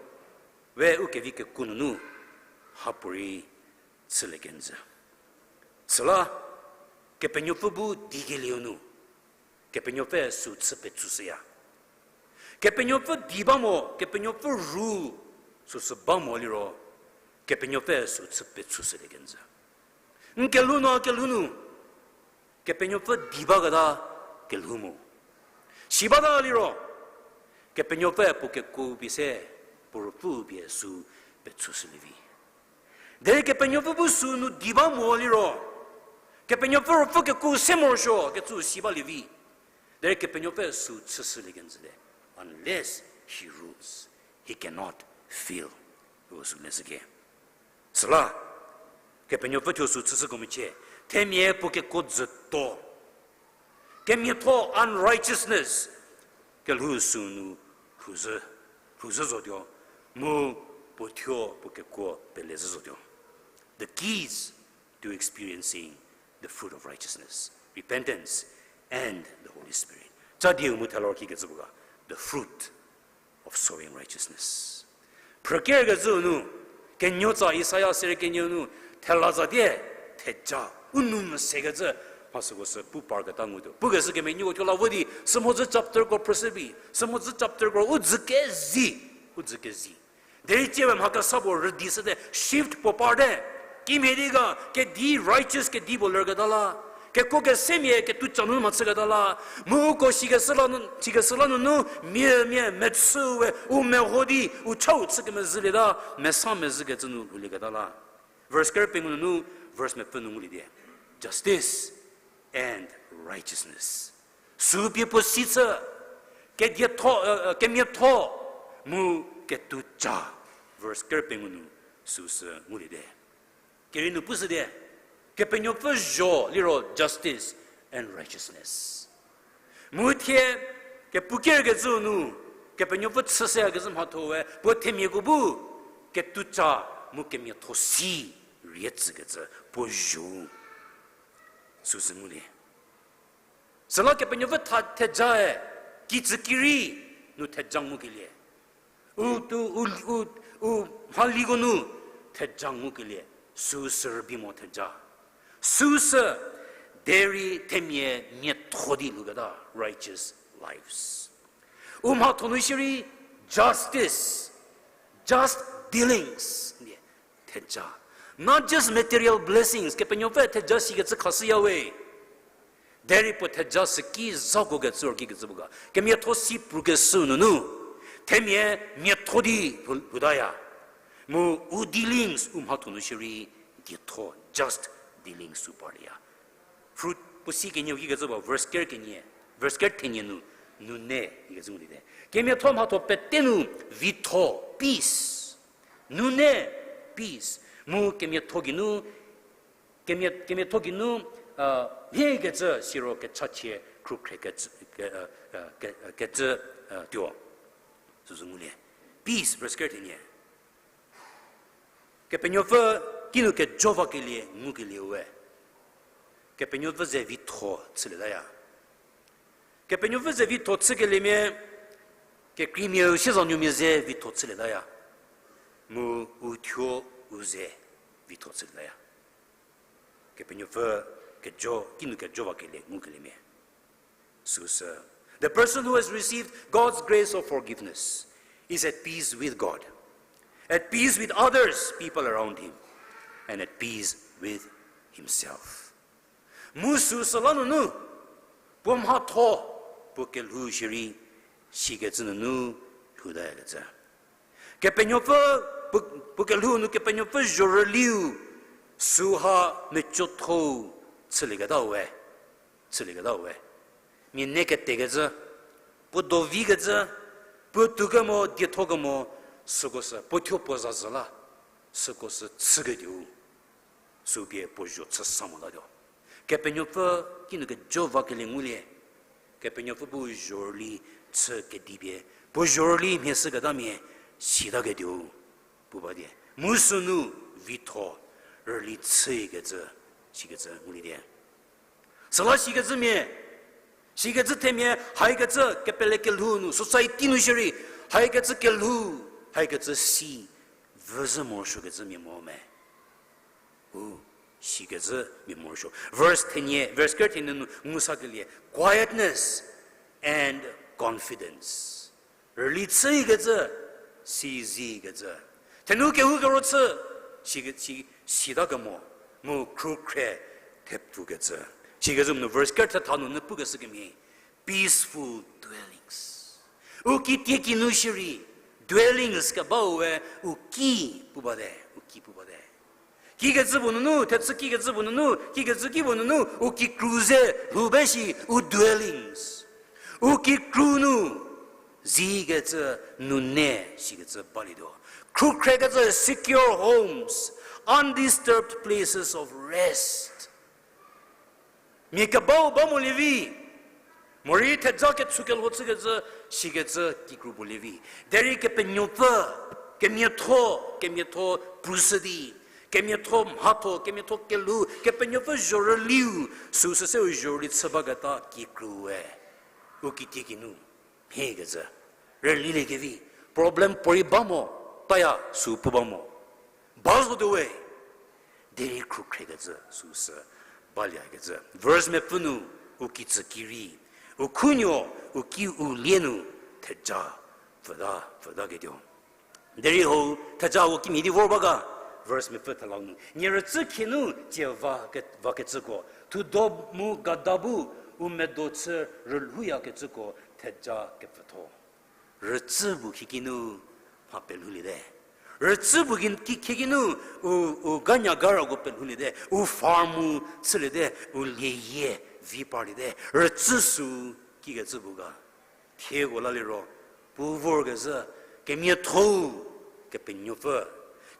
we u kevi kekuo nunu hapuorei chülie kenjü. Süla, Kepenuopfü bu dikelieu nu, Kepenuopfü sü chü petsushüya. Kepenuopfü di ba mo, Kepenuopfü ru süsü ba mo liro, Kepenuopfü sü chü petsushülie kenjü. N kelhou nu, a kelhou nu, Kepenuopfü di baketa kelhou mo. Si bata liro, Kepenuopfü puo kekuo pie se, puo Ruopfü pie sü petsushülie vi. Derei Kepenuopfü bu sü nu di ba mo liro, Kepenuopfü Ruopfü kekuo se morosuo kecü si balie vi. Derei Kepenuopfü sü chüshülie kenjüte. Unless he rules, he cannot fill. Uko sü leshüke. Süla, Kepenuopfü thuo sü chüshüko mecie, themia puo kekuo dzüto. Kemiatho, unrighteousness, kelhou sü nu lhouzhü, lhouzhü zotuo, mu puo thuo puo kekuo pelezhü zotuo. The keys to experiencing the fruit of righteousness, repentance, and the Holy Spirit. Cha dieu mu thela kikecü puo ga, the fruit of sowing righteousness. Phrükerkecüu nu, kenuotsa Isaia seri kenieu nu, thela tsatie, theja, u nou mese kecü, mha süko sü pu parketa ngutuo. Pukeshü kemenuoko thuo la vo di, sümhodzü chapterko phrüshü vi, sümhodzü chapterko u dzü kezi, u dzü kezi. Derei tsiewe mha kesa puo rüdishüte, shift puo parte. Kimhie di ga, kedi righteous kedi puo lerketa la. Kekuo kesemia ketuca nu mhachüketa la. Mu uko sikeshü la nu, sikeshü la nunu, mia, mia, mechü we, u meho di, u chau chü kemezhülieta, mesa mezhükecü nu lhoulieketa la. Verse kerü pengou nunu, verse mepfü nu ngulie die. Justice and righteousness. Sü pie puo si chü, kedietho, kemiatho, mu ketuca. Verse kerü pengou nu süsü ngulie die. Kerei nu pushü die, Kepenuopfü zho liro justice and righteousness. Mu thie, kepukerkecüu nu, Kepenuopfü chüshüyakezhü mhatho we, puo themiako bu, ketuca mu kemiatho si rie tsükecü puo zho-u süsü ngulie. Süla Kepenuopfü tha thejae, kitsü ki rei nu theja ngukelie. U tu, u, u, u mhaliko nu theja ngukelie. Süsü rübei mo theja. Süsü derei themia miatho di lhouketa righteous lives. U mhatho nu shierei justice, just dealings, theja. Not just material blessings, Kepenuopfü theja sikecü khashüya we. Derei puo theja süki zhakuo kecü ro kikecü puo ga. Kemiatho si prukeshü nunu. Themia miatho di lhou-, lhoutaya. Mu u dealings u mhatho nu shierei dietho, just dealings sü parlieya. Fruit puo si kenieu kikecü puo verse ker kenie, verse ker thenie nu, nune, ikecü ngulie te. Kemiatho mhatho pete nu vitho, peace. Nune, peace. Mu kemiatho geinu, kemia-, kemiatho geinu, a, mhiekecü siro kechachie khrukhre kecü, ke, a, a, ke, a, kecü, a, tuo. Süsü ngulie. Peace, verse ker thenie. Kepenuopfü kinu kejo vakelie ngukelie we. Kepenuopfü ze vitho chülietaya. Kepenuopfü ze vitho chükeliemia, kekreimiau siezanuomia ze vitho chülietaya. Mu u thuo u ze vitho chülietaya. Kepenuopfü kejo, kinu kejo vakelie ngukeliemia. Süsü, the person who has received God's grace of forgiveness is at peace with God, at peace with others, people around him, and at peace with himself. Mu süsü la nunu, puo mhatho, puo kelhou shierei, sikecü nunu, lhoutayakecü. Kepenuopfü, puo, puo kelhou nu Kepenuopfü zhorüliu, süha mecotho-u, chülieketa we, chülieketa we. Mia ne ketekecü, puo dovikecü, puo tukemo, dietho kemo, süko sü, puo thuo puo zazü la, süko sü chüketuo. Sü pie puo zho chü sa motatuo. Kepenuopfü kinu kejo vakelie ngulie. Kepenuopfü bu zhorüli chü kedipie, puo zhorüli mhie shüketamia sitaketuo pu ba die. Mu sünu vitho rüli chükecü, sikecü ngulie die. Süla sikecümia, sikecü themia, haikecü kepele kelhou nu, society nu shierei, haikecü kelhou, haikecü si, vüzhü morosuokecümia mo me. U, sikecümia morosuo. Verse thenie, verse ker thenie nu ngu sakelie, quietness and confidence. Rüli chükecü, si zikecü. Thenu kehoukero chü, si, si, sitakemo, mu khrukhre thepfukecü. Sikecü nu verse ker thetha nunu pukeshü kemhie, peaceful dwellings. U kitiekinu shierei, dwellings kebau we, u ki pu bate, u ki pu bate. Kikecü puo nunu, thechü kikecü puo nunu, kikecü ki puo nunu, u kikru ze lhou ba shi, u dwellings. U kikru nu, zikecü nune, sikecü balietuo. Khrukhrekecü secure homes, undisturbed places of rest. Mia kebau ba molie vi, morei theja kechükelho chükecü, sikecü kikru puo lie vi. Derei Kepenuopfü, kemiatho, kemiatho prushü di, kemiatho mhatho, kemiatho kelhou, Kepenuopfü zhorüliu, süsü seu zhorüli chü baketa kikru we. U kitiekinu, mhiekecü. Rülilie kevi, problem puorei ba mo, taya sü pu ba mo. Ba zotuo we. Derei khrukhrekecü süsü baliekecü. Verse mepfü nu, u kitsü ki rei, u khunuo, u ki u lie nu, theja, pfüta, pfütaketuo. Derei hau, theja u kimhie di vor ba ga, verse mepfü thelau nu. Nie rütsü khie nu, tsie va ke, vakecüko. Thudo mu gada bu, u medo chü rülhouyakecüko, theja kepfütho. Rütsü bu khieki nu mha pelhouliete. Rütsü bu ki, ki, khieki nu u, u ganya garako pelhouliete, u farm-u chüliete, u lieyie vi parliete. Rütsü sü kikecü bu ga. Thieko la liro, pu vorkezhü, kemiatho-u, Kepenuopfü.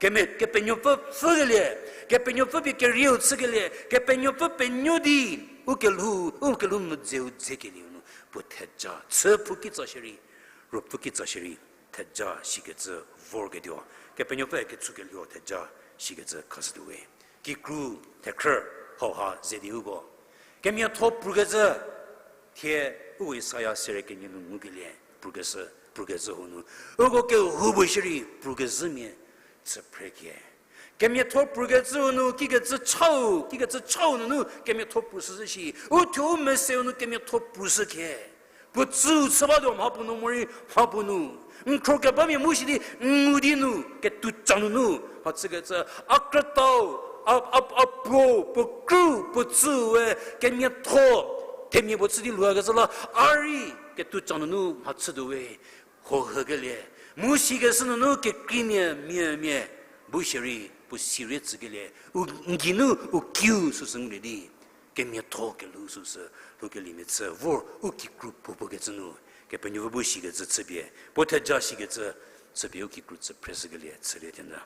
Kemia, Kepenuopfü pfükelie, Kepenuopfü pie kerieu chükelie, Kepenuopfü penuo di, u kelhou, u kelhou nu dzeu dzekelieu nu, puo theja, chüphou kitsa shierei, ruopfü kitsa shierei, theja sikecü vorketuo. Kepenuopfü kechükelho theja sikecü khashütuo we. kikru thekhrü hauha ze di uko kemiatho prukecü, thie u Isaia serie kenie nu ngukelie prukeshü, prukecü hanu, uko kehoupuo shierei prukezhümia chü phre khie. Kemiatho prukecü hanu kikecü chau, kikecü chau nunu kemiatho prushüzhü shi, u thuo u meseu nu kemiatho prushü khie. Puo tsüu chü batuo mhapuo nu morei mhapuo nu. N khro kebamia mu shi di n ngu di nu, ketuca nunu mhachükecü, a krütau, a, a, a puo, puo kru, puo tsüu we kemiatho, themia puo chü di luakecü la, a rei ketuca nunu mhachütuo we, ho hükelie, mu sikeshü nunu kekreimia, mia, mia, bu shierei, puo si rei tsükelie, u n geinu, u kiu süsü ngulie di, kemiatho kelhou süsü, lhoukeliemia chü vor u kikru puopuo kecü nu, Kepenuopfü bu sikecü chüpie, puo theja sikecü chüpie u kikru chü phreshükelie chülie thenü.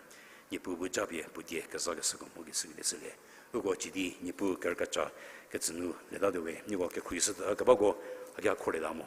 Niepuu bu japie puo die kezakeshüko mu keshükelie chülie. Uko cidi Niepuu kerükaca kecü nu letatuo we, nieko kekhruohi shüta kebako, hakia khorlieta mo.